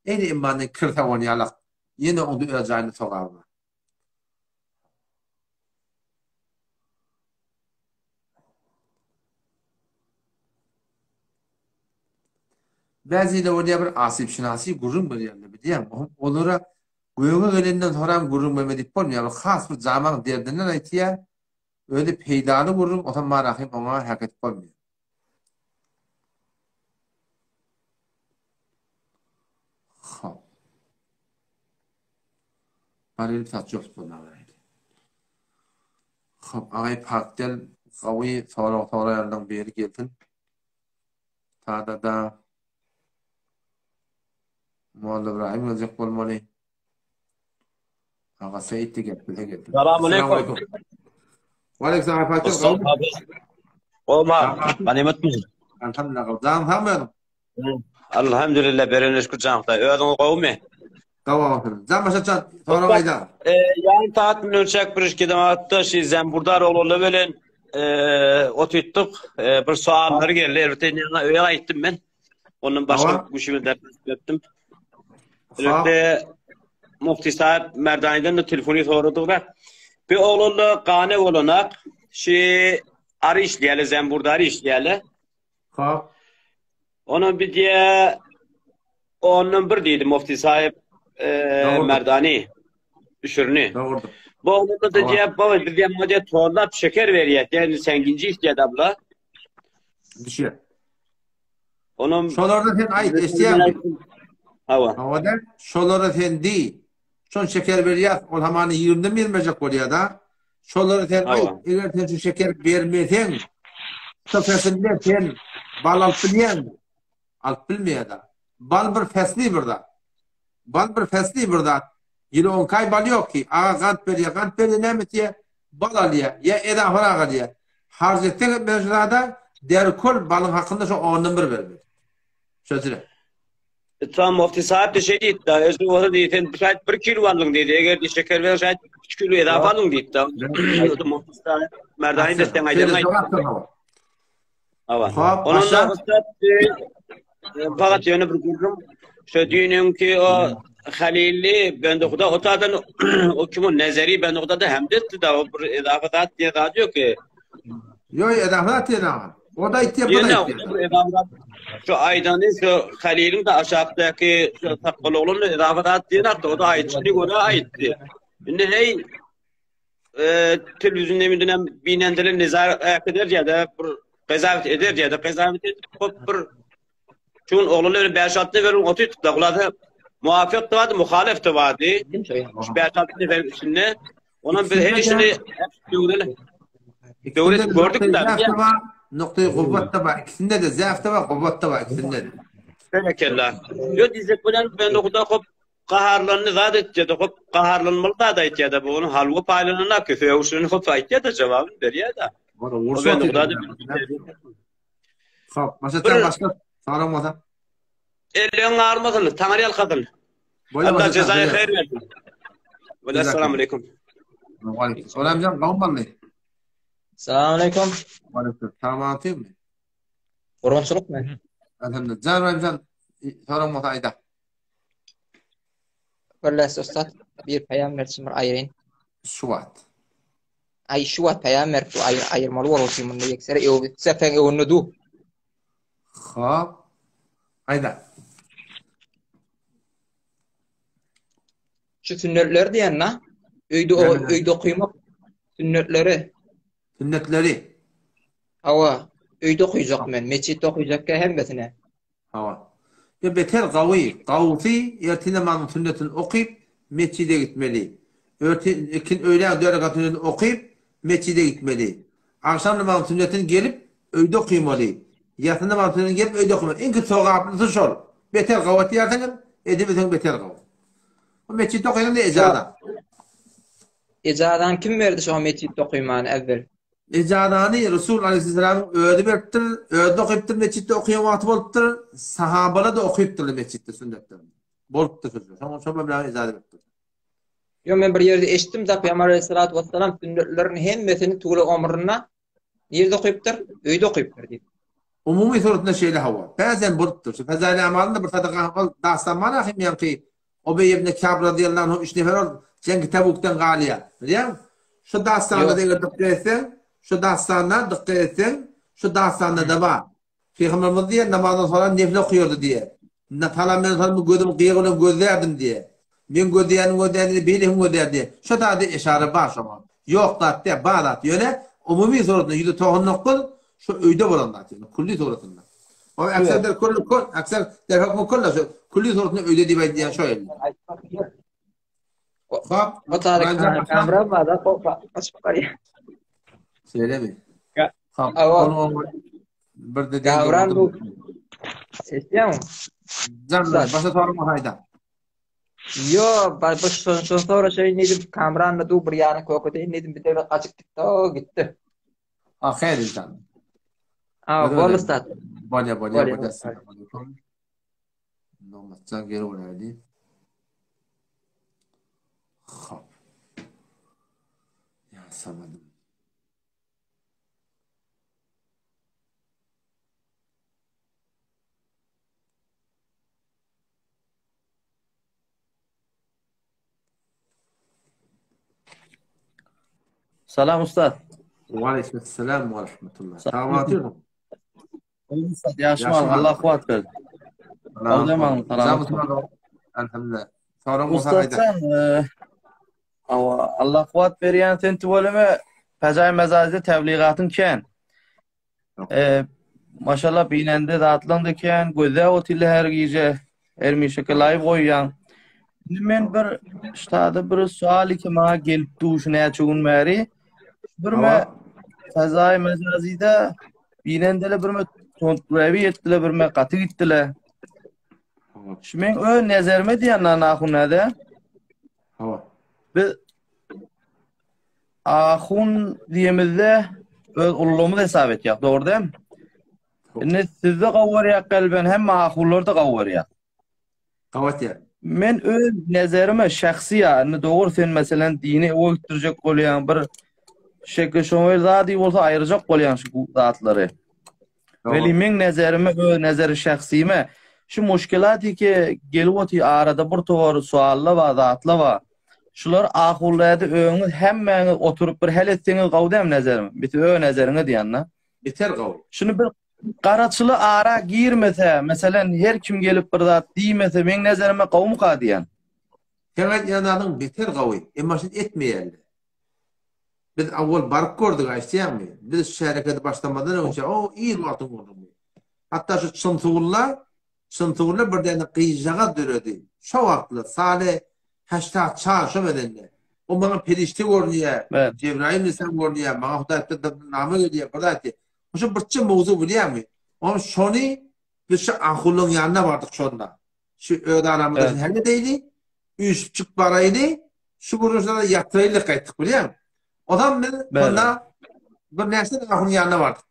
ene imandan kir sawan ýalak. Ýene onda öz jaýynda sogaby bar. Bäzide bolýar bir asypşynasy gürrüň berýärler bilýäňmi? Olara Göge gelenden soram gürrüň berme diýip bolmaýar. Ol has bir jamaň derdinden aýtýar. Özi peýdaly gürrüň, otam marahym oňa hak edip bolmaýar. Hop. Bar gelip saç ýok bolmaly. Hop, agay pakdel gawy sorag soraýanlaryň biri gelsin. Tada-da. Molla Ibrahim geljek bolmaly. Aga Seýit de gelip bize geldi. Salam aleykum. Wa aleykum salam Fatih. Oma, ganimet mi? Alhamdulillah. Jan sagmy? Alhamdulillah, berene şükür janka. Özüň gowmy? Gowmy. Jan başa can, sorag aýda. E, ýarym saat bilen çek bir iş gidem atda, şi zemburdar oglanlar bilen e, oturtdyk. E, bir suallar geldi. Elbetde ýaňa öýe aýtdym men. Ondan başga guşumy dert etdim. Elbetde Mufti sahip Merdani'den de telefonu soradyk. Bir oglanla gane bolanak, şi arı işleýärler, zemburdary işleýärler. Ha. Ona bir diye ondan bir diýdi Mufti sahip e, Merdani düşürni. Dogrudur. Bu oglanda da diye baba biz diye diye tonlap şeker berýär. Yani sen ginji işleýär abla. Düşýär. Onam Şolarda sen aýt, eşidýäňmi? Hawa. Hawa da, şolara sen diý. Şon şeker berýär, ol hamany ýigriminden bermejek bolýar da. Şolara sen aýt, eger sen şu şeker bermeseň, şu fesinde sen bal alyp bilýäňmi? Alyp bilmeýär da. Bal bir fesli bir zat. Bal bir fesli bir zat. Ýyly on kaý bal ýok ki. Aga gant berýär, gant berýär näme etýär? Bal alýar, ýa edaparak alýar. Harç etseň etmeseň şu zada, derkol balyň hakynda şo ondan bir bermeli. Şo jire. Tamam Mufti sahip de şey diýdi da, özü bolsa diýdi, sen şaýt bir kilo aldyň diýdi. Eger diýdi şeker berseň şaýt 3 kilo edafa aldyň diýdi da. Mufti sahip Merdani de sen aýdan aýtdy. Hawa. Hop, Ondan başla. da ussat fakat ýöne bir gürrüň şu düýnüňki o Halilli Benduhda o tadan o kim o Nezeri Benduhda da hem etdi da o bir edafa zat diye zat yok ki. Ýok, edafa zat diýen aga. O da aýtýar, bu da Ýene aýtýar. bir edafa zat. Şu aýdany şu Haliliň de aşakdaky şu sakgal oglan edafa zat diýen atdy. O da aýtşyny görä aýtdy. Indi hey. telewizyon neminden binendeler nezaret eder ýa-da bir gazawet eder ýa-da gazawet edip hop bir Şun oglanlar bilen 5-6 nefer oturdyk da gulada muwafyk da bardy, muhalif da bardy. Şu 5-6 nefer içinde Ondan biz her işini döwreli. Döwret gördük da. Noktayı kuvvet da var. İkisinde de zayıf da var, kuvvet da var ikisinde de. Berekella. Yo diyecek bilen ben o kadar kop gaharlanny zat etýär, hop gaharlanmaly zat aýtýar bu onun halwa paýlanana köse uşuny hop aýtýar da jogabyny berýär da. Hop, başa başla. Soraň bolsa. Elleň armasyn, taňry ýalkasyn. Allah jezaýy haýyr bersin. Wala assalamu alaykum. Wa Salam jan, gawun boldy. Salam alaykum. Wa alaykum. Salamatym. Gurbançylyk men. Elhamdülillah. Jan jan, soraň bolsa aýda. Birleşdi ussat bir peýam bersin bir aýryn. Şu wagt. Aý şu wagt peýam berip bu aýr aýyrmaly bolar şu munda ýeksere ew sepeň öwünde du. Hop. Aýda. Şu sünnetler diýen na? Öýde öýde okymak sünnetleri. Sünnetleri. Hawa, öýde okyjak men, metjitde okyjakka hemmesine. Hawa. Ýa beter gawy, gawusy ertir namazyň sünnetini okyp, metjide gitmeli. Ertir, ikin öýlän dört rekat sünnetini okyp, metjide gitmeli. Agşam namazyň sünnetini gelip, öýde okymaly. Ýassy namazyň sünnetini gelip, öýde okymaly. Iňki sogaplysy şol. Beter gawy etýärsiňiz, edibilseň beter gawy. Bu metjitde okaýaň-da ejaza. Ejazany kim berdi şoňa metjitde okymany äwwel? Ejazany Resul aleýhissalamyň özi beripdir, özi-de okypdyr metjitde okaýan wagty bolupdyr, sahabalar-da okypdyrlar metjitde sünnetlerini. Bolupdyr şo. Şoňa şo bilen ejaza beripdir. Ýok men bir ýerde eşitdim da Pygamber aleýhissalatu wessalam sünnetleriniň hemmesini tüwle omrunda nirde okypdyr? Öýde okypdyr diýip. Umumy suratynda şeýle hawa. Bäzem bolupdyr. Şu Fezail Amalynda bir sadaka ol dastan bar ahim ýaňky Ubeý ibn Kâb razyýallahu anhu üç nefer ol Jeňki Tabukdan galýar. Bilýäňmi? Şu dastanda eger dykgat etseň, şu dastanda dykgat etseň, şu dastanda-da bar. Pygamberimiz diýýär, namazdan soňra nefil okaýardy diýýär. Salam beren soň gözüm gyýagy bilen gözlärdim diýýär. Men gözleýänim gözleýän beýlekim gözleýär diýýär. Şu zada eşara bar şoňa. Ýok zat däl, bar zat. Ýöne umumy suratynda 199 şu öýde bolan zat, ýöne külli suratynda. O ekser der kullu kul, ekser der hukmu kullu şu külli suratynda öýde diýip aýdýan şo ýerde. Hop, o tarik kamera bar da hop, açyp barýar. Şeýlemi? Hop, onu bir de Gavran bu. Eşitýäňmi? Jan, başa sorma haýda. Yo, ba bu şon şon sonra şey nedim Kamranla du bir ýana kökede nedim bir de açyk gitdi, o gitti. Ha, xeyr inşallah. Ha, bol ustad. Bolýa, bolýa, bolýa. Assalamu Nomatjan geri bolaydy. Hop. Ya samadım. Salam ustad. Wa aleyküm selam we rahmetullah. Salam Ustad ýaşma Allah kuwat bersin. Salam salam. Elhamdülillah. Soraň bolsa aýda. Awa Allah kuwat berýän sen tüweleme Päjaý mezajda tebligatyň kän. E, maşallah binende zatlaň da kän, gözläp otyrlar her gije. Ermişeke live goýýaň. Indi men bir ştada bir sual iki maňa gelip duşy näçe gün bäri. Bir me Fezaý mezazide binendele bir me tontlewi etdiler, bir me gaty gitdiler. Şu men öz nezerime diýen na nahunada. Hawa. Biz Ahun diýemizde öz ullumyz hesap etýär, dogry dämi? Indi sizde gowy görýär gelben, hemme ahunlar da gowy görýär. Gowy etýär. Men öz nezerime şahsy ýa, indi dogry sen meselen dini öwe gitdirjek bolýaň, bir şekil şoňa zady bolsa aýyrjak bolýaň şu zatlary. Weli meň nezerime öz nezeri şahsyme şu muşkilaty ki gelip otyr arada bir towar sualla bar zatla bar. Şular ahunlarda öňüňiz hemmäňiz oturyp bir hal etseňiz gowy dämi nezerim? Biti öz nezeriňe diýende. Beter gowy. Şuny bir garaçyly ara girmese, meselen her kim gelip bir zat diýmese meň nezerime gowumyka diýen. Seň aýdýan zadyň beter gowy. Emma şuny etmeýärler. Biz awwal baryp gördük aýtýaňmy? Biz şu hereketi başlamazdan öňçe o ir wagtyň gürrüňi. Hatda şu Çynsugulla, Çynsugulla bir däne gyzjagaz döredi. Şo wagtlar sale heştag çar şo bedende. O maňa perişde görünýär, Jebraýyl aleyhisselam görünýär, maňa Hudaý tarapyndan name gelýär, bir zat diýýär. Şo birçe mowzu bilýäňmi? Onuň şony biz şu ahulyň ýanyna bardyk şonda. Şu öz aramyzda şu hemme deýli, üýşüpjik baraýly, şu gürrüňleri ýatyraýlyk gaýtdyk bilýäňmi? Ozam biz şonda bir näçe ahunyň ýanyna bardyk.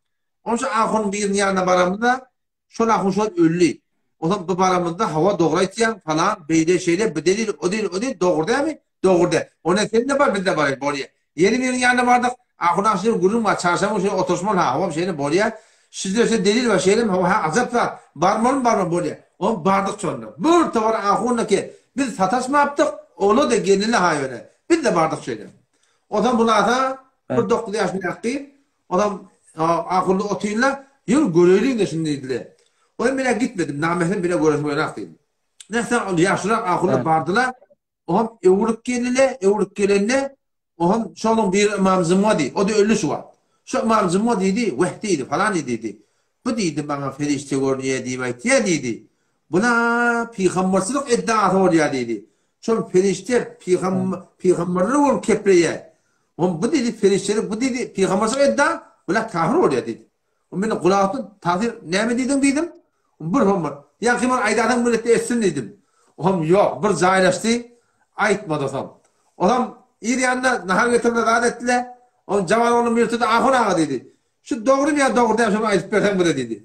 Onuň şu ahunyň biriniň ýanyna baramyzda şol ahun şol öldi. Ozam bu baramyzda hawa dogry aýtýaň falan beýle şeýle bu delil o delil o delil dogry dämi? Dogry däl. Onda sen-de bar biz-de baraýly bolýa. Ýene biriniň ýanyna bardyk. Ahun aga şeýle gürrüň bar çarşamba güni şeýle oturyşmaly ha howam şeýle bolýa. Şizde şeýle delil bar şeýlemi hawa ha ajap zat. Barmalymy barmaly bolýa. Oňa bardyk şonda. Bir towar ahundyky biz sataşmapdyk ola-da gelnine ha ýöne. Biz-de bardyk şeýle. Onsoň bulasa bir dokuz ýaşyndaky gyz onam ahunly otyrlar ýör göreýliň-de şuny diýdiler. Oňa men-ä gitmedim namährem bile göresim gelenok diýdim. Nätse ol ýaşulyrak ahunly bardylar. Oňam öwrüp gelile, öwrüp gelende, oňam şonuň biri Ymam Jumga diý, o-da öldi şu wagt. Şu Ymam Jumga diýdi, weh diýdi, falan diýdi. Bu diýdi, maňa perişde görünýär diýip aýtýar diýdi. Buna pygamberçilik iddiasy bolýar diýdi. Şol perişde pygamberler bolup kepleýär. Oňam bu diýdi, perişdelik, bu diýdi, pygamberçilik iddia, bular kafir bolýar diýdi. O meni gulakdan tagsyr näme diýdiň diýdim. Bir homur. Ýaňky bir aýdarsyň milletde etsin diýdim. Ohm ýok, bir jaýlaşdy, aýtmady soň. Olam ir ýanynda nahar getirdiler, zat etdiler. Oň jawan oglum ýyrtdy, Ahun aga diýdi. Şu dogrymy ýa dogry däl şony aýdyp berseň bize diýdi.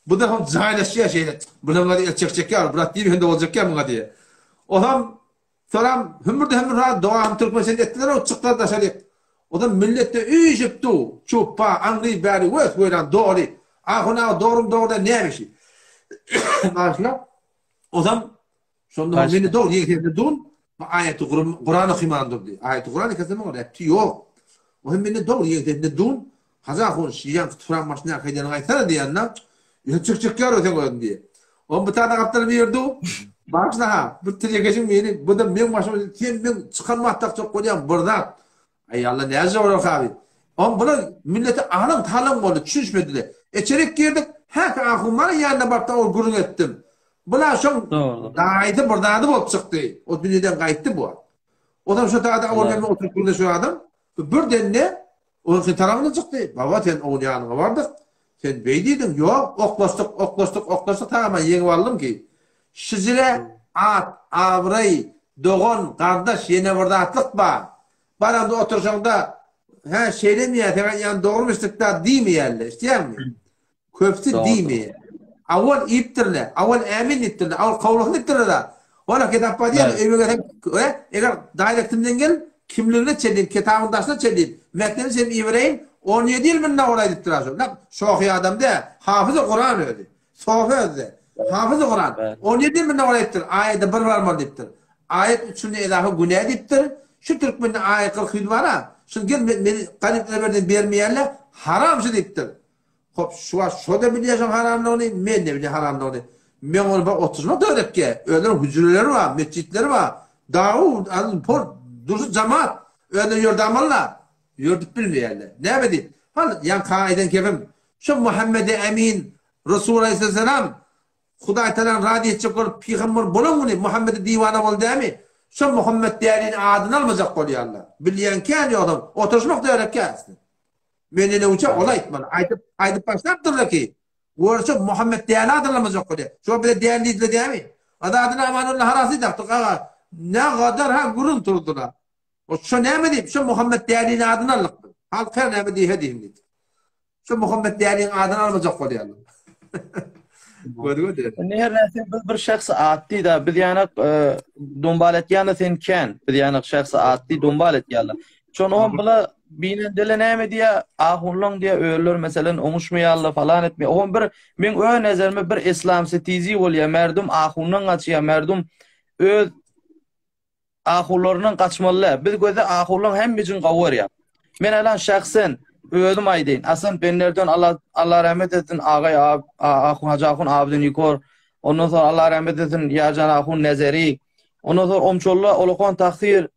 Bu da hom jaýlaşýar şeýle. Bular muňa el çekjek ýaly, brat diýip hem-de boljak ýa muňa diýýär. Olam Soram hümürdi-hümür ha doga hem türkmençe etdiler o çykdylar daşaryk. Ozal milletde üýşüp du, çuppa, aňry bäri wes weýran doly. Ahun aga dogrymy dogry däl näme işi. Bagyşla. Ozam şonda meni dogry ýeňsesinde dun bu aýaty Kuran okyman durdy. Aýaty Kuran ekesi muňa repti ýok. O hem meni dogry ýeňsesinde dun Hajy ahun şiýan turan maşyny aýdanyňy aýtsana diýende, ýa çyk çyk ýar öten özün diýe. On bir tane gapdal bir ýerde Bagyşla ha, bir tirekeşiň meni, bu da meň başyma sen meň çykan wagtdak çok bolýan bir zat. Aý Allah näce bolar abi. On bular millete alyň talyň boldy, düşünişmediler. Eçerik girdik, häki ahun bar ýanyna baryp da ol gürrüň etdim. Bular şoň daýysy bir zady bolup çykdy. O dünýeden gaýtdy bu. Ondan şu dada awal men oturyp gürleşen adam birden-de Onuň tarabyna çykdy. Baba sen oň ýanyňa bardyk. Sen beý diýdiň. Ýok, oklaşdyk, oklaşdyk, oklaşdyk tagama ýeňip aldym ki. Şijire at, abraý, dogan, gardaş ýene bir zatlyk bar. Baraňda oturşaňda, hä şeýlemi ýa sen aýdýan dogrymy eşitdik-dä diýmeýärler. Eşitýäňmi? Köpüsi diýmeýär. Awal iýipdirler, awal ämin diýipdirler, awal kabul olsun diýipdirler-ä. Ola kitap bar diýýär, öýüme gelsem, e, eger daýrektimden gel, kimligine çenli, kitabyň daşyna çenli, metnine çenli ibereýin, 17 ýyl munda bolaý diýipdir-ä şol. Lak, şohy adam dä, hafyzy Kuran özi. Sofy özi. Hafyzy Kuran. 17 ýyl munda bolaý diýipdir, aýada bir barmaly diýipdir. Aýat üçünde edafa günä diýipdir. Şu türkmende aýat 40 ýyl bar-a, şuny gel, meni garyp berden bermeýärler, haram şu diýipdir. Hop, şu wagt şo-da bilýär şoň haramlygyny, men-de bilýän haramlygyny. Men ony bir oturşyma dörekge. Özleriniň hüjreleri bar, metjitleri bar. Dawud, al, pol, durşy jamaat. Özleri ýörde amalla. Ýördüp bilmeýärler. Näme diýip? Hal, ýaňky aýdan kepim. Şu Muhammedi Emin, Resul aleyhisselam, Hudaý Tagalany razy etjek bolup pygamber bolan güni Muhammedi diwana boldy dämi? Şo Muhammet dälini adyny almajak bolýarlar. Bilýän kän ýogsam, oturşmak dörekge asly. Men ene uça ol aýtmaly. Aýdyp, aýdyp başlapdyrlar ki, görse Muhammet däli adyrlamajak bolýar. Şo bize däli diýdiler dämi? Azadyna Amanulla Harasy dakdyk aga. Ne gadar ha gürrüň turdular. O şo näme diýip, şo Muhammet dälini adyny aldyk biz. Halk her näme diýse diýsin diýdi. Şo Muhammet däliniň adyny almajak bolýarlar. Gördüňmi diýip. Indi her näse biz bir şahsy at diýdi. Biz ýanak e, dombal etýände sen kän. Biz ýanak şahsy at diý dombal etýärler. Şony hem bula binendele näme diýä, ahunlaň diýä, öýler meselen oňuşmaýarlar falan etmeýär. Oňam bir meň öz nezerime bir islam setizi bolýar. Merdum ahundan gaçýar, merdum öz ahunlaryndan gaçmaly däl. Biz göze ahunlaň hemmejin gowy görýär. Men alan şahsen özüm aýdaýyn. Asan benlerden Allah Allah rahmet etsin agay ahun Hacı ahun Abdin Ýukor. Ondan soň Allah rahmet etsin Ýarjan ahun Nezeri. Ondan soň Omçolla Olokon Tahsir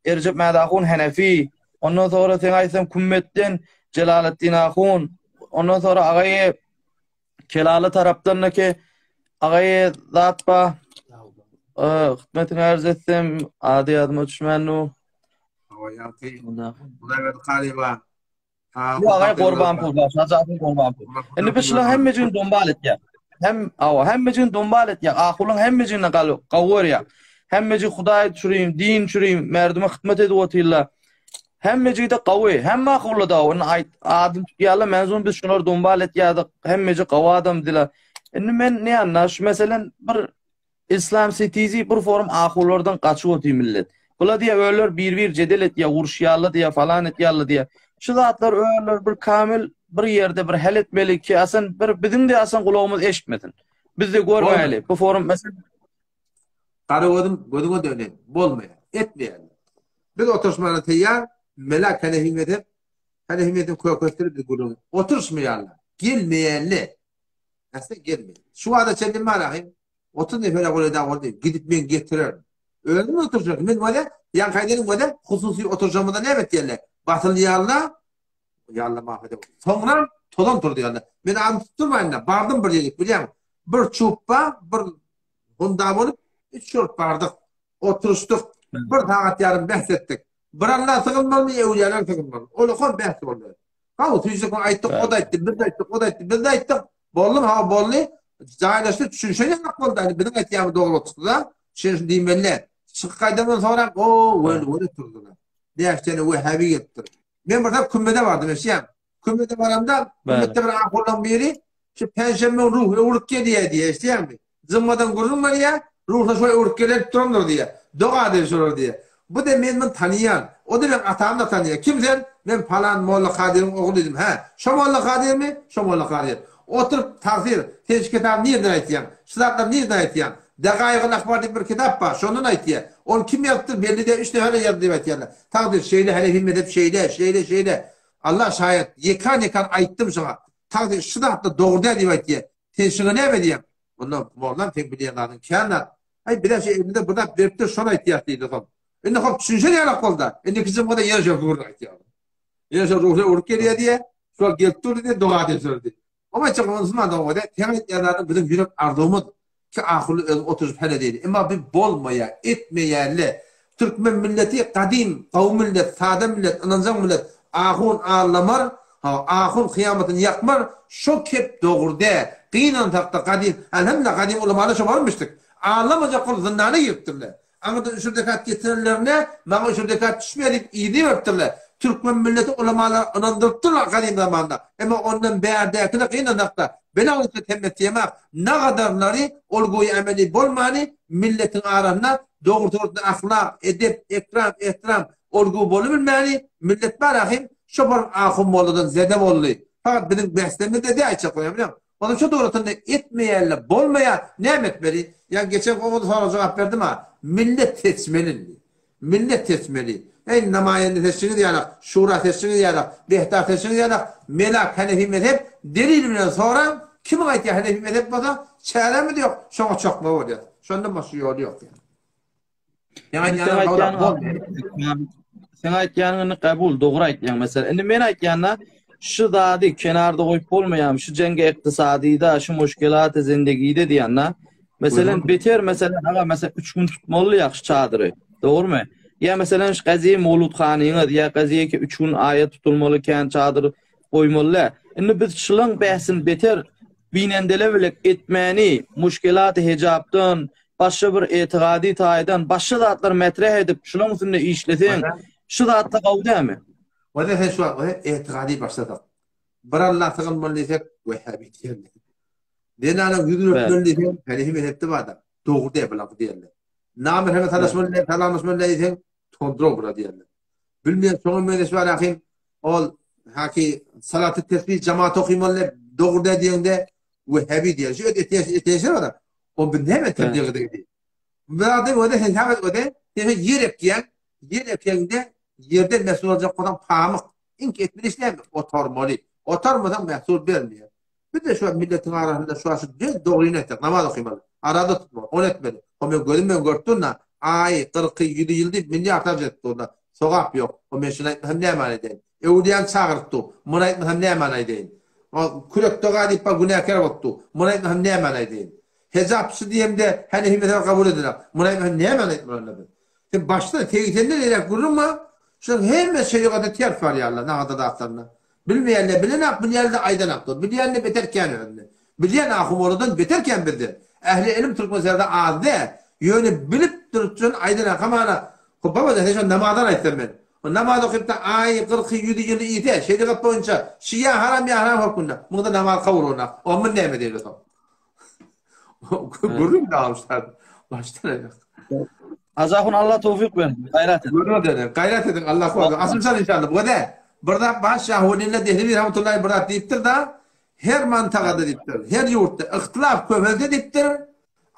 Erjep Mädahun Henefi. Ondan sonra sen aýtsaň Kümmetden Jelaletdin ahun. Ondan sonra agaýy Kelaly tarapdan da ki agaýy zat ba. Hytmetiňe arz etsem, ady ýadyma düşmändu. Hawa, ýagty. Hudaýberdi Karyba. Bu agay Gurbanpur bar, Şajapur Gurbanpur. Indi biz şular hemmejigini dombal etýär. Hem awa hemmejigini dombal etýär. Ahulyň hemmejigini gawy görýär. Hemmejigi Hudaý çürim, din çürim, merdime hytmat edip otyrlar. Hemmejigi de gawy, hemme ahulla da ony aýt, adyny tutýarlar. Men zon biz şular dombal etýärdik. Hemmejigi gawy adam diýler. Indi men ne ýanna şu meselen bir Islam CTZ bir forum ahulardan gaçyp otyr millet. Bula diýä öler bir bir jedel etýä uruşýarlar diýä falan etýärler diýä. Şu zatlar öler bir kamil bir ýerde bir hal etmeli ki asan bir biziň de asan gulagymyz eşitmesin. Biz de görmäli. Bu forum meselen Gara gözüm gözüňe döneýin. Bolmaýar. Etmeýärler. Biz oturyşmana teýýar, Melak Hanefi mezhep, Hanefi mezhep kökesdir biz gürrüň. Oturyşmaýarlar. Gelmeýärler. Äsle gelmeýär. Şu wagta çenli marahym 30 nefere golaý boldy. Gidip men getirerin. Özüm oturjak. Men wada, ýaňky aýdanym wada, hususy oturjamyzda näme etýärler? Basylýarlar. Ýalla mahede. Soňra tozan turdy ýalla. Men adyny tutdurmaýyn-da, bardym bir ýere, bilýäň. Bir çupba, bir hunda bolup, üç bolup bardyk. Oturyşdyk. Bir sagat ýarym bäs etdik. Bir Alla sygynmalymy, öwlüýalar sygynmalymy? Ol bäs boldy. Hawa, süýjük aýtdyk, o da aýtdy, biz de aýtdyk, o da aýtdy, biz de aýtdyk. Boldumy? Hawa, boldy. Jaýlaşdy, düşünşen ýaly boldy. Hani biziň aýtýanymyz dogry çykdy-da. Şeýle diýmeli. Çykyp gaýdandan soňra, o, wel, wel turdular. Bäş tane wehhabi gelipdir. Men bir zat kümmede bardym, eşýän. Kümmede baramda, kümmede bir ahurlaň biri, şu penşenbe ruh öwrüp gelýär diýýär, eşidýäňmi? Jymmadan gürrüň berýär, ruhlar şol öwrüp gelip durandyr diýýär. Doga edin şolar diýýär. Bu-da men muny tanyýan. O-da meň atamy-da tanyýar. Kim sen? Men palan Molla Kadyryň ogly diýdim. Hä, şo Molla Kadyrmy? Şo Molla Kadyr. Oturyp, tagsyr, sen şu kitaby nirden aýtýaň? Şu zatlary nirden aýtýaň? Dagaýygyl ahbar diýip bir kitap bar, şondan aýtýar. Ony kim ýazypdyr belli däl, üç nefer ýazdy diýip aýtýarlar. Tagsyr, şeýle Hanefi mezhep şeýle, şeýle, şeýle. Allah şaýat, ýekan-ýekan aýtdym şoňa. Tagsyr, şu zatlar dogry däl diýip aýtýar. Sen şuňa näme diýýäň? Onda mollam seň bilýän zadyň kän zat. Aý, bizä şu elimize bir zat beripdir, şony aýtýas diýdi soň. Indi hop düşünşen ýalak boldy. Indiki jumgada ýene şo gürrüňi aýtýar. Ýene şo ruhly urup gelýär diýýär. Şol gelip durdy diýýär, doga edip şol diýýär. Oňa aýtjak musulman doga edýär. Seň aýtýan zadyň biziň ýürek arzuwymyz. Ki ahyrly özüň oturyp hal edeýli. Emma bi bolmaýar, etmeýärle. Türkmen milleti gadym, gawy millet, sada millet, ynanjaň millet. Ahun allamar, ha, ahun kyýamatyny ýakmar, şo kep dogry dä. Gynansakda gadym, alhamdulillah gadym ulamalar şo barmyşdyk. Allamajak bolup zyndana giripdirler. Aňyrdan üşür zekat getirenlerine maňa üşür zekat düşmeýär diýip yzyny beripdirler. Türkmen milleti ulamalar ynandyrypdyrlar gadym zamanda. Emma ondan bärdäkiler gynansakda bela bolsa temmet diýemak nagadarlary ol goýy emeli bolmany milletiň arasynda dogry sowatly ahlak, edep, ekram, ehtiram olgu bolubilmäni millet bar ahym şo bir ahun molladan zede boldy. Fakat biziň beslemizde dä aýtjak bolýan bilýäňmi? Onuň şu dogrusynda etmeýänler bolmaýar, näme etmeli? Ýa geçen goňuda soraga jogap berdim-a, millet seçmeli indi. Millet seçmeli. Eý, namaýende seçişiňiz ýalak, şura seçişiňiz ýalak, behdar seçişiňiz ýalak, melak, hanefi mezhep, delil bilen soraň, kimiň aýtýan hanefi mezhep bolsa, çärämiz ýok, şoňa çokma bolýas. Şondan başga ýoly ýok ýa. Seň aýtýanyň indi kabul, dogry aýtýaň meselem. Indi men aýtýanda şu zady kenarda goýup bolmaýar, şu jenge ykdysadyda, şu muşkelaty zindegide diýende. Meselem beter meselem aga meselem 3 gün tutmaly ýa şu çadyry. Dogrymy? Ýa meselem şu gaziýe mowludhanyňyz ýa gaziýe ki 3 gün aýa tutulmaly kän çadyr goýmaly. Indi biz şulaň bäsini beter binendele bilek etmäni, muşkelaty hejapdan, başga bir etigady taýdan başga zatlar metreh edip şulaň üstünde işleseň, şu zatda gowy dämi? Wada sen şu wagt etigady başladyk. Bir Allah sygynmaly diýsek, wehhabi diýerler. Zenanaň ýüzüni örtmeli diýseň, hanefi mezhepde bar-da, dogry däl bular diýerler. Namähreme sataşmaly, salamlaşmaly diýseň, tondurag bular diýerler. Bilmeýän şoňa meňzeş bar ahim, ol haki salaty tesbih jamaat okymaly dogry däl diýeňde wehhabi diýer. Şu etýän etýän bar. O bir näme tebliğ edildi? Bu adam öde hesap et öde, sen ýer ekýän, ýer ekeňde ýerden mehsul aljak bolsaň pamyk, iň etmeli iş näme? Otarmaly. Otarmasaň mehsul bermeýär. Biz de şu milletiň arasynda şu şu düz dogryny etdik, namaz okymaly, araza tutmaly, ony etmeli. O men gözüm bilen görüp durna, aý, kyrky, ýüzi ýyl diýip milliardlarça edip durlar. Sogap ýok. O men şuny aýtmasam nämäni aýdaýyn? Öwlüýäni çagyryp dur. Muny aýtmasam nämäni aýdaýyn? O kürek doga diýip bar günäkär bolup dur. Muny aýtmasam nämäni aýdaýyn? Hejapçy diýemde Hanefi mezhebi kabul edenok. Muny aýtmasam nämäni aýtmaly onda biz? Sen başda segsenden eräk gürrüň bar. Şolaryň hemmesi şerigata ters barýarlar nagada zatlaryna. Bilmeýänler bilenok, bilýänler aýdanoklar. Bilýänler beter kän özünde. Bilýän ahumoladan beter kän bizde. Ähli ilim Türkmenistanda az däl. Ýöne bilip durupjyn aýdanok. Hamana Hop baba sen şo namazdan aýtsam men. O namaz okypda aýy, kyrky, ýüzi ýyly iýse, şerigat boýunça şi ýa haram ýa haram hökmünde. Muňda namaz kabul bolnak. O mun näme diýeli soň. Gürrüň dawuşlar. Başdan aýak. Azahun Allah towfik bersin. Gaýrat edin. Gürrüň edin. Gaýrat edin. Allah korusun. Asyljan inşallah. Bu da bir zat baş Şahwelilla Dehlewi rahmetullahi bir zat diýipdir da her mantagada diýipdir. Her ýurtda ihtilaf köpelse diýipdir.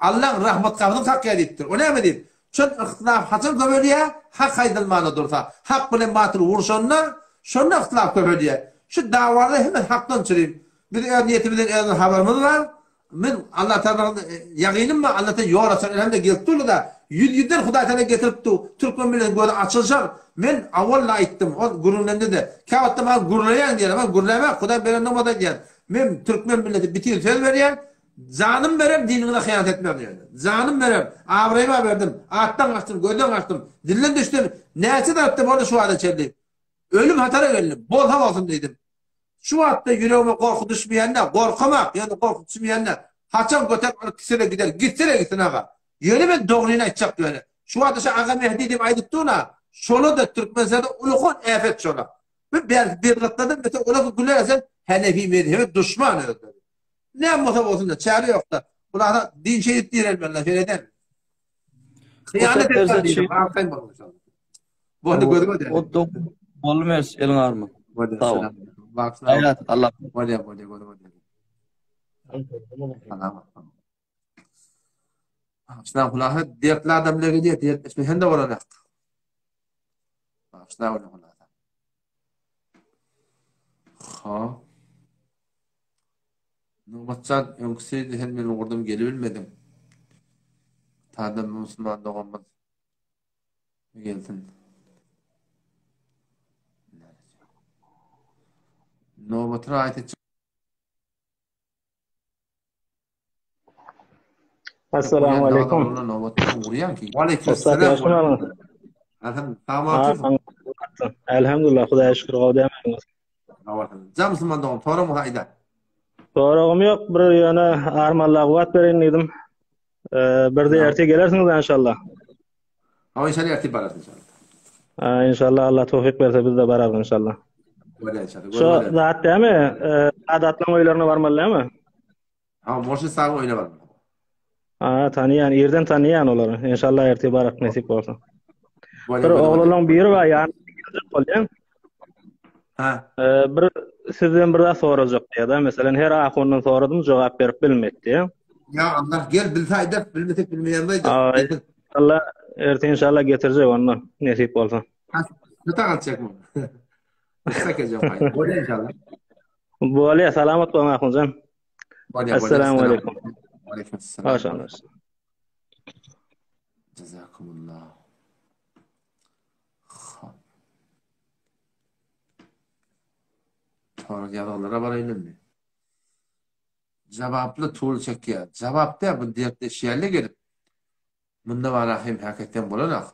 Allaň rahmat gapysyny kakýar diýipdir. O näme diýip? Çün yhtylaf haçan köpelýär? Hak aýdylmanda dursa. Hak bilen batyl urşanda, şonda yhtylaf köpelýär. Şu dawada hemme hakdan çürim. Biz öz niýetimizden özümiz habarymyz bar. Men Allah Tagaladan ýagynym bar, Allah Tagala ýol açar. Elhamdülillah gelip durdy-da. Ýüz-ýüzden Hudaý Tagala getirip dur. Türkmen milleti gözi açylyşar. Men awal-da aýtdym, ol gürrüňlemde-de. Käwagtda maňa gürleýäň diýýärler. Men gürlämok, Hudaý beren nygmady aýdýan. Men türkmen milleti bitin söz berýän. Janym berer, diniňize hyýanat etmerin ýöne. Janym berer, abraýyma berdim, atdan gaçdym, gözden gaçdym, dilden düşdüm, näçe zatda boldy şu wagta çenli. Ölüm hatara geldi, bolsa bolsun diýdim. Şu wagtda ýüregime gorky düşmeýände, gorkamak, ýöne gorky düşmeýände, haçan göterip alyp gitse-de gider, gitse-de gitsin aga. Ýöne men dogryny aýtjak ýöne. Şu wagtda şu Aga Mehdi diýip aýdyp dur-la, şola-da Türkmenistanda uly äpet şola. Bu bidgatlardan beter olar güler sen Hanefi mezhebe duşman özleri. Näme bolsa bolsun-da, çäre ýok-da. Bulara din şeýdip direlmeli, şeýle däl. Hyýanat etmez diýdim, arkaýyn boluň inşallah. Boldy gözüňe däl. O bolmaz, eliň arma. Boldy. Sag bol. Gaýrat, Allah. Bolýar, bolýar, gözüňe däl. Salam. Şuna hulasa dertli adam bile gidýär, dertleşme hem de bolanok. Şuna hulasa. Ha. Nurmatjan öňküsi sen meniň ugurdam gelibilmediň. Tadan musulman doganymyz gelsin. Nobaty raýat etjek. Assalamu aleykum. Elhamdülillah, Hudaýa şükür, gowy dämiňiz. Jam musulman dogan, soragyň bolsa aýda. Soragym ýok, bir ýöne armalla kuwwat bereýin diýdim. Bir de ertir gelersiňiz inşallah. Hawa inşallah ertir bararys inşallah. Ha, inşallah Allah towfik berse biz de bararys inşallah. Bolýar inşallah. Şu zat dämi? Adatlaryň öýlerine barmaly dämi? Ha, Murşid sagyň öýüne barmaly. Ha, tanýan, irden tanýan olary. Inşallah ertir barak nesip bolsa. Bolýar, Bir bolýar. oglanyň biri bar, ýanyna geljek bolýan. Ha. Bir sizden bir zat sorajak diýýär-de. Meselem, her ahundan soradym, jogap berip bilmedi diýýär. Ya Allah gel bilse aýdar, bilmesek bilmeýänini aýdar. Allah ertir inşallah getirjek onda, nesip bolsa. Köte galçak mı? Sakacağım hayır. Bolýar inşallah. Bolýar, salamat boluň ahunjan. Bolýar, bolýar. Assalamu aleykum. Aleyküm selam. Maşallah. Jazakumullah. Hop. Sorag ýazgylara baraýyn indi. Jabaply tul çekýär. Jabap däl, bu dertleşýärler gelip. Munda bara hem häketden bolanak.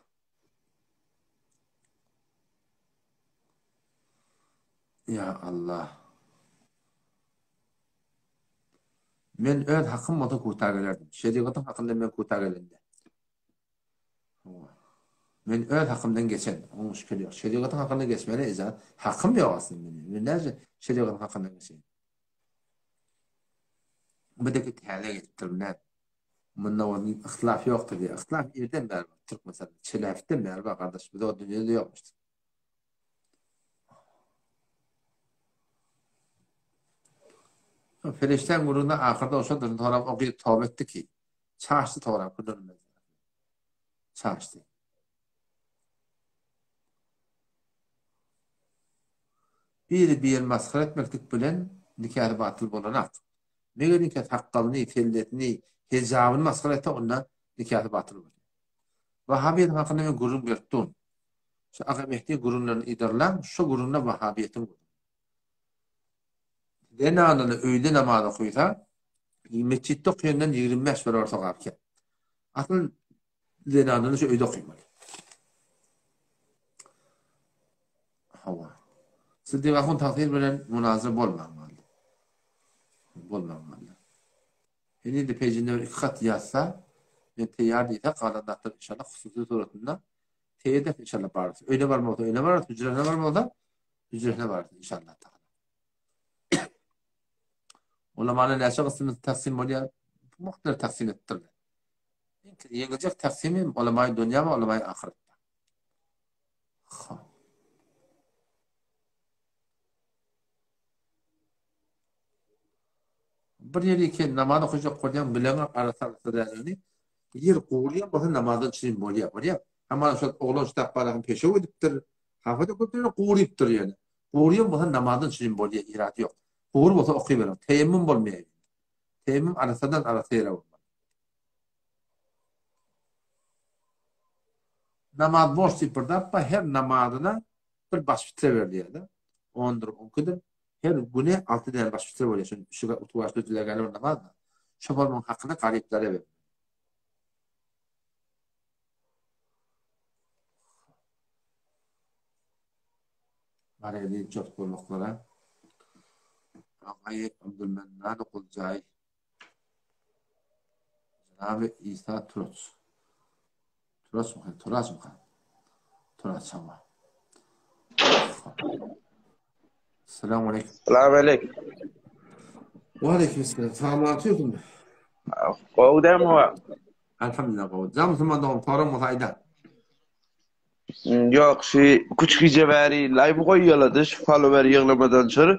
Ya Allah. Men öz hakym bolsa kuta gelerdim. Şerigatyň hakynda men kuta gelende. Men öz hakymdan geçen, oň şübheli ýok. Şerigatyň hakynda geçmäne ijazat hakym ýok aslynda meniň. Men näce şerigatyň hakyndan geçeýin? Bu deki täze gelipdir näme? Munda onuň yhtilaf ýokdur diýýär. Yhtilaf irden bäri bar Türkmenistanda. Çeläfden bäri bar gardaş. Biz o dünýede ýokmuşdyk. Perişdäň gürrüňinde ahyrda oşadyr sorap o gyz toba etdi ki. Çaşdy sorap gürrüňinde. Çaşdy. Biri birini masgara etmeklik bilen nikasy batyl bolanak. Meger nika sakgalyny, sellesini, hijabyny masgara etse onda nikasy batyl bolýar. Wahabiýetiň hakynda men gürrüň berip durun. Şu Aga Mehdi gürrüňlerini yzarlaň, şu gürrüňde wahabiýetiň gürrüňi. Zenanany öýde namaz okysa, metjitde okaýandan 25 barobar sogap kän. Asyl zenanany şu öýde okymaly. Hawa. Siddik ahun tagsyr bilen munazara bolmaň galdy. Bolmaň galdy. Heniz-de pejinde bir iki gat ýazsa, men teýýar diýse, galan zatlar inşallah hususy suratynda teýýar inşallah bararys. Öýüne barmaly bolsa öýüne bararys, hüjresine barmaly bolsa hüjresine bararys inşallah taala. Ulamany näçe gysymda taksim bolýar? Muhtar taksim etdirler. Ýeňiljek taksimi ulamaý dünýä we ulamaý ahyretde. Bir ýeri eken namaz okajak bolýaň bileňok arassa arassa däldigini. Ýer gurýan bolsa namazdan çynym bolýar, bolýar. Hamana şol oglan ştap baragyny peşew edipdir. Hapa döküpdir, ýöne gurypdyr ýöne. Gurýan bolsa namazdan çynym bolýar, irady ýok. Gury bolsa okyberiň. Teýemmum bolmaýar. Teýemmum arassadan arassa ýere bolmaly. Namaz borç diýip bir zat bar, her namazyna bir baş pitre berilýär-de. Ondur, onkidir. Her güne alty däne baş pitre bolýar. Şol şu utuwaş dödülägäli bir namaz-da. Şo bolmagyň hakyny garyplara bermeli. Garagezin çöp bolmaklara. Agaý Abdulmennan Guljaý. Jenaby Isa Turaç. Turaç mı? Turaç mı? Turaç hawa. Selamun aleyküm. Selam aleyküm. Ve aleyküm selam. Selamun aleyküm. Gowy dämi howa? Elhamdülillah gowy. Jam musulman dogan soran bolsa aýdan. Ýok, şu küç gije bäri live goýýarlar-da şu follower ýygnamadan çyr.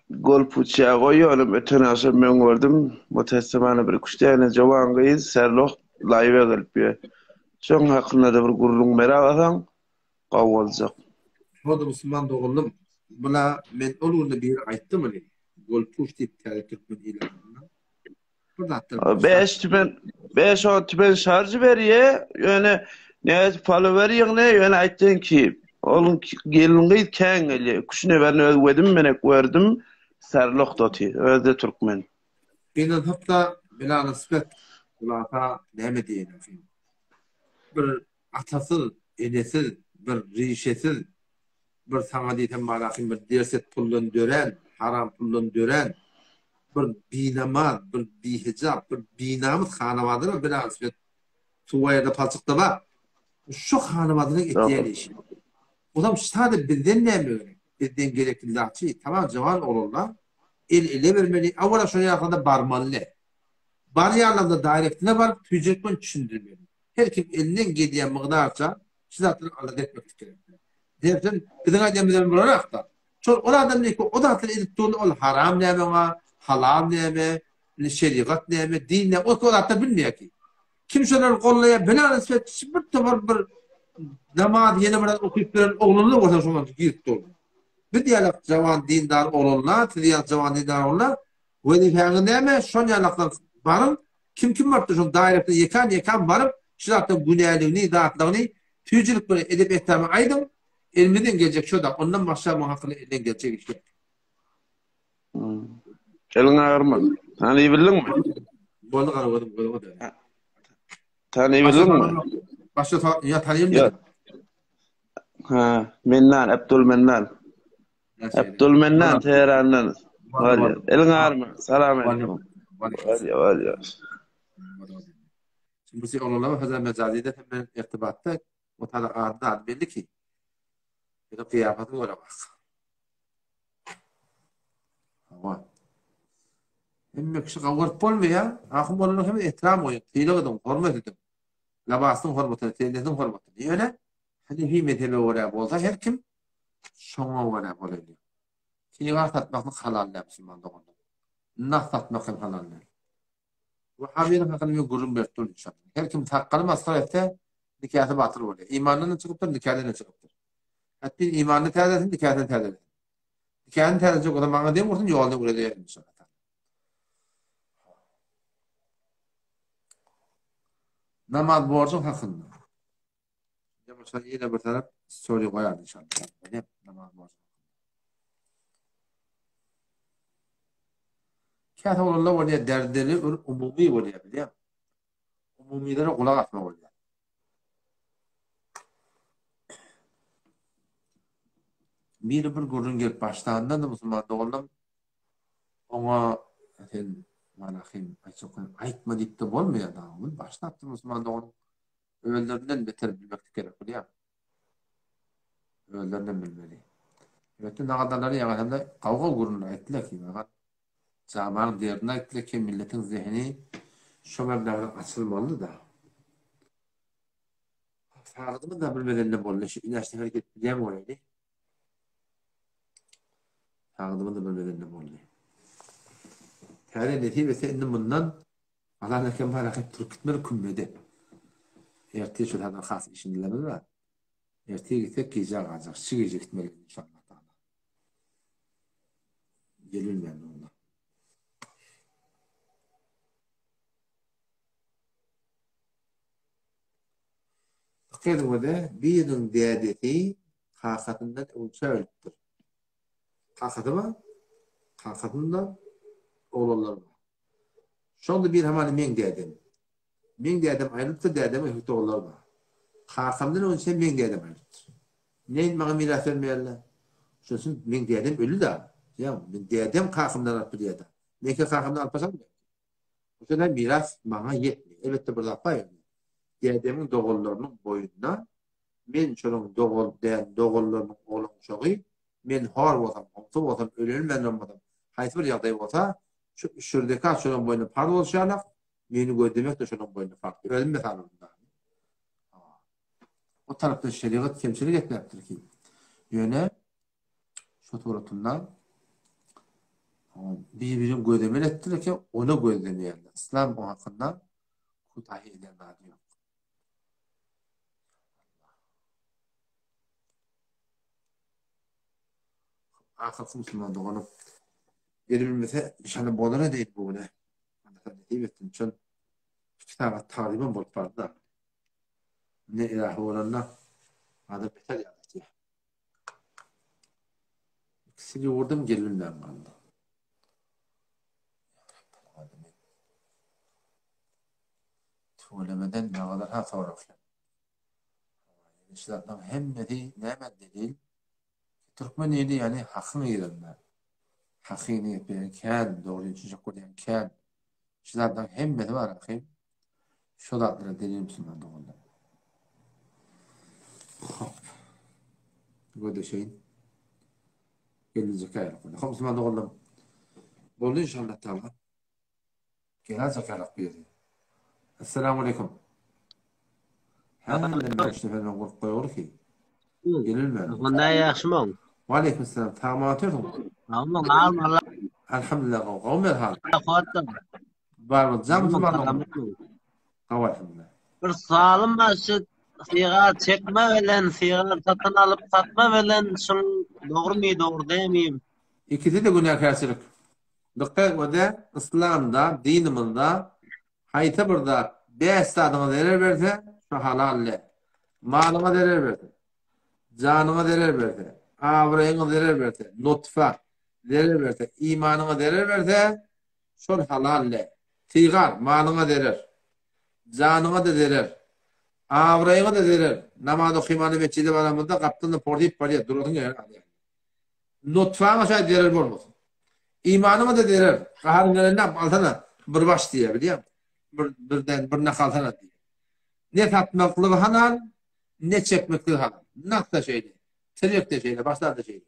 Golf uçýar goýýarlar, öten agşam men gördüm. Mutessimana bir üç däne jowan gyz serloh live gelip ýör. Şoň hakynda-da bir gürrüň beragasaň gowy boljak. Şoda musulman doganlym bula men ol günde biri aýtdy muny golpuş diýip täze türkmen ilanynda bir zatlar 5 tümen 5-10 tümen şarj berýä ýöne nädip follower ýygna ýöne aýtdyn ki onuň gelin gyz kän gelýä üç neberini öz gözüm menek gördüm serlohda otyr özde türkmen. Gynansakda bela nispet hulasa näme diýelim bir Atasyz, enesiz, bir rişesiz, bir saňa diýsem barahym bir derset puldan dörän, haram puldan dörän, bir binamaz, bir bihijap, bir binamys hanabadalar bilasibet suwa ýerde palçykda bar. Şu hanabadalyň etýän işi. Ozam sada bizden näme gerek? Bizden gerekli zatçy, tamam jawan oglanlar el ele bermeli, awala şo ýagda barmaly däl. Barýanlarda daýrektine baryp tüýjek bilen düşündirmeli. Her kim elinden gelýän mygdarça şu zatlary alada etmeklik gerek. Dersen biziň aýdýanymyz hem bularakda. Şol ol adam diýip o zatlary edip durdy, ol haram näme oňa, halal näme, indi şerigat näme, din näme, o zatlar bilmeýär ki. Kim şolary gollaýar, bela nisbet bir topar bir namaz ýene bir okyp duran oglanlar bolsa şoňa girip durdy. Biz ýalak jawan dindar oglanlar, siz ýalak jawan dindar oglanlar, wezipäňiz näme? Şol ýalakdan baryň, Kim kim barypdyr şoň daýrasyna ýekan ýekan baryp şu zatlaryň günäligini zatlygyny süýjülik bilen edep etrama aýdyň elimizden geljek şo da ondan başga muň hakynda elden geljek iş ýok. Eliň agyrmaz. Tanybildiňmi? Boldy gara gözüm gözüňe döner. Tanybildiňmi? Başga ýa tanyýam dedim. Ha, Mennan, Abdulmennan. Abdulmennan Teherandan. Bolýar. Eliň agyrmaz. Salam aleýkum. Bolýar, bolýar. Şimdi bu şey olanlar hazar mecazide hem ben irtibatta o tane adı adı belli ki. Bir de kıyafetini göre bak. Hawa. Hemme kişi gawurt bolmaýar. Ahun bolanyň hem ehtiram goýuň, sylag ediň, hormat ediň. Labasyň hormatyny, sellesiniň hormatyny. Ýöne Hanefi mezhebe görä bolsa her kim şoňa görä bolaýly. Sigar satmaklyk halal däl musulman doganlar. Nas satmak hem halal däl. Wahhabiniň hakyny men gürrüň berip durun inşallah. Her kim sakgaly masgara etse nikasy batyl bolýar. Imandan çykypdyr, nikadan çykypdyr. Hatda imanyny täzelesin, nikasyny täzelesin. Nikasyny täzelejek bolsa maňa deň bolsun, ýoluny öwredýär inşallah. Namaz borjuň hakynda. Başga ýene bir tarap story goýar inşallah. Bolýar namaz borjy. Käte oglanlar bolýar derdeli bir umumy bolýar bilýäň. Umumylere gulak asma bolýar. Biri bir gürrüň gelip başlanda-da musulman doganlam oňa sen malahym aýtjak aýtma diýip-de bolmaýar da. Ol başlapdyr musulman dogan özlerinden beter bilmeklik gerek bolýar. Özlerinden bilmeli. Elbetde nagadalary ýaňy hem-de gawga gürrüňler aýtdylar ki, magat jamaň derdini aýtdylar ki, milletiň zehini şo meblagdan açylmalydy-da. Sagadymyz da bilmezende boldy. Şu näçe sefer gelip bilýän bolaýdy. Sagadymyz da bilmezende boldy. Täze nesip etse indi mundan Azan eken bar ahyp turup gitmeli kümmede. Ertir şu taýdan has işindilerimiz bar. Ertir gitsek gijä galjak. Şu gije gitmeli inşallah taala. Gelilmän onda. Dikkat biriniň dädesi kakasyndan öňçä ölüpdir. Kakasy bar, kakasynda oglanlary bar. Şonda bir hamany meň dädem. Meň dädem aýrylypdyr, dädemiň hürt ogullary bar. Kakamdan öňçe meň dädem aýrylypdyr. Neýin maňa miras bermeýärler? Şonuň üçin meň dädem öldi-dä. Ýa, meň dädem kakamdan alyp bilýär-dä. Meňki kakamdan alyp başarmyýar. Şonda miras maňa ýetmeýär. Elbetde bir zat bar ýöne. Dädemiň doganlarynyň boýnuna Men şolaň dogan däl doganlarynyň oglan-uşagy, men hor bolsam, goňşy bolsam, ölenim-menirim bolsam, haýsy bir ýagdaý bolsa, şu üşür zekat şolaň boýnuna parz bolşy ýalak, meni gözlemek-de şolaň boýnuna parz. Özüm mysal boldum dagy. Hawa. O tarapdan şerigat kemçilik etmäpdir ki. Ýöne şu suratynda bir-birini gözlemeli etdiler ki, ony gözlemeýärler. Yslam o hakynda kutahy eden zady ýok. Ahyrky musulman doganym gelebilmese inşallah bolar edeýin bu güne. Allah nesip etsin. Çün 2 sagat taryban bolup bardy da. Ne ilahi bolanda adam beter ýadatýar. İkisini ýurdum gelebilmän galdy. Tüwelemeden nagalar ha soragly. Şu zatlaryň hemmesi nämä delil? Türkmen ili ýagny hakyň yzynda. Hakyny gepleýän kän, dogryny düşünjek bolýan kän. Şu zatlaryň hemmesi bar ahym. Şu zatlara delil musulman doganlar. Hop. Gödeşeýin. Gelinjek aýlyk. Hop musulman doganlar. Boldy inşallah taala. Gel çakalak biri. Esselamu aleýkum. Häzirden bäş neferden gurup goýaly ki. Gelilmän. Onda ýagşymyň? Wa aleýkum selam. Sagman otyrsyň? Sagmyň, almaly. Elhamdülillah, gowy. Gowy men hal. Kuwwatdyr. Bar bol. Jam musulman. Gowy elhamdülillah. Bir soalym bar şu syga çekme bilen syga satyn alyp satma bilen şuň dogrymy dogry dälmi? Ikisi-de günäkärçilik. Dykgat edä, Yslamda, dinimizde haýsy bir zat bäş zadyňa zerer berse, şo halal däl. Malyňa zerer berse, janyňa zerer berse, abraýyňa zerer berse, nutfa zerer berse, imanyňa zerer berse, şol halal däl. Sygar, malyňa zerer, janyňa-da zerer, abraýyňa-da zerer. Namaz okymana metjide baramyzda gapdaldan porsyp barýar, durasyň geler alýar. Nutfaňa şaýat zerer bolmasyn. Imanyňa-da zerer. Gaharyň gelende alsana bir baş diýýär, bilýäňmi? Bir birden bir nah alsana diýýär. Ne satmaklygy halal, ne çekmekligi halal. Nah-da şeýle, tirek-de şeýle, başlar-da şeýle.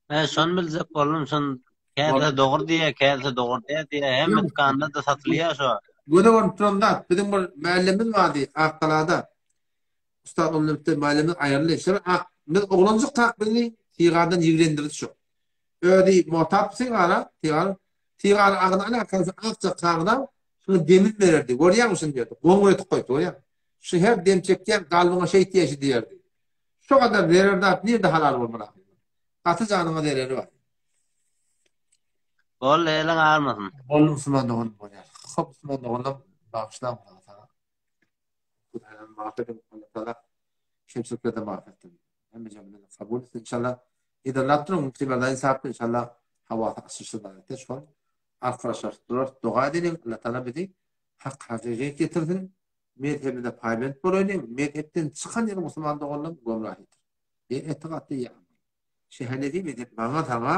Men şony biljek boldum, şon käse dogry diýýär, käse dogry däl diýýär. Hemme dükanda-da satylýar şo. Göze görnüp duran zat. Biziň bir mällemiz bardy Akgalada. Ussat ondan bitte mälemiz aýryldy. Şol ak biz oglanjyk tak bizi sigardan ýigrendirdi şo. Özi motap sigara, sigar, sigara agzyna alaka şu akja kagyza şuny demini bererdi. Görýäňmi şuny diýerdi. Goňur etip goýupdy, görýäňmi? Şu her dem çekýän galbyňa şeýt diýşi diýerdi. Şo gadar zerer zat nirde halal bolmaly ahyry? Gaty janyňa zereri bar. Boldy, eliň agyrmasyn. Boldy musulman doganym bolýar. Hop musulman doganlar bagyşlaň saňa. maaf ediň. Allah Taala kemçiliklerden maaf etsin. Hemme jemimizi kabul etsin inşallah. Yzarlap duruň Mufti Merdani sahip inşallah hawasy açyşy da etse şol arkalaşaryp durar. Doga edeliň. Allah Taala bizi hak hakyky getirsin. Mezhebimize paýbent bolaýlyň. Mezhepden çykan ýeri musulman doganlarym gomrahydyr. Ýa etigatda ýa amal. Şehenefi mezhep maňa saňa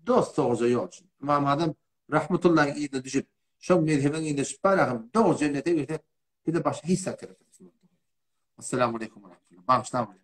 dost dogruja ýol üçin. Ymam Azam rahmetullahyň yzyna düşüp, şoň mezhebiň yzyna düşüp barahym dogry jennete girse bize başga hiç zat gerek ýok. Assalamu aleýkum we rahmetullah. Bagyşlaň meni.